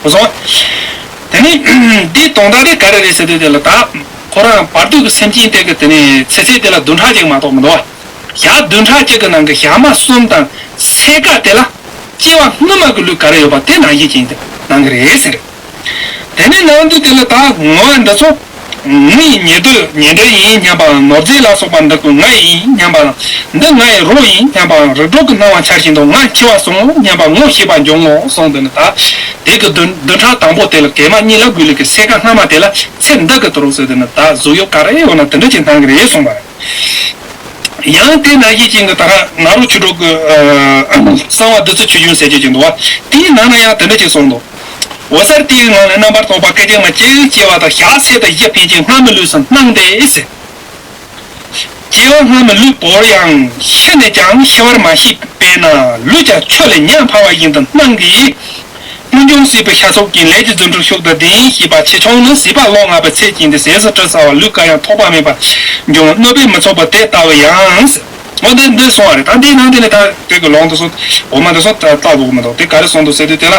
གོ་སོང་། དེ་ནི་འདིའི་དོན་དག་དེ་ག་རེ་རེད་ཟེར་དུས་དེ་ལ་ད་ཁོ་རང་བར་དོའི་སེམས་ཅན་དེ་གི་དེ་ནི་ཚེ་ཚད་དེ་ལ་བདུན་ཕྲག་གཅིག་མ་གཏོགས་མི་འདུག་བ། ཞག་བདུན་ཕྲག་གཅིག་གི་ནང་གི་ཞག་མ་གསུམ་དང་ཚད་ཀ་དེ་ལ་སྐྱེ་བ་སྔོན་མ་གི་ལུས་ག་རེ་ཡོད་པ་དེ་ནང་བཞིན་ཅན་དུ་སྣང་གི་རེད་ཟེར། དེ་ནས་ནང་དུ་དེ་ལ་ད་ངོ་བོ་འདི་ཚོ་ངའི་ཉེ་དུ་ཉེ་འབྲེལ་ཡིན་སྙམ་པའམ་ནོར་རྫས་ལ་སོགས་པ་འདི་ཀུན་ང་ཡིན་སྙམ་པའམ་འདི་ང་ཡི་རོ་ཡིན་སྙམ་པའམ་རིགས་དྲུག་གི་སྣང་བ་འཆར་བཞིན་དུ་ང་འཆི་བར་སོང་སྙམ་པ་ངོ་ཤེས་པ་འབྱུང་ངོ་གསུངས་འདི་ནི་ད་དེ་གི་བདུན་བདུན་ཕྲག་དང་པོ་དེ་ལ་གེགས་མ་གཉིས་ལ་དགུ་ལུས་ཀྱི་སེ་ཀ་སྔ་མ་དེ་ལ་ཚེ་འདི་གི་དུ་རུ་ཟེར་འདི་ནི་ད་གཟུགས་དབྱིབས་ག་རེ་ཡོད་ན་དེ་འདྲ་ཅིག་སྣང་གི་རེད་གསུངས་པ་རེད། ཡང་དེ་ནང་བཞིན་ཅན་གྱི་ད་ར་ནཱ་རོ་ཆོས་གྲོགས་ཀྱི་གསང་བ་བདུད་རྩི་ཆོས་འབྱུང་ཟེར་གྱི་ཅན་འདུག་བ། དེའི་ནང་ན་ཡང་དེ་འདྲ་ཅིག་གསུངས་འདུག་འོད་གསལ་དེའི་ངང་ལས་རྣམ་པར་རྟོག་པ་སྐད་ཅིག་མ་གཅིག་སྐྱེ་བ་དང་ཞག་ཚད་དང་བཞི་ཕན་ཆད་སྔ་མའི་ལུས་སུ་སྣང་སྟེ་ཟེར། སྐྱེ་བ་སྔ་མའི་ལུས་བོར་ཡང་ཤི་ནས་ཀྱང་ཤི་བར་མ་ཤེས་པས་ན་ལུས་ཀྱང་ཆུ་ལས་ཉམས་འཕར་བ་བཞིན་དུ་སྣང་གི། སྔོན་བྱུང་སྲིད་པའི་ཤ་ཚུགས་ཀྱི་ལས་ཀྱི་རྫུ་འཕྲུལ་ཤུགས་དང་ལྡན་ཞེས་པ་ཆེ་ཆུང་ནི་སྲིད་པ་ལོ་ལྔ་པའི་ཚེ་ཀྱིན་ཏེ་ཟས་སུ་དྲི་ཟ་བ་ལུས་གང་ཡང་ཐོགས་པ་མེད་པར་འབྱུང་བ་གནོད་པས་མི་ཚུགས་པ་དེ་ལྟ་བུ་ཡང་། འོ་འདི་འདི་སོང་བ་རེད། ད་འདིའི་ནང་དེ་ནི་ད་དེ་གི་ལུང་དུ་སོ་འོ་མ་དུ་སོ་ལྟ་ལུགས་མི་འདུག་དེ་ག་རེ་གསུངས་འདུག་ཟེར་དུས་དེ་ལ།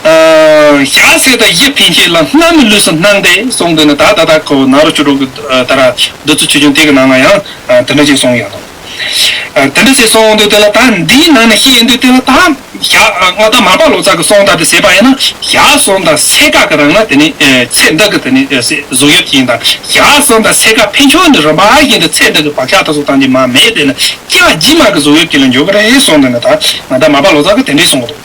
ཞག་ཚད་དང་བཞི་ཕན་ཆད་ལ་སྔ་མའི་ལུས་སུ་སྣང་སྟེ་གསུངས་འདུག་ནི་ད་ད་ད་ཁོ་ནཱ་རོ་ཆོས་གྲོགས་ཀྱི་ད་ར་བདུད་རྩི་ཆོས་འབྱུང་དེ་གི་ནང་ལ་ཡང་དེ་འདྲ་ཞིག་གསུངས་ཡོད་དོ། དེ་འདྲ་ཞིག་གསུངས་འདུག་དེ་ལ་ད་འདིའི་ནང་ནས་ཤེས་ཡོན་འདུག་དེ་ལ་ད། ཞག་མངའ་བདག་མར་པ་ལོ་ཙཱ་གི་གསུང་ལྟར་དུ་བྱས་པ་ཡིན་ན་ཞག་གསུམ་དང་ཚད་ཀ་གི་རིང་ལ་དེ་ནི་ཚེ་འདི་གི་དེ་ནི་གཟུགས་དབྱིབས་ཅན་དང་ཞག་གསུམ་དང་ཚད་ཀ་ཕན་ཆད་ནི་རིམ་པ་བཞིན་དུ་ཚེ་འདི་གི་བག་ཆགས་དེ་ཚོ་དང་ནི་མ་མེད་དེ་ནི་སྐྱེ་བ་རྗེས་མ་གི་གཟུགས་དབྱིབས་ཅན་ལ་འགྱུར་གི་རེད་གསུངས་དེ་ནི་ད་མངའ་བདག་མར་པ་ལོ་ཙཱ་གི་དེ་འདྲས་གསུངས་འདུག་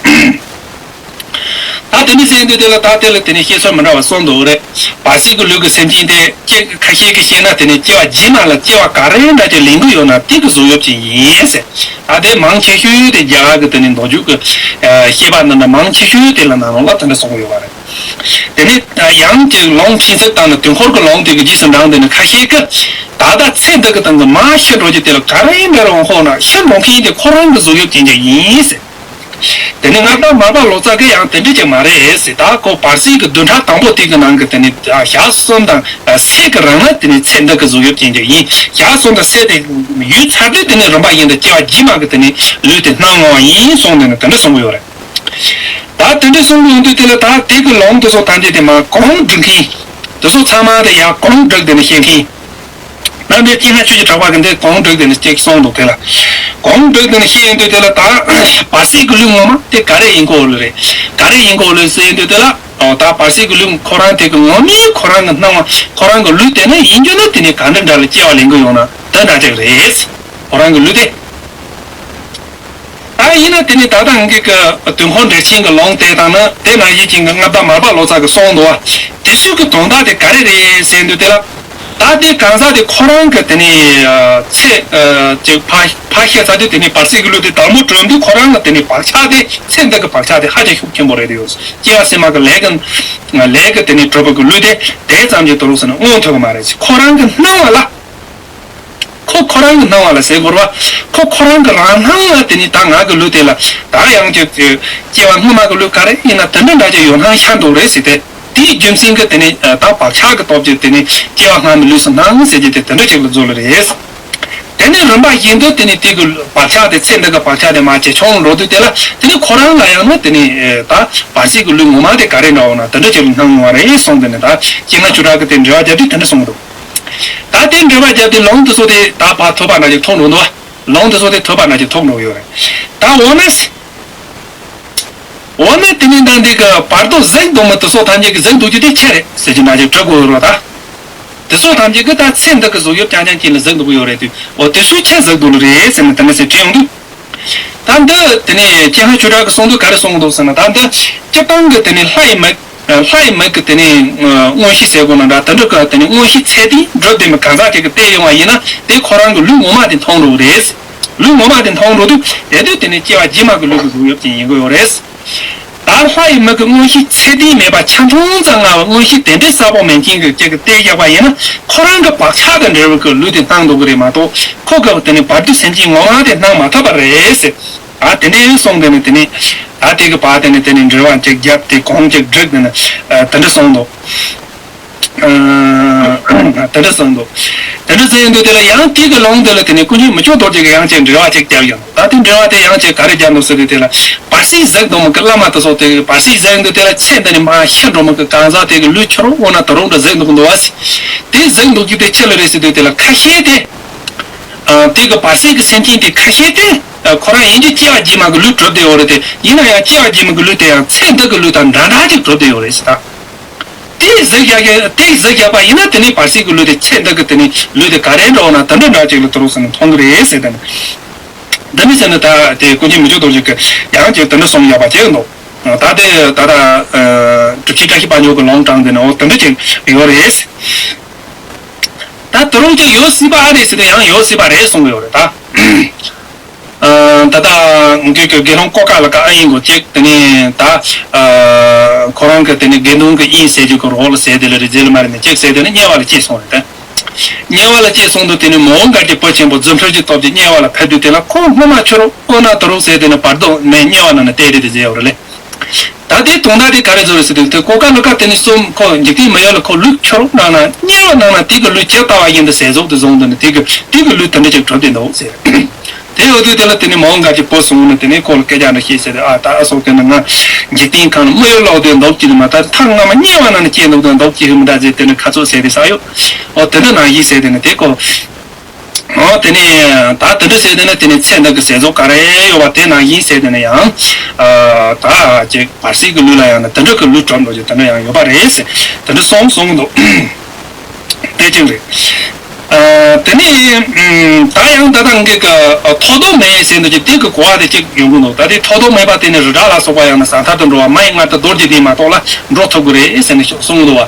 ད་དེ་ནི་ཟེར་འདུག་དེ་ལ་ད་དེ་ལ་དེ་ནི་བཤད་སྲོལ་མི་འདྲ་བ་གསུངས་འདུག་རེད། བར་སྲིད་ཀྱི་ལུས་ཀྱི་སེམས་ཅན་དེ་སྐྱེ་ཁ་ཤས་ཀྱིས་བཤད་ན་དེ་ནི་སྐྱེ་བ་རྗེས་མ་ལ་སྐྱེ་བ་ག་རེ་འདྲ་ཅིག་ལེན་གི་ཡོད་ན་དེ་གི་གཟུགས་དབྱིབས་ཅན་ཡིན་ཟེར། ད་དེ་མང་ཆེ་ཤོས་དེ་རྒྱ་གར་གྱི་དེ་ནི་མདོ་རྒྱུད་ཀྱི་བཤད་པ་འདི་འདྲ་མང་ཆེ་ཤོས་དེ་ལ་ནང་ལོགས་ལ་དེ་འདྲ་གསུང་གི་ཡོད་པ་རེད། དེ་ནི་ཡང་ཅིག་ལུང་ཁྱད་གསོད་བཏང་ནས་དུས་འཁོར་གྱི་ལུང་དེ་གི་རྗེས་སུ་འབྲངས་དེ་ནི་ཁ་ཤས་ཀྱིས་ད་ལྟ་ཚེ་འདི་གི་སྟེང་གི་མ་ཤི་འགྲོ་རྒྱུ་དེ་ལ་ག་རེ་འདྲ་རུང་ཁོག་ན་ཤི་འགྲོ་མཁན་དེ་ཁོ་རང་གི་གཟུགས་དབྱིབས་ཅན་ཅིག་ཡིན་ཟེར། དེ་ནི་མངའ་བདག་མར་པ་ལོ་ཙཱ་གིས་ཡང་དེ་འདྲ་ཅིག་མ་རེད་ཟེར། ད་ཁོ་བར་སྲིད་ཀྱི་བདུན་ཕྲག་དང་པོ་དེ་གི་ནང་གི་དེ་ནི་ཞག་གསུམ་དང་ཚད་ཀྱི་རིང་ལ་དེ་ནི་ཚེ་འདི་གི་གཟུགས་དབྱིབས་ཅན་ཅིག་ཡིན། ཞག་གསུམ་དང་ཚད་དེ་ཡོལ་ཚར་དུས་དེ་ནི་རིམ་པ་བཞིན་དུ་སྐྱེ་བ་རྗེས་མ་གི་དེ་ནི་ལུས་དེ་སྣང་ངོ་བ་ཡིན་གསུངས་དེ་ནི་དེ་འདྲ་གསུང་གི་ཡོད་རེད། ད་དེ་འདྲ་གསུང་གི་ཡོང་དུས་དེ་ལ་ད་དེ་གི་ལུང་དེ་ཚོ་ཐམས་ཅད་དེ་མ་གོང་བསྒྲིགས་མཁན་དེ་ཚོ་ཚང་མ་དེ་ཡང་གོང་བསྒྲིགས་དེ་ནི་བཤད་མཁན། ད་འདི་སྤྱིར་ན་ཆོས་ཀྱི་གྲགས་པ་གི་འདི་གོང་བསྒྲིགས་དེ་ནི་ཅིག་གསུངས་འདུག་དེ་ལ། གོང་བསྒྲིགས་དེ་ནི་བཤད་ཡོང་དུས་དེ་ལ་ད་བར་སྲིད་ཀྱི་ལུས་ངོ་མ་དེ་ག་རེ་ཡིན་གོ་ལོ་རེད། ག་རེ་ཡིན་གོ་ལོ་ཟེར་ཡོང་དུས་དེ་ལ་ཨོ་ད་བར་སྲིད་ཀྱི་ལུས་ཁོ་རང་དེ་གི་ངོ་མའི་ཁོ་རང་གི་སྣང་བ་ཁོ་རང་གི་ལུས་དེ་ནི་ཡིན་རྒྱུ་ན་དེ་ནི་ག་འདྲ་འདྲ་ལ་སྐྱེ་བ་ལེན་གི་ཡོང་ན་དེ་འདྲ་ཅིག་རེད། ཁོ་རང་གི་ལུས་དེ། ད་ཡིན་ན་དེ་ནི་ད་ལྟ་ངེད་ཀྱི་དུས་འཁོར་འགྲེལ་ཆེན་གྱི་ལུང་དེ་དང་ནི་དེ་ནང་བཞིན་ཅན་གྱི་མངའ་བདག་མར་པ་ལོ་ཙཱ་གིས་གསུངས་འདུག་བ། དེ་ཚོའི་གི་དོན་དག་དེ་ག་རེ་རེད་ཟེར་དུས་དེ་ལ། ད་དེ་གང་ཟག་དེ་ཁོ་རང་གི་དེ་ནི་ཚེ་ཅིག་ཕ་ཕ་ཤེས་ཚར་དུས་དེ་ནི་བར་སྲིད་ཀྱི་ལུས་དེ་དལ་མོ་གྲོལ་དུས་ཁོ་རང་ལ་དེ་ནི་བག་ཆགས་དེ་ཚེ་འདི་གི་བག་ཆགས་དེ་ཧ་ཅང་ཤུགས་ཆེན་པོ་རེད་དེ་ཡོད། སྐྱེ་བ་ཕྱི་མ་གི་ལས་ཀྱི་ལས་ཀྱི་དེ་ནི་གྲུབ་པ་གི་ལུས་དེ་དེ་ཙམ་གྱིས་དུ་རུ་ཟེར་ན་མངོན་ཐུབ་ཀྱི་མ་རེད། ཁོ་རང་གི་སྣང་བ་ལ། ཁོ་ཁོ་རང་གི་སྣང་བ་ལ་ཟེར་དགོས་རེད་བ། ཁོ་ཁོ་རང་གི་རང་སྣང་ལ་དེ་ནི་ད་ང་གི་ལུས་དེ་ལ་ད་ཡང་ཅིག་སྐྱེ་བ་སྔོན་མ་གི་ལུས་ག་རེ་ཡིན་ན་དེ་འདྲ་འདྲ་ཅིག་ཡོད་སྣང་ཤར་འདུག་རེད་ཟེར་ཏེ། དེའི་རྒྱུ་མཚན་གྱིས་དེ་ནི་ད་བག་ཆགས་ཀྱི་སྟོབས་ཀྱིས་དེ་ནི་སྐྱེ་བ་སྔ་མའི་ལུས་སུ་སྣང་ཟེར་གྱི་དེ་དེ་འདྲ་ཅིག་ལ་འཛུལ་ལ་རེད། དེ་ནི་རིམ་པ་བཞིན་དུ་དེ་ནི་དེ་གི་བག་ཆགས་དེ་ཚེ་འདི་གི་བག་ཆགས་དེ་མ་ཇེ་ཆུང་འགྲོ་དུས་དེ་ལ་དེ་ནི་ཁོ་རང་ལ་ཡང་ན་དེ་ནི་ད་བར་སྲིད་ཀྱི་ལུས་ངོ་མ་དེ་ག་རེ་འདྲ་བོ་ན་དེ་འདྲ་ཅིག་ལ་སྣང་ཡོང་བ་རེད་གསུངས། དེ་ནི་ད་སྤྱིར་ན་ཆོས་གྲགས་ཀྱིས་དེ་འགྲེལ་བ་བརྒྱབ་དུས་དེ་འདྲ་གསུངས་འདུག་ད་དེ་འགྲེལ་བ་བརྒྱབ་དུས་ལུང་དེ་ཚོ་དེ་ད་ཕར་ཐོས་པ་ན་ཅིག་ཐོབ་འགྲོ་འདུག་ལུང་དེ་ཚོ་དེ་ཐོས་པ་ན་ཅིག་ཐོབ་འགྲོ་ཡོད་རེད། ད་འོ་ན། འོ་ན་དེ་ནི་ད་འདི་གི་བར་དོ་གཟིགས་འདུག་མི་དེ་ཚོ་ཐམས་ཅད་ཀྱིས་གཟིགས་འདུག་རྒྱུ་དེ་ཆི་རེད་ཟེར་གྱི་ན་ཅིག་དྲི་དགོས་རེད་ད། དེ་ཚོ་ཐམས་ཅད་ཀྱིས་ད་ཚེ་འདི་གི་གཟུགས་དབྱིབས་རྐྱང་རྐྱང་ཅན་ལ་གཟིགས་འདུག་གི་ཡོད་རེད་དུས་འོ་དེ་ཚོས་ཆི་གཟིགས་འདུག་ལ་རེད་ཟེར་ནས་དེ་འདྲ་ཟེར་དྲིས་ཡོང་དུས། ད་འདི་དེ་ནས་སྤྱན་སྔ་ཆོས་གྲགས་ཀྱིས་གསུངས་དུས་ག་རེ་གསུངས་འདུག་ཟེར་ན། ད་འདི་སྤྱིར་བཏང་གི་དེ་ནས་ལྷ་ཡི་མིག་ལྷ་ཡི་མིག་གི་དེ་ནས་མངོན་ཤེས་ཟེར་དགོས་ན་འདྲ། དེ་འདྲ་གི་དེ་ནས་མངོན་ཤེས་ཚད་ལྡན་སྒྲུབ་བསྡད་མི་གང་ཟག་ཅིག་གིས་བལྟས་ཡོང་བ་ཡིན་ན་དེ་ཁོ་རང་གི་ལུས་ངོ་མ་དེ་མཐོང་འགྲོ་གི་རེད། ལུས་ངོ་མ་དེ་མཐོང་འགྲོ་དུས་དེ་དུས་དེ་ནས་སྐྱེ་བ་རྗེས་མ་གི་ལུས་ཀྱི་གཟུགས་དབྱིབས་ཅན་ཡིན་དགོས་ཡོད་རེད། ད་ལྷ་ཡི་མིག་གི་མངོན་ཤེས་ཚད་ལྡན་མེད་པ་ཆ་ཆུང་ཙམ་མངའ་བའི་མངོན་ཤེས་དེ་འདྲའི་གསལ་པོ་མེད་མཁན་གྱི་ཅིག་གིས་བལྟས་བཞག་པ་ཡིན་ན་ཁོ་རང་གི་བག་ཆགས་དང་འབྲེལ་བའི་གི་ལུས་དེ་སྣང་འདུག་གི་རེད་མ་གཏོགས་ཁོ་གི་དེ་ནས་བར་དོའི་སེམས་ཅན་ངོ་མ་དེ་སྣང་མ་ཐུབ་པ་རེད་ཟེར། ཨ་དེ་འདྲའི་གསུངས་དེ་ནས་དེ་ནས་ཨ་དེ་གི་བར་དེ་ནས་དེ་ནས་འགྲེལ་བ་ཅིག་བརྒྱབ་དེ་གོང་ཅིག་བསྒྲིགས་དེ་ནས་ཨ་དེ་འདྲ་གསུངས་འདུག་ཨ་ དེ་འདྲ་གསུངས་འདུག་དེ་འདྲ་ཟེར་ཡོང་དུས་དེ་ལ་ཡང་དེ་གི་ལུང་དེ་ལ་དེ་ནས་ཀུན་མཁྱེན་མི་བསྐྱོད་རྡོ་རྗེ་གི་ཡང་ཅིག་འགྲེལ་བ་ཅིག་བརྒྱབ་ཡོད། ད་དེ་འགྲེལ་བ་དེ་ཡང་ཅིག་ག་རེ་བརྒྱབ་འདུག་ཟེར་དུས་དེ་ལ། བར་སྲིད་གཟིགས་འདུག་མོ་གི་བླ་མ་དེ་ཚོ་དེ་བར་སྲིད་གཟིགས་འདུག་དེ་ལ་ཆེ་འདི་ནས་མ་ཤི་འགྲོ་མོ་གི་གང་ཟག་དེ་གི་ལུས་ཁྱོད་རང་འོ་ན་དུ་རུང་འདྲ་གཟིགས་འདུག་འདུག་བ་སི། དེ་གཟིགས་འདུག་གི་དེ་ཅི་ལ་རེད་ཟེར་དུས་དེ་ལ་ཁ་ཤས་དེ། དེ་གི་བར་སྲིད་ཀྱི་སེམས་ཅན་དེ་ཁ་ཤས་དེ། ཁོ་རང་ཡིན་གྱི་སྐྱེ་བ་རྗེས་མ་གི་ལུས་གྲུབ་བསྡད་ཡོད་རེད་དེ། ཡིན་ན་ཡང་སྐྱེ་བ་རྗེས་མ་གི་ལུས་དེ་ཡང་ཚེ་འདི་གི་ལུས་དང་འདྲ་འདྲ་ཅིག་གྲུབ་བསྡད་ཡོད་རེད་ཟེར་ད། དེ་གཟིགས་བཞག་གི་དེ་གཟིགས་བཞག་པ་ཡིན་ན་དེ་ནི་བར་སྲིད་ཀྱི་ལུས་དེ་ཚེ་འདི་གི་དེ་ནི་ལུས་དེ་ག་རེ་འདྲ་བོ་ན་དེ་འདྲ་འདྲ་ཅིག་ལ་དུ་རུ་ཟེར་ནས་མཐོང་གི་རེད་ཟེར་དེ་ནི། འདི་ནི་ཟེར་ནས་ད་དེ་ཀུན་མཁྱེན་མི་བསྐྱོད་རྡོ་རྗེ་གི་ཡང་ཅིག་དེ་འདྲ་གསུངས་བཞག་པ་ཅིག་འདུག་ད་དེ་ད་ལྟ་གྲུབ་ཆེན་བཀྲ་ཤིས་དཔལ་འབྱོར་གྱི་ལུང་དྲངས་དེ་ནི་འོ་དེ་འདྲ་ཅིག་ཡོད་རེད། ད་དུ་རུང་ཅིག་ཡོད་སྲིད་པ་ཨ་རེད་ཟེར་དུས་ཡང་ཡོད་སྲིད་པ་རེད་གསུང་གི་ཡོད་རེད་ད། ད་ལྟ་ངེད་ཀྱི་དགེ་སློང་ཀོ་ཀ་ལ་ཀ་ཨ་ཡིན་གོ་ཅིག་དེ་ནས་ད་ཁོ་རང་གི་དེ་ནས་དགེ་འདུན་གྱི་ཨིན་ཟེར་རྒྱུ་གི་རོགས་ལ་ཟེར་དེ་ལ་རེད་ཟེར་ལ་མ་རེད་ནས་ཅིག་ཟེར་དེ་ནས་དམྱལ་བ་ལ་སྐྱེས་སོང་རེད་ད། དམྱལ་བ་ལ་སྐྱེས་སོང་དུས་དེ་ནས་མོའུ་འགལ་གྱི་བུ་ཆེན་པོ་རྫུ་འཕྲུལ་གྱི་སྟོབས་ཀྱིས་དམྱལ་བ་ལ་ཕེབས་དུས་དེ་ལ་ཁོ་སྔོན་མ་ཁྱོད་རང་ཨོ་ན་དུ་རུང་ཟེར་དེ་ནས་བར་དོ་ནས་དམྱལ་བ་ནང་ནས་བལྟས་རེད་དེ་ཟེར་ཡོད་རེད་ལེ། ད་དེའི་དོན་དག་དེ་ག་རེ་བཟོ་རེད་ཟེར་དུས་དེ་ཀོ་ཀ་ལོ་ཀ་དེ་ནི་གསུམ་ཁོ་འཇིག་རྟེན་མི་ཡུལ་ལ་ཁོ་ལུས་ཁྱོད་རང་ནང་ན་དམྱལ་བ་ནང་ན་དེ་གི་ལུས་ཇི་ལྟ་བ་ཡིན་དུ་ཟས་ཟོག་དུ་བཟུང་དུ་ནི་དེ་གི་དེ་གི་ལུས་དེ་འདྲ་ཅིག་གྲུབ་དེ་འདུག་ཟེར། དེ་ཡོད་དུས་དེ་ལ་དེ་ནི་མོའུ་འགལ་གྱི་བུ་སོང་ནས་དེ་ནི་ཁོ་ལ་སྐད་ཆ་འདྲ་བཤད་ཟེར་ཏེ་ཨ་ད་ཨ་སོགས་དེ་ནི་ང་འཇིག་རྟེན་ཁང་ནས་མི་ཡུལ་ལོག་དུས་འདུག་ཅི་ནི་མ་ད་ཐག་སྔ་མ་དམྱལ་བ་ནང་ནས་སྐྱེས་འདུག་དུས་འདུག་ཅི་ཧི་མི་འདྲ་ཟེར་དེ་ནི་ཁ་ཚོད་ཟེར་ཏེ་ས་ཡོད། ཨོ་དེ་འདྲ་ནང་བཞིན་ཟེར་དེ་ནི་དེ་ཁོ། ཨོ་དེ་ནས་ད་དེ་འདྲ་ཟེར་དེ་ནི་དེ་ནི་ཚེ་འདི་གི་ཟས་ཟོག་ག་རེ་ཡོད་པ་དེ་ནང་བཞིན་ཟེར་དེ་ནི་ཡང་ད་ཅིག་བར་སྲིད་ཀྱི་ལུས་ལ་ཡང་ན་དེ་འདྲ་གི་ལུས་གྲུབ་འགྲོ་རྒྱུ་དེ་འདྲ་ཡང་ཡོད་པ་རེད་ཟེར་དེ་འདྲ་གསུངས་གསུངས་འདུག་དེ་ཅིག་རེད། དེ་ནས་ད་ཡང་ད་ལྟ་ངེད་ཀྱི་ཐོག་མཐའ་མེད་ཟེར་འདུག་ཅིག་དེ་གི་གོ་བ་དེ་ཅིག་ཡོང་གི་འདུག་ད་དེ་ཐོག་མཐའ་མེད་པ་དེ་ནི་རི་བྲག་ལ་སོགས་པ་ཡང་ན་ཟང་ཐལ་དུ་འགྲོ་བ་མ་ཡི་མངལ་དུ་རྡོ་རྗེ་གདན་མ་གཏོགས་ལ་འགྲོ་ཐུབ་ཀྱི་རེད་ཟེར་ནས་གསུངས་འདུག་བ།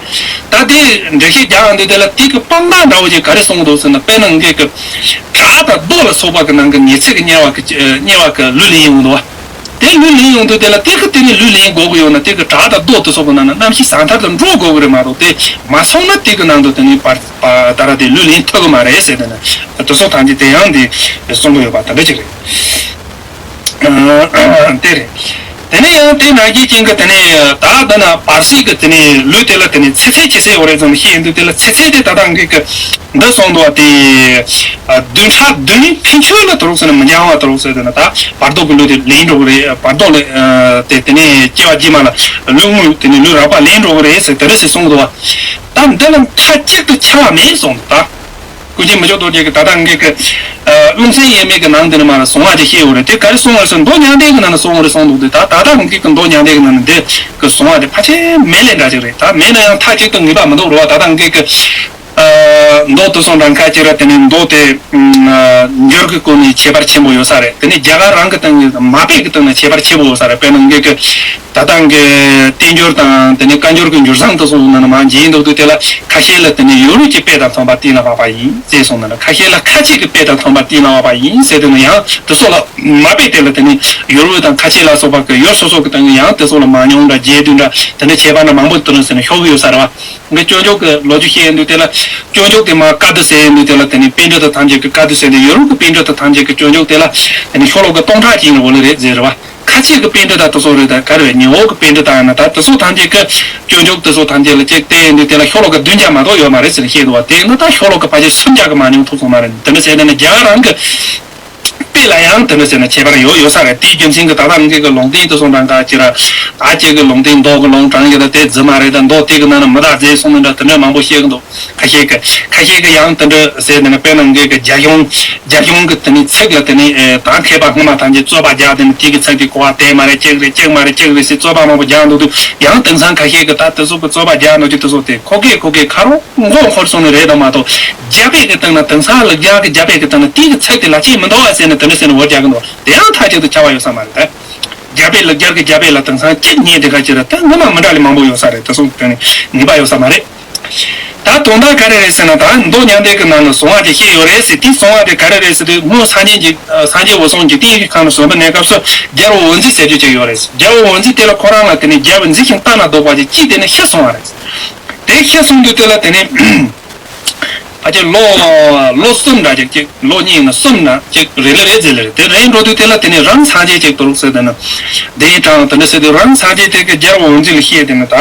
ད་དེ་འགྲེལ་བཤད་རྒྱག་ཡང་དུས་དེ་ལ་དེ་གི་དཔང་རྟགས་འདྲ་བོ་ཅིག་ག་རེ་གསུངས་འདུག་ཟེར་ན་དཔེར་ན་ངེད་ཀྱི་བྲག་དང་རྡོ་ལ་སོགས་པ་གི་ནང་གི་ཉི་ཚེ་གི་དམྱལ་བ་གི་དམྱལ་བ་གི་ལུས་ལེན་ཡོང་འདུག་བ། དེ་ལུས་ལེན་ཡོང་དུས་དེ་ལ་དེ་གི་དེ་ནི་ལུས་ལེན་དགོས་ཀྱི་ཡོད་ན་དེ་གི་བྲག་དང་རྡོ་དེ་སོགས་ཀྱི་ནང་ན་རྣམ་ཤེས་ཟང་ཐལ་དུ་འགྲོ་དགོས་ཀྱི་རེད་མ་གཏོགས་དེ་མ་སོང་ན་དེ་གི་ནང་དུ་དེ་ནི་བར་ད་ར་དེ་ལུས་ལེན་ཐུབ་ཀྱི་མ་རེད་ཟེར་དེ་ནི་དེ་སོགས་ཐམས་ཅད་དེ་ཡང་དེ་གསུང་གི་ཡོད་པ་དེ་འདྲ་ཅིག་རེད། དེ་རེད། དེ་ནས་ཡང་དེ་ནང་བཞིན་ཅན་གྱི་དེ་ནས་ད་ལྟ་ན་བར་སྲིད་ཀྱི་དེ་ནས་ལུས་དེ་ལ་དེ་ནས་ཚེ་ཚད་ཇི་སྲིད་ཡོད་རེད་ཙམ་ཤེས་ཡོང་དུས་དེ་ལ་ཚེ་ཚད་དེ་ད་ལྟ་ངེད་ཀྱི་འདི་གསུངས་འདུག་བ་དེ། བདུན་ཕྲག་བདུན་ནི་ཕན་ཆད་ལ་དུ་རུག་ཟེར་ན་མི་འགྱང་བ་དུ་རུག་ཟེར་དེ་ན་ད་བར་དོ་གི་ལུས་དེ་ལེན་འགྲོ་གི་རེད། བར་དོ་ལ་དེ་དེ་ནས་སྐྱེ་བ་རྗེས་མ་ལ་ལུས་དངོས་དེ་ནས་ལུས་རགས་པ་ལེན་འགྲོ་གི་རེད་ཟེར་དེ་རེད་ཟེར་གསུངས་འདུག་བ། ད་འདི་ལ་མཐའ་གཅིག་ཏུ་འཆི་བ་མེད་གསུངས་འདུག་ད། ཀུན་མཁྱེན་མི་བསྐྱོད་རྡོ་རྗེ་གིས་ད་ལྟ་ངེད་ཀྱི་རླུང་སེམས་དབྱེར་མེད་ཀྱི་ནང་དེ་ནས་མར་གསུང་བ་ཅིག་བཤད་ཡོད་རེད། དེ་ག་རེ་གསུང་བ་ཟེར་མདོ་མྱང་འདས་ཀྱི་ནང་ནས་གསུང་བ་རེད་གསུངས་འདུག་དེ་ད་ད་ལྟ་ངེད་ཀྱི་མདོ་མྱང་འདས་ཀྱི་ནང་ནས་འདི་གི་གསུང་བ་དེ་ཕལ་ཆེར་མེད་ལས་འདྲ་ཅིག་རེད། ད་མེད་ན་ཡང་མཐའ་གཅིག་ཏུ་ངེས་པ་མི་འདུག་རེད་བ། ད་ལྟ་ངེད་ཀྱི་མདོ་དེ་སོང་དང་ཁ་ཅིག་ར་དེ་ནས་མདོ་དེ་འགྱུར་གྱི་སྒོ་ནས་ཁྱད་པར་ཆེན་པོ་ཡོད་ས་རེད། དེ་ནས་རྒྱ་གར་རང་གི་སྟེང་ནས་མ་དཔེ་གི་སྟེང་ནས་ཁྱད་པར་ཆེན་པོ་ཡོད་ས་རེད། དཔེར་ན་ངེད་ཀྱི་ད་ལྟ་གི་བསྟན་འགྱུར་དང་དེ་ནས་བཀའ་འགྱུར་གྱི་འགྱུར་བཟང་དུ་སོང་ན་མ་མཇལ་འདུག་དུས་དེ་ལ་ཁ་ཤས་ལ་དེ་ནས་ཡོ་རོབ་ཀྱི་དཔེ་དང་མཐུན་པ་བསྟན་ལ་བབས་པ་ཡིན་ཟེར་སོང་ན་ཁ་ཤས་ལ་ཁ་ཆེ་གི་དཔེ་དང་མཐུན་པ་བསྟན་ལ་བབས་པ་ཡིན་ཟེར་དུས་ན་ཡང་དེ་ཚོ་ལ་མ་དཔེ་དེ་ལ་དེ་ནས་ཡོ་རོབ་དང་ཁ་ཆེ་ལ་སོགས་པ་གི་ཡུལ་སོ་སོ་གི་སྟེང་ནས་ཡང་དེ་ཚོ་ལ་མང་ཉུང་འདྲ་རྒྱས་བསྡུས་འདྲ་དེ་འདྲ་ཁྱད་པར་འདྲ་མང་པོ་དུ་ནས་ཟེར་ནས་ཤོར་གི་ཡོད་ས་རེད་བ། ངས་སྐྱོན་བརྗོད་ཀྱི་ལོ་རྒྱུས་བཤད་ཡོང་དུས་དེ་ལ་སྐྱོན་བརྗོད་དེ་མ་བཀའ་བསྡུ་ཟེར་ཡོང་དུས་དེ་ལ་དེ་ནས་པཎྜི་ཏ་ཐམས་ཅད་ཀྱི་བཀའ་བསྡུ་ཟེར་ཏེ་ཡོ་རོབ་ཀྱི་པཎྜི་ཏ་ཐམས་ཅད་ཀྱི་སྐྱོན་བརྗོད་དེ་ལ་དེ་ནས་ཤོ་ལོ་ཀ་སྟོང་ཕྲག་གཅིག་ནས་འོ་ལེ་རེད་ཟེར་རེད་བ། ཁ་ཆེ་གི་པཎྜི་ཏ་དེ་ཚོ་རེད་ད་ག་རེ་རེད། ཉི་འོག་གི་པཎྜི་ཏ་ཡང་ན་ད་དེ་ཚོ་ཐམས་ཅད་ཀྱི་སྐྱོན་བརྗོད་དེ་ཚོ་ཐམས་ཅད་ལ་གཅིག་བལྟས་ཡོང་དུས་དེ་ལ་ཤོ་ལོ་ཀ་བདུན་བརྒྱ་མ་གཏོགས་ཡོད་མ་རེད་ཟེར་ནས་བཤད་འདུག་བ། དེ་ཡིན་ན་ད་ཤོ་ལོ་ཀ་ཕལ་ཆེར་སུམ་བརྒྱ་གི་མ་ཉུང་ཐུབ་སོང་མ་རེད། དེ་འདྲ་བྱས་ན་ནི་རྒྱ་གར་རང་གི་དཔེ་ལ་ཡང་དེ་འདྲ་ཟེར་ན་ཁྱད་པར་ཡོད་ཡོད་ས་རེད། དེའི་རྒྱུ་མཚན་གྱིས་ད་ལྟ་ངེད་ཀྱི་ལུང་བསྟན་དེ་ཚོ་འདྲ་འགའ་ཅི་ར་ད་ཁྱེད་ཀྱི་ལུང་བསྟན་མདོ་གི་ལུང་དྲངས་ཡོད་ད་དེ་རྫུན་མ་རེད་ད་མདོ་དེ་གི་ནང་ན་མི་རྟག་རྫས་གསུངས་ནི་འདྲ་དེ་འདྲ་མང་པོ་བཤད་གི་འདུག་ཁ་ཤས་ཀྱི་ཁ་ཤས་ཀྱི་ཡང་དེ་འདྲ་ཟེར་ནས་ན་དཔེར་ན་ངེད་ཀྱི་རྒྱ་གཞུང་རྒྱ་གཞུང་གི་དེ་ནི་ཚིག་ལ་དེ་ནི་ད་མཁས་པ་སྔོན་མ་ཐམས་ཅད་རྩོད་པ་རྒྱག་དེ་ནི་དེ་གི་ཚིག་དེ་གོ་བ་དེ་མ་རེད་གཅིག་རེད་གཅིག་མ་རེད་གཅིག་རེད་ཟེར་རྩོད་པ་མང་པོ་རྒྱག་འདུག་དུས་ཡང་དེང་སང་ཁ་ཤས་ཀྱི་ད་དེ་ཚོ་གི་རྩོད་པ་རྒྱག་འདུག་རྒྱུ་དེ་ཚོ་དེ་ཁོ་གས་ཁོ་གས་ཁ་རོག་མགོ་འཁོར་སོང་ནི་རེད་དམ་མ་གཏོགས་རྒྱ་དཔེ་གི་སྟེང་ན་དེང་སང་ལ་རྒྱ་གི་རྒྱ་དཔེ་གི་སྟེང་ན་དེ་གི་ཚིག་དེ་ལ་ཅིག་མི་འདུག་བ་ཟེར་ནས་དེ་འདྲ་ཟེར་ནས་འོ་རྒྱག་གི་འདུག་དེ་ཡང་མཐའ་གཅིག་ཏུ་ཁྱབ་པ་ཡོད་ས་མ་རེད་ད། རྒྱ་དཔེ་ལ་རྒྱ་གི་རྒྱ་དཔེ་ལ་དེང་སང་གཅིག་ཉིད་དེ་ག་ཅི་རེད་ད་ངོ་མ་མི་འདྲ་ལས་མང་པོ་ཡོད་ས་རེད། དེ་སོང་དེ་ནི་ངེས་པ་ཡོད་ས་མ་རེད། ད་དོན་དག་ག་རེ་རེད་ཟེར་ན་ད་མདོ་མྱང་འདས་ཀྱི་ནང་ན་གསུང་བ་དེ་བཤད་ཡོད་རེད་ཟེར། དེ་གསུང་བ་དེ་ག་རེ་རེད་ཟེར་དུས་སྔོན་སངས་རྒྱས་ཀྱི་སངས་རྒྱས་འོད་སྲུང་འཇིག་རྟེན་གྱི་ཁམས་ལ་བྱོན་པའི་གནས་སྐབས་སུ་རྒྱལ་བ་འོད་མཛེས་ཟེར་རྒྱུ་ཅིག་ཡོད་རེད། རྒྱལ་བ་འོད་མཛེས་དེ་ལ་ཁོ་རང་ལ་དེ་ནི་རྒྱལ་བ་མཛེས་ཤིང་ལྟ་ན་སྡུག་པ་ཅིག་ཅིག་དེ་ནི་ཤི་སོང་བ་རེད། དེ་ཤི་སོང་དུས་དེ་ལ་དེ་ནི་ཕལ་ཆེར་ལོ་ལོ་གསུམ་འདྲ་ཅིག་ཅིག་ལོ་གཉིས་ན་གསུམ་ན་ཅིག་རེ་ལ་རེད་ཟེར་ལ་རེད། དེ་རེད་འགྲོ་དུས་དེ་ལ་དེ་ནི་རང་སངས་རྒྱས་ཅིག་ཏུ་རུག་ཟེར་དེ་ནི་དེ་ཡིན་དྲང་དེ་འདྲ་ཟེར་དུས་རང་སངས་རྒྱས་དེ་གི་རྒྱལ་བ་འོད་མཛེས་ལ་བཤད་དེ་ནི་ད་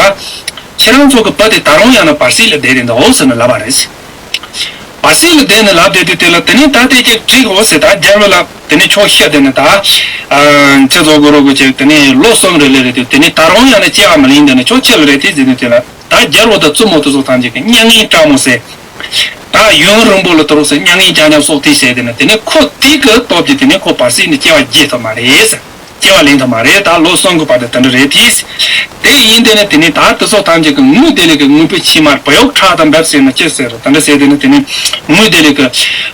ཁྱེད་རང་ཚོ་གི་བུ་དེ་ད་རུང་ཡང་ན་བར་སྲིད་ལ་བསྡད་དེ་འདུག་ཟེར་ནི་ལབ་པ་རེད། བར་སྲིད་ལ་བསྡད་ནས་ལབ་བསྡད་དུས་དེ་ལ་དེ་ནས་ད་ལྟའི་ཅིག་ཁྲིག་འོ་ཟེར། ད་རྒྱལ་བོ་ལ་དེ་ནས་ཆོག་ཤེས་དེ་ནས་ད་ཅི་བཟོ་དགོས་རོགས་གི་ཅིག་དེ་ནས་ལོ་གསུམ་རེ་ལས་རེ་དུས་དེ་ནས་ད་རུང་ཡང་ན་སྐྱེ་བ་མི་ལེན། དེ་ནས་ཆོག་ཆེ་ལ་རེ་དེ་ཟེར་དུས་དེ་ལ་ད་རྒྱལ་བོ་དང་བཙུན་མོ་དེ་ཚོ་ཐམས་ཅད་ཀྱི་མྱ་ངན་དྲག་མོ་ཟེར། ད་ཡུན་རིང་པོ་ལ་དུ་རུ་ཟེར་མྱ་ངན་རྐྱང་རྐྱང་སོགས་དེ་བྱས་དེ་ནས་དེ་ནས་ཁོ་དེ་གི་སྟོབས་ཀྱིས་དེ་ནས་ཁོ་བར་སྲིད་ནས་སྐྱེ་བ་བརྗེད་ཐུབ་མ་རེད་ཟེར། སྐྱེ་བ་ལེན་ཐུབ་མ་རེད། ད་ལོ་གསུམ་གྱི་བར་དུ་དེ་འདྲ་རེད་དེ། དེ་ཡིན་དེ་ནི་དེ་ནི་ད་དེ་ཚོ་ཐམས་ཅད་ཀྱི་དངུལ་དེ་ལས་ཀྱི་དངུལ་བུ་ཕྱི་མར་བུ་ཡོག་ཁྲག་དང་འབེབས་ཟེར་ན་ཅི་ཟེར་དེ་འདྲ་ཟེར་དེ་ནི་དེ་ནི་དངུལ་དེ་ལས་ཀྱི་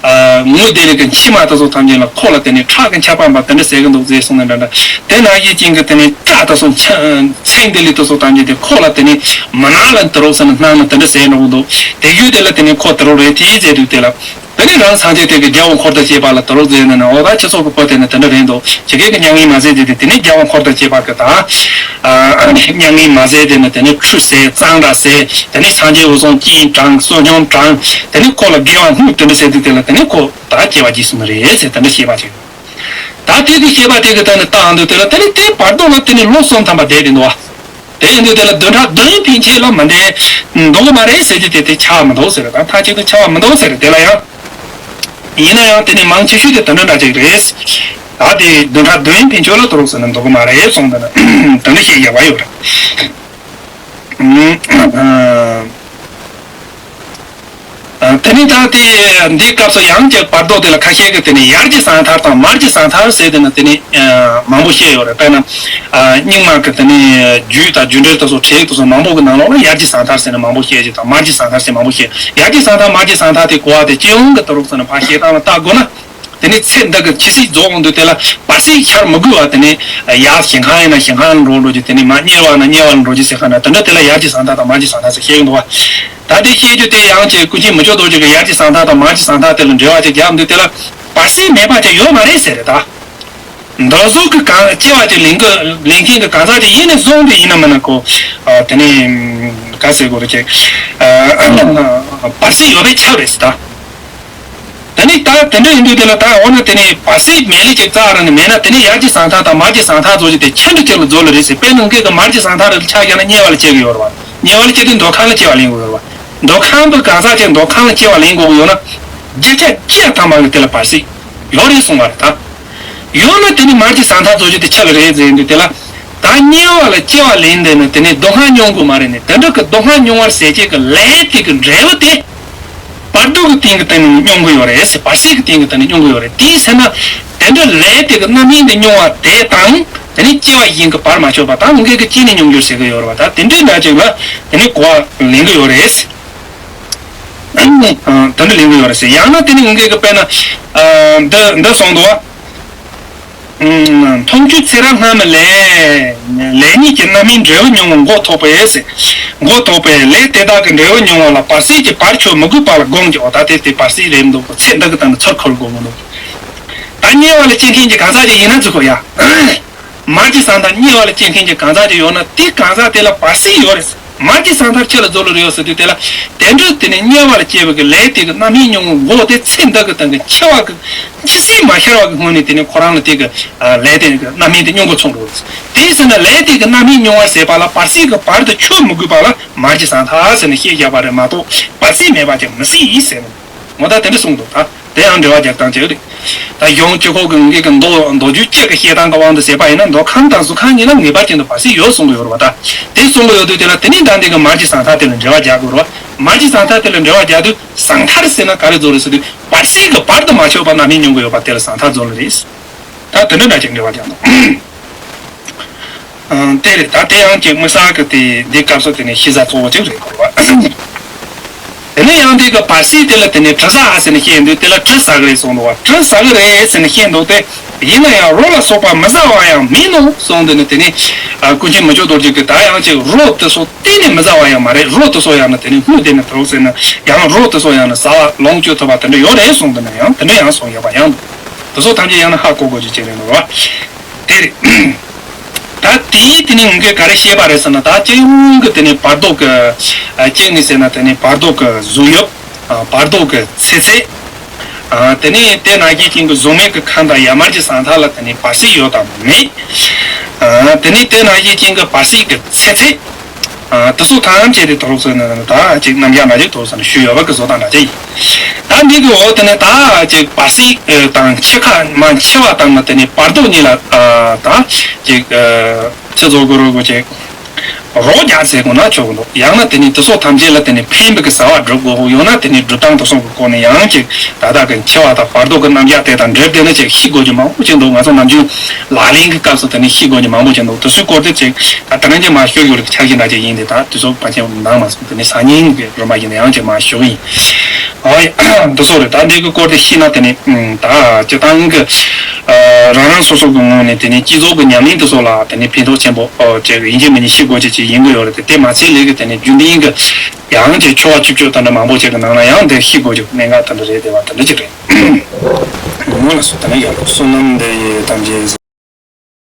ཨ་དངུལ་དེ་ལས་ཀྱི་ཕྱི་མ་དེ་ཚོ་ཐམས་ཅད་ལ་ཁོ་ལ་དེ་ནི་ཁྲག་གི་ཆ་པ་འབབ་དེ་འདྲ་ཟེར་གི་འདུག་ཟེར་གསུངས་ནས་འདྲ་འདྲ། དེ་ནང་བཞིན་ཅན་གྱི་དེ་ནི་སྐྲ་དེ་ཚོ་ཆ་ཚེགས་དེ་ལས་དེ་ཚོ་ཐམས་ཅད་དེ་ཁོ་ལ་དེ་ནི་མི་ནག་ལ་དེ་རོགས་ཟེར་ན་སྣང་ན་དེ་འདྲ་ཟེར་འགྲོ་གི་འདུག་དེ་རྒྱུ་དེ་ལ་དེ་ནི་ཁོ་དེ་རོགས་རེད་དེ་ཟེར་དུས་དེ་ལ། དེ་ནས་རང་སངས་རྒྱས་དེ་གི་རྒྱལ་བ་འཁོར་དང་བཅས་པ་ལ་དུ་རུག་ཟེར་ནས་ནི་འོ་ད་ཁྱེད་ཚོ་གི་བུ་དེ་ནི་དེ་འདྲ་རེད་འདུག་ཁྱེད་ཀྱི་མྱ་ངན་མ་ཟེར་དེ་དེ་དེ་ནས་རྒྱལ་བ་འཁོར་དང་བཅས་པ་གི་ད་མྱ་ངན་མ་ཟེར་དེ་ནི་དེ་ནས་ཁྲུས་ཟེར་གཙང་སྦྲ་ཟེར་དེ་ནས་སངས་རྒྱས་འོད་སྲུང་སྤྱན་དྲངས་བསོད་སྙོམས་དྲངས་དེ་ནས་ཁོ་ལ་དགེ་བ་སྨོས་དེ་འདྲ་ཟེར་དུས་དེ་ལ་དེ་ནས་ཁོ་ད་སྐྱེ་བ་རྗེས་སུ་མི་རེད་ཟེར་དེ་འདྲ་བཤད་པ་ཅིག་ད་དེ་དུས་བཤད་པ་དེ་གི་ད་ནི་ལྟ་འདུག་དེ་ལ་དེ་ནས་དེ་བར་དོ་ལ་དེ་ནས་ལོ་གསུམ་ཐམ་པ་བསྡད་དེ་འདུག་བ། དེ་ཡིན་དུས་དེ་ལ་བདུན་ཕྲག་བདུན་ཕན་ཆད་ལ་མ་འདྲེས་འདུག་གི་མ་རེད་ཟེར་གྱི་དེ་དེ་ཆགས་མི་འདུག་ཟེར། ད་མཐའ་གཅིག་ཏུ་ཆགས་མི་འདུག་ཟེར། དེ་ལ་ཡང་ཡིན་ན་ཡང་དེ་ནི་མང་ཆེ་ཤོས་དེ་དེ་འདྲ་འདྲ་ཅིག་རེད། ད་དེ་བདུན་ཕྲག་བདུན་ཕན་ཆད་ལ་དུ་རུག་ཟེར་ན་འདུག་གི་མ་རེད་གསུངས་དེ་ན་དེ་འདྲ་ཞིག་ཡག་པ་ཡོད་རེད། ཨ། དེ་ནས་ད་དེ་འདིའི་སྐབས་སུ་ཡང་ཅིག་བར་དོ་དེ་ལ་ཁ་ཤས་ཀྱིས་དེ་ནས་ཡར་གྱི་ཟང་ཐལ་དང་མར་གྱི་ཟང་ཐལ་ཟེར་དེ་ནི་དེ་ནི་མང་པོ་བཤད་ཡོད་རེད། དཔེར་ན་རྙིང་མ་གི་དེ་ནི་རྒྱུད་དང་རྒྱུད་འགྲེལ་དེ་ཚོ་བྲིས་དེ་ཚོ་མང་པོ་གི་ནང་ལོགས་ལ་ཡར་གྱི་ཟང་ཐལ་ཟེར་ནས་མང་པོ་བཤད་ཅིག་དང་མར་གྱི་ཟང་ཐལ་ཟེར་མང་པོ་བཤད། ཡར་གྱི་ཟང་ཐལ་མར་གྱི་ཟང་ཐལ་དེ་གོ་བ་དེ་སྤྱི་ཡོངས་ཀྱི་ལྟ་རུག་ཟེར་ནས་ཕར་བཤད་སྟངས་ལ་ལྟ་དགོས་ན། དེ་ནས་ཚེ་འདི་གི་ཇི་སྲིད་རྫོགས་འོང་དུས་དེ་ལ་བར་སྲིད་འཆར་མི་དགོས་པ་དེ་ནས་ཡར་ཞིང་ཁམས་ཡིན་ན་ཞིང་ཁམས་ལ་འགྲོ་འགྲོ་རྒྱུ་དེ་ནས་མར་དམྱལ་བ་ན་དམྱལ་བ་ལ་འགྲོ་རྒྱུ་ཟེར་ག་ན་དེ་འདྲ་དེ་ལ་ཡར་གྱི་ཟང་ཐལ་དང་མར་གྱི་ཟང་ཐལ་ཟེར་བཤད་ཀྱི་འདུག་བ། ད་དེ་བཤད་རྒྱུ་དེ་ཡང་ཅིག་ཀུན་མཁྱེན་མི་ལྕོགས་རྡོ་རྗེ་གི་ཡར་གྱི་ཟང་ཐལ་དང་མར་གྱི་ཟང་ཐལ་དེ་ལ་འགྲེལ་བ་ཅིག་རྒྱབ་འདུག་དེ་ལ་བར་སྲིད་མེད་པ་ཅིག་ཡོད་མ་རེད་ཟེར་རེད་ད། འདོད་གཟུགས་ཀྱི་གང་སྐྱེ་བ་ཅིག་ལེན་གི་ལེན་མཁན་གྱི་གང་ཟག་ཅིག་ཡིན་ནས་བཟུང་སྟེ་ཡིན་ན་མིན་ན་ཁོ་དེ་ནས་ག་ཟེར་དགོས་རེད་ཅིག་བར་སྲིད་ཡོད་པའི་ཆ་རེད་ཟེར་ད། ད་ནི་ད་དེ་འདྲ་ཡིན་དུས་དེ་ལ་ད་འོ་ན་དེ་ནི་བར་སྲིད་མེད་ལས་ཅིག་རྩ་རང་ནས་མེད་ན་དེ་ནི་ཡར་གྱི་ཟང་ཐལ་དང་མར་གྱི་ཟང་ཐལ་ཚོ་ཅིག་དེ་ཆ་འདྲ་ཅིག་ལ་རྫོགས་ལ་རེད་ཟེར། དཔེར་ན་ངེད་ཀྱི་མར་གྱི་ཟང་ཐལ་རེ་ལ་ཆ་བཞག་ན་དམྱལ་བ་ལ་སྐྱེ་གི་ཡོད་རེད་བ། དམྱལ་བ་ལ་སྐྱེ་དུས་འདོད་ཁམས་ལ་སྐྱེ་བ་ལེན་དགོས་ཡོད་རེད་བ། འདོད་ཁམས་པའི་གང་ཟག་ཅིག་འདོད་ཁམས་ལ་སྐྱེ་བ་ལེན་དགོས་ཀྱི་ཡོད་ན་བརྒྱ་ཆ་བརྒྱ་ཐམ་པ་གི་དེ་ལ་བར་སྲིད་ཡོད་རེད་གསུངས་པ་རེད་ད། ཡོད་ན་དེ་ནི་མར་གྱི་ཟང་ཐལ་ཚོ་ཅིག་དེ་ཆ་ལ་རེད་ཟེར་དུས་དེ་ལ་ད་དམྱལ་བ་ལ་སྐྱེ་བ་ལེན་དེ་ནི་དེ་ནི་སྡུག་བསྔལ་མྱོང་དགོས་མ་རེད་ནི་དེ་འདྲ་གི་སྡུག་བསྔལ་མྱོང་བར་བྱེད་བྱེད་ཀྱི་ལས་དེ་གི་འབྲས་བུ་དེ། བར་དོ་གི་སྟེང་གི་སྟེང་ནས་མྱོང་གི་ཡོད་རེད་ཟེར། བར་སྲིད་ཀྱི་སྟེང་གི་སྟེང་ནས་མྱོང་གི་ཡོད་རེད། དེའི་ཚེ་ན་དེ་འདྲ་ལས་དེ་གི་རྣམ་སྨིན་དེ་མྱོང་བ་དེ་དང་དེ་ནི་སྐྱེ་བ་གཞན་གྱི་བར་མ་ཆོད་པ་དང་ངེད་ཀྱི་སྐྱེས་ནས་མྱོང་འགྱུར་ཟེར་གི་ཡོད་རེད་བ། ད་དེ་འདྲའི་འདྲ་ཅིག་ལ་དེ་ནི་གོ་བ་ལེན་གི་ཡོད་རེད། དེ་འདྲ་ལེན་གི་ཡོད་རེད་ཟེར། ཡང་ན་དེ་ནི་ངེད་ཀྱི་དཔེར་ན་འདི་འདི་སོང་འདུག་བ། མཐོང་ཆོས་ཚེ་རབས་སྔ་མའི་ལས། ལས་ཉིད་ཀྱི་རྣམ་སྨིན་འབྲས་བུ་མྱོང་བའི་མགོ་ཐོག་པས་ཟེར། མགོ་ཐོག་པས་ལས་དེ་དག་གི་འབྲས་བུ་མྱོང་བ་ལ་བར་སྲིད་ཀྱི་བར་ཆོད་མི་དགོས་པ་ལ་དགོངས་ཀྱི། འོ་ད་དེ་དེ་བར་སྲིད་རེད་འདུག་གོ། ཚེ་འདི་གི་སྟེང་ནས་ཚུར་འཁོར་དགོས་མི་འདུག་ད་དམྱལ་བ་ལ་སྐྱེ་མཁན་གྱི་གང་ཟག་ཅིག་ཡིན་ན་ཚུར་འཁོར་ཡ། མར་གྱི་ཟང་ཐལ་དམྱལ་བ་ལ་སྐྱེ་མཁན་གྱི་གང་ཟག་ཅིག་ཡོད་ན་དེ་གང་ཟག་དེ་ལ་བར་སྲིད་ཡོད་རེད། མར་གྱི་ཟང་ཐལ་ཆ་ལ་རྫོགས་ལ་རེད་ཟེར་དུས་དེ་ལ་དེ་འདྲ་དེ་ནི་དམྱལ་བ་ལ་སྐྱེ་བའི་གི་ལས་དེ་གི་རྣམ་སྨིན་མྱོང་བའི་མགོ་དེ་ཚེ་འདི་གི་སྟེང་གི་འཆི་བ་གི་ཇི་སྲིད་མ་ཤར་བ་གི་སྔོན་ནས་དེ་ནི་ཁོ་རང་ལ་དེ་གི་ལས་དེ་གི་རྣམ་སྨིན་དེ་མྱོང་གི་ཚུགས་འགྲོ་རེད། དེ་ཟེར་ན་ལས་དེ་གི་རྣམ་སྨིན་མྱོང་བར་བྱེད་པ་ལ་བར་སྲིད་གི་བར་དུ་ཆོད་མི་དགོས་པ་ལ་མར་གྱི་ཟང་ཐལ་ཟེར་ནས་བཤད་བཞག་པ་རེད་མ་གཏོགས་བར་སྲིད་མེད་པ་ཅིག་མི་སྲིད་ཟེར་ནས་ངོ་ད་དེ་འདྲ་གསུངས་འདུག་ད། དེ་ཡང་འབྲེལ་བ་རྒྱག་སྟངས་གཅིག་རེད། ད་གཞུང་སྤྱི་ཁོག་གི་ངེད་ཀྱི་མདོ་མདོ་རྒྱུད་གཅིག་གི་བཤད་སྟངས་ཀྱི་དབང་དུ་བྱས་པ་ཡིན་ན་མདོ་ཁམས་དང་གཟུགས་ཁམས་གཉིས་ལ་ངེས་པར་ཅན་དུ་བར་སྲིད་ཡོད་གསུང་གི་ཡོད་རེད་བ། ད་དེ་གསུང་གི་ཡོད་དུས་དེ་ལ་དེ་ནས་ད་འདི་གི་མར་གྱི་ཟང་ཐལ་དེ་ལ་འབྲེལ་བ་རྒྱག་དགོས་རེད་བ། མར་གྱི་ཟང་ཐལ་དེ་ལ་འབྲེལ་བ་རྒྱག་དུས་ཟང་ཐལ་ཟེར་ན་ག་རེ་རྫོགས་རེད་ཟེར་དུས་བར་སྲིད་ཀྱི་བར་དུ་མ་ཆོད་པ་རྣམ་སྨིན་མྱོང་གི་ཡོད་པ་དེ་ལ་ཟང་ཐལ་རྫོགས་ལ་རེད། ད་དེ་འདྲ་འདྲ་ཅིག་འབྲེལ་བ་རྒྱག་འདུག་ཨང་། དེ་རེད། ད་དེ་ཡང་ཅིག་དམིགས་བསལ་གྱི་དེ་འདི་སྐབས་སུ་དེ་ནས་ཤེས་བྱ་གཙོ་བོ་ཅིག་རེད་དགོས་པ། དེ་ནས་ཡང་དེ་གི་བར་སྲིད་དེ་ལ་དེ་ནས་དྲི་ཟ་ཨ་ཟེར་ནས་བཤད་འདུག་དེ་ལ་དྲི་ཟ་གི་རེད་གསུངས་འདུག་བ། དྲི་ཟ་གི་རེད་ཟེར་ནས་བཤད་འདུག་སྟེ། ཡིན་ན་ཡང་རོ་ལ་སོགས་པ་མི་ཟ་བ་ཡང་མིན་ནོ་གསུངས་འདུག་ནས་དེ་ནས་ཀུན་མཁྱེན་མི་ལྕོགས་རྡོ་རྗེ་གིས་ད་ཡང་ཅིག་རོ་དེ་ཚོ་གཏན་ནས་མི་ཟ་བ་ཡང་མ་རེད། རོ་དེ་ཚོ་ཡང་ན་དེ་ནས་སྨུག་དེ་ནས་དྲོག་ཟེར་ན་ཡང་རོ་དེ་ཚོ་ཡང་ན་ཟ་བ་ལོངས་སྤྱོད་ཐུབ་པ་དེ་འདྲ་ཡོད་རེད་གསུངས་འདུག་ན་ཡང་དེ་འདྲ་ཡང་གསུངས་ཡོད་པ་ཡང་འདུག་དེ་ཚོ་ཐམས་ཅད་ཡང་ན་ཧ་གོ་དགོས་རྒྱུ་ཅིག་རེད་འདུག་རོ། དེ་རེད། ད་དེའི་དེ་ནི་ངས་ག་རེ་བཤད་པ་རེད་ཟེར་ན། ད་སྤྱི་ཡོངས་ཀྱི་དེ་ནི་བར་དོ་གི་ཨ་སྤྱི་ངས་ཟེར་ན་དེ་ནི་བར་དོ་གི་གཟུགས་དབྱིབས། ཨ་བར་དོ་གི་ཚེ་ཚད། ཨ་དེ་ནི་དེ་ནང་བཞིན་ཅན་གྱི་གཟུགས་མེད་ཀྱི་ཁམས་དང་ཡར་མར་གྱི་ཟང་ཐལ་ལ་དེ་ནི་བར་སྲིད་ཡོད་དམ་མེད། ཨ་དེ་ནི་དེ་ནང་བཞིན་ཅན་གྱི་བར་སྲིད་ཀྱི་ཚེ་ཚད། ཨ་དེ་སོགས་ཐམས་ཅད་དེ་དོ་རུ་ཚོ་ནི་ད་ཅིག་རྣམ་གཞག་མ་ཅིག་དོ་རུ་ཚོ་ནི་ཞུས་ཡོད་པ་གི་བཟོ་སྟངས་འདྲ་ཅིག་ཡིན། ད་འདི་གི་འོག་དེ་ནི་ད་ཅིག་བར་སྲིད་དང་འཆི་ཁ་མ་འཆི་བ་དང་ནི་དེ་ནི་བར་དོ་གཉིས་ལ་ཨ་ད་ཅིག་ཨ་ཆི་བཟོ་དགོས་རུ་གོ་ཅིག་རོགས་རྒྱག་ཟེར་དགོས་ན་ཆོག་གི་འདུག། ཡང་ན་དེ་ནི་དེ་སོགས་ཐམས་ཅད་ལ་དེ་ནི་ཕན་པའི་གི་བྱ་བ་སྒྲུབ་དགོས། ཡང་ན་དེ་ནི་སྒྲུབ་སྟངས་དེ་སོགས་ཀྱི་སྐོར་ནས་ཡང་ཅིག་ད་ལྟ་གི་འཆི་བ་དང་བར་དོ་གི་རྣམ་གཞག་དེ་དང་འབྲེལ་བསྡད་ནས་ཅིག་ཤེས་དགོས་རྒྱུ་མང་པོ་ཅིག་འདུག། ང་ཚོ་ནམ་རྒྱུན་ལག་ལེན་གྱི་སྐབས་སུ་དེ་ནི་ཤེས་དགོས་རྒྱུ་མང་པོ་ཅིག་འདུག། དེ་ཚོའི་སྐོར་དེ་ཅིག་ད་དེ་རིང་ཅིག་མར་ཞུ་རྒྱུ་ལ་འཆར་གཞི་འདྲ་ཅིག་ཡིན་ཏེ། ད་དེ་ཚོ་ཕལ་ཆེར་འདང་མ་སོང་། དེ་ནི་སང་ཉིན་གི་རིམ་པ་ཡིན་ན་ཡང་ཅིག་མར་ཞུ་གི་ཡིན། ཨོ་ཡ། འདི་ཚོ་རེད། ད་འདི་གི་སྐོར་དེ་ཤེས་ན་དེ་ནི་ད་སྤྱི་བཏང་གི་རང་རང་སོ་སོ་གི་ངོས་ནས་དེ་ནི་སྤྱི་ཚོགས་ཀྱི་ཉམས་ལེན་དེ་ཚོ་ལ་དེ་ནི་ཕན་ཐོགས་ཆེན་པོ་ཅིག་ཡིན་གཅིག་མིན་གཅིག་ཤེས་དགོས་ཅིག་ཅིག་ཡིན་གི་ཡོད་རེད་དེ། དེ་མ་ཚད་ལས་གི་དེ་ནི་རྒྱུན་ལྡན་གི་ཡང་ཅིག་ཆོ་ག་བཅུ་བཅུ་དང་འདྲ་མང་པོ་ཅིག་གི་ནང་ན་ཡང་དེ་ཤེས་དགོས་ཅིག་གནད་འགག་དེ་འདྲ་རེད། དེ་བ་དེ་འདྲ་ཅིག་རེད། མོ་ལ་སོ་དེ་ནི་ཡག་པོ་བསོད་ནམས་འདི་ཡི་ཐམས་ཅད།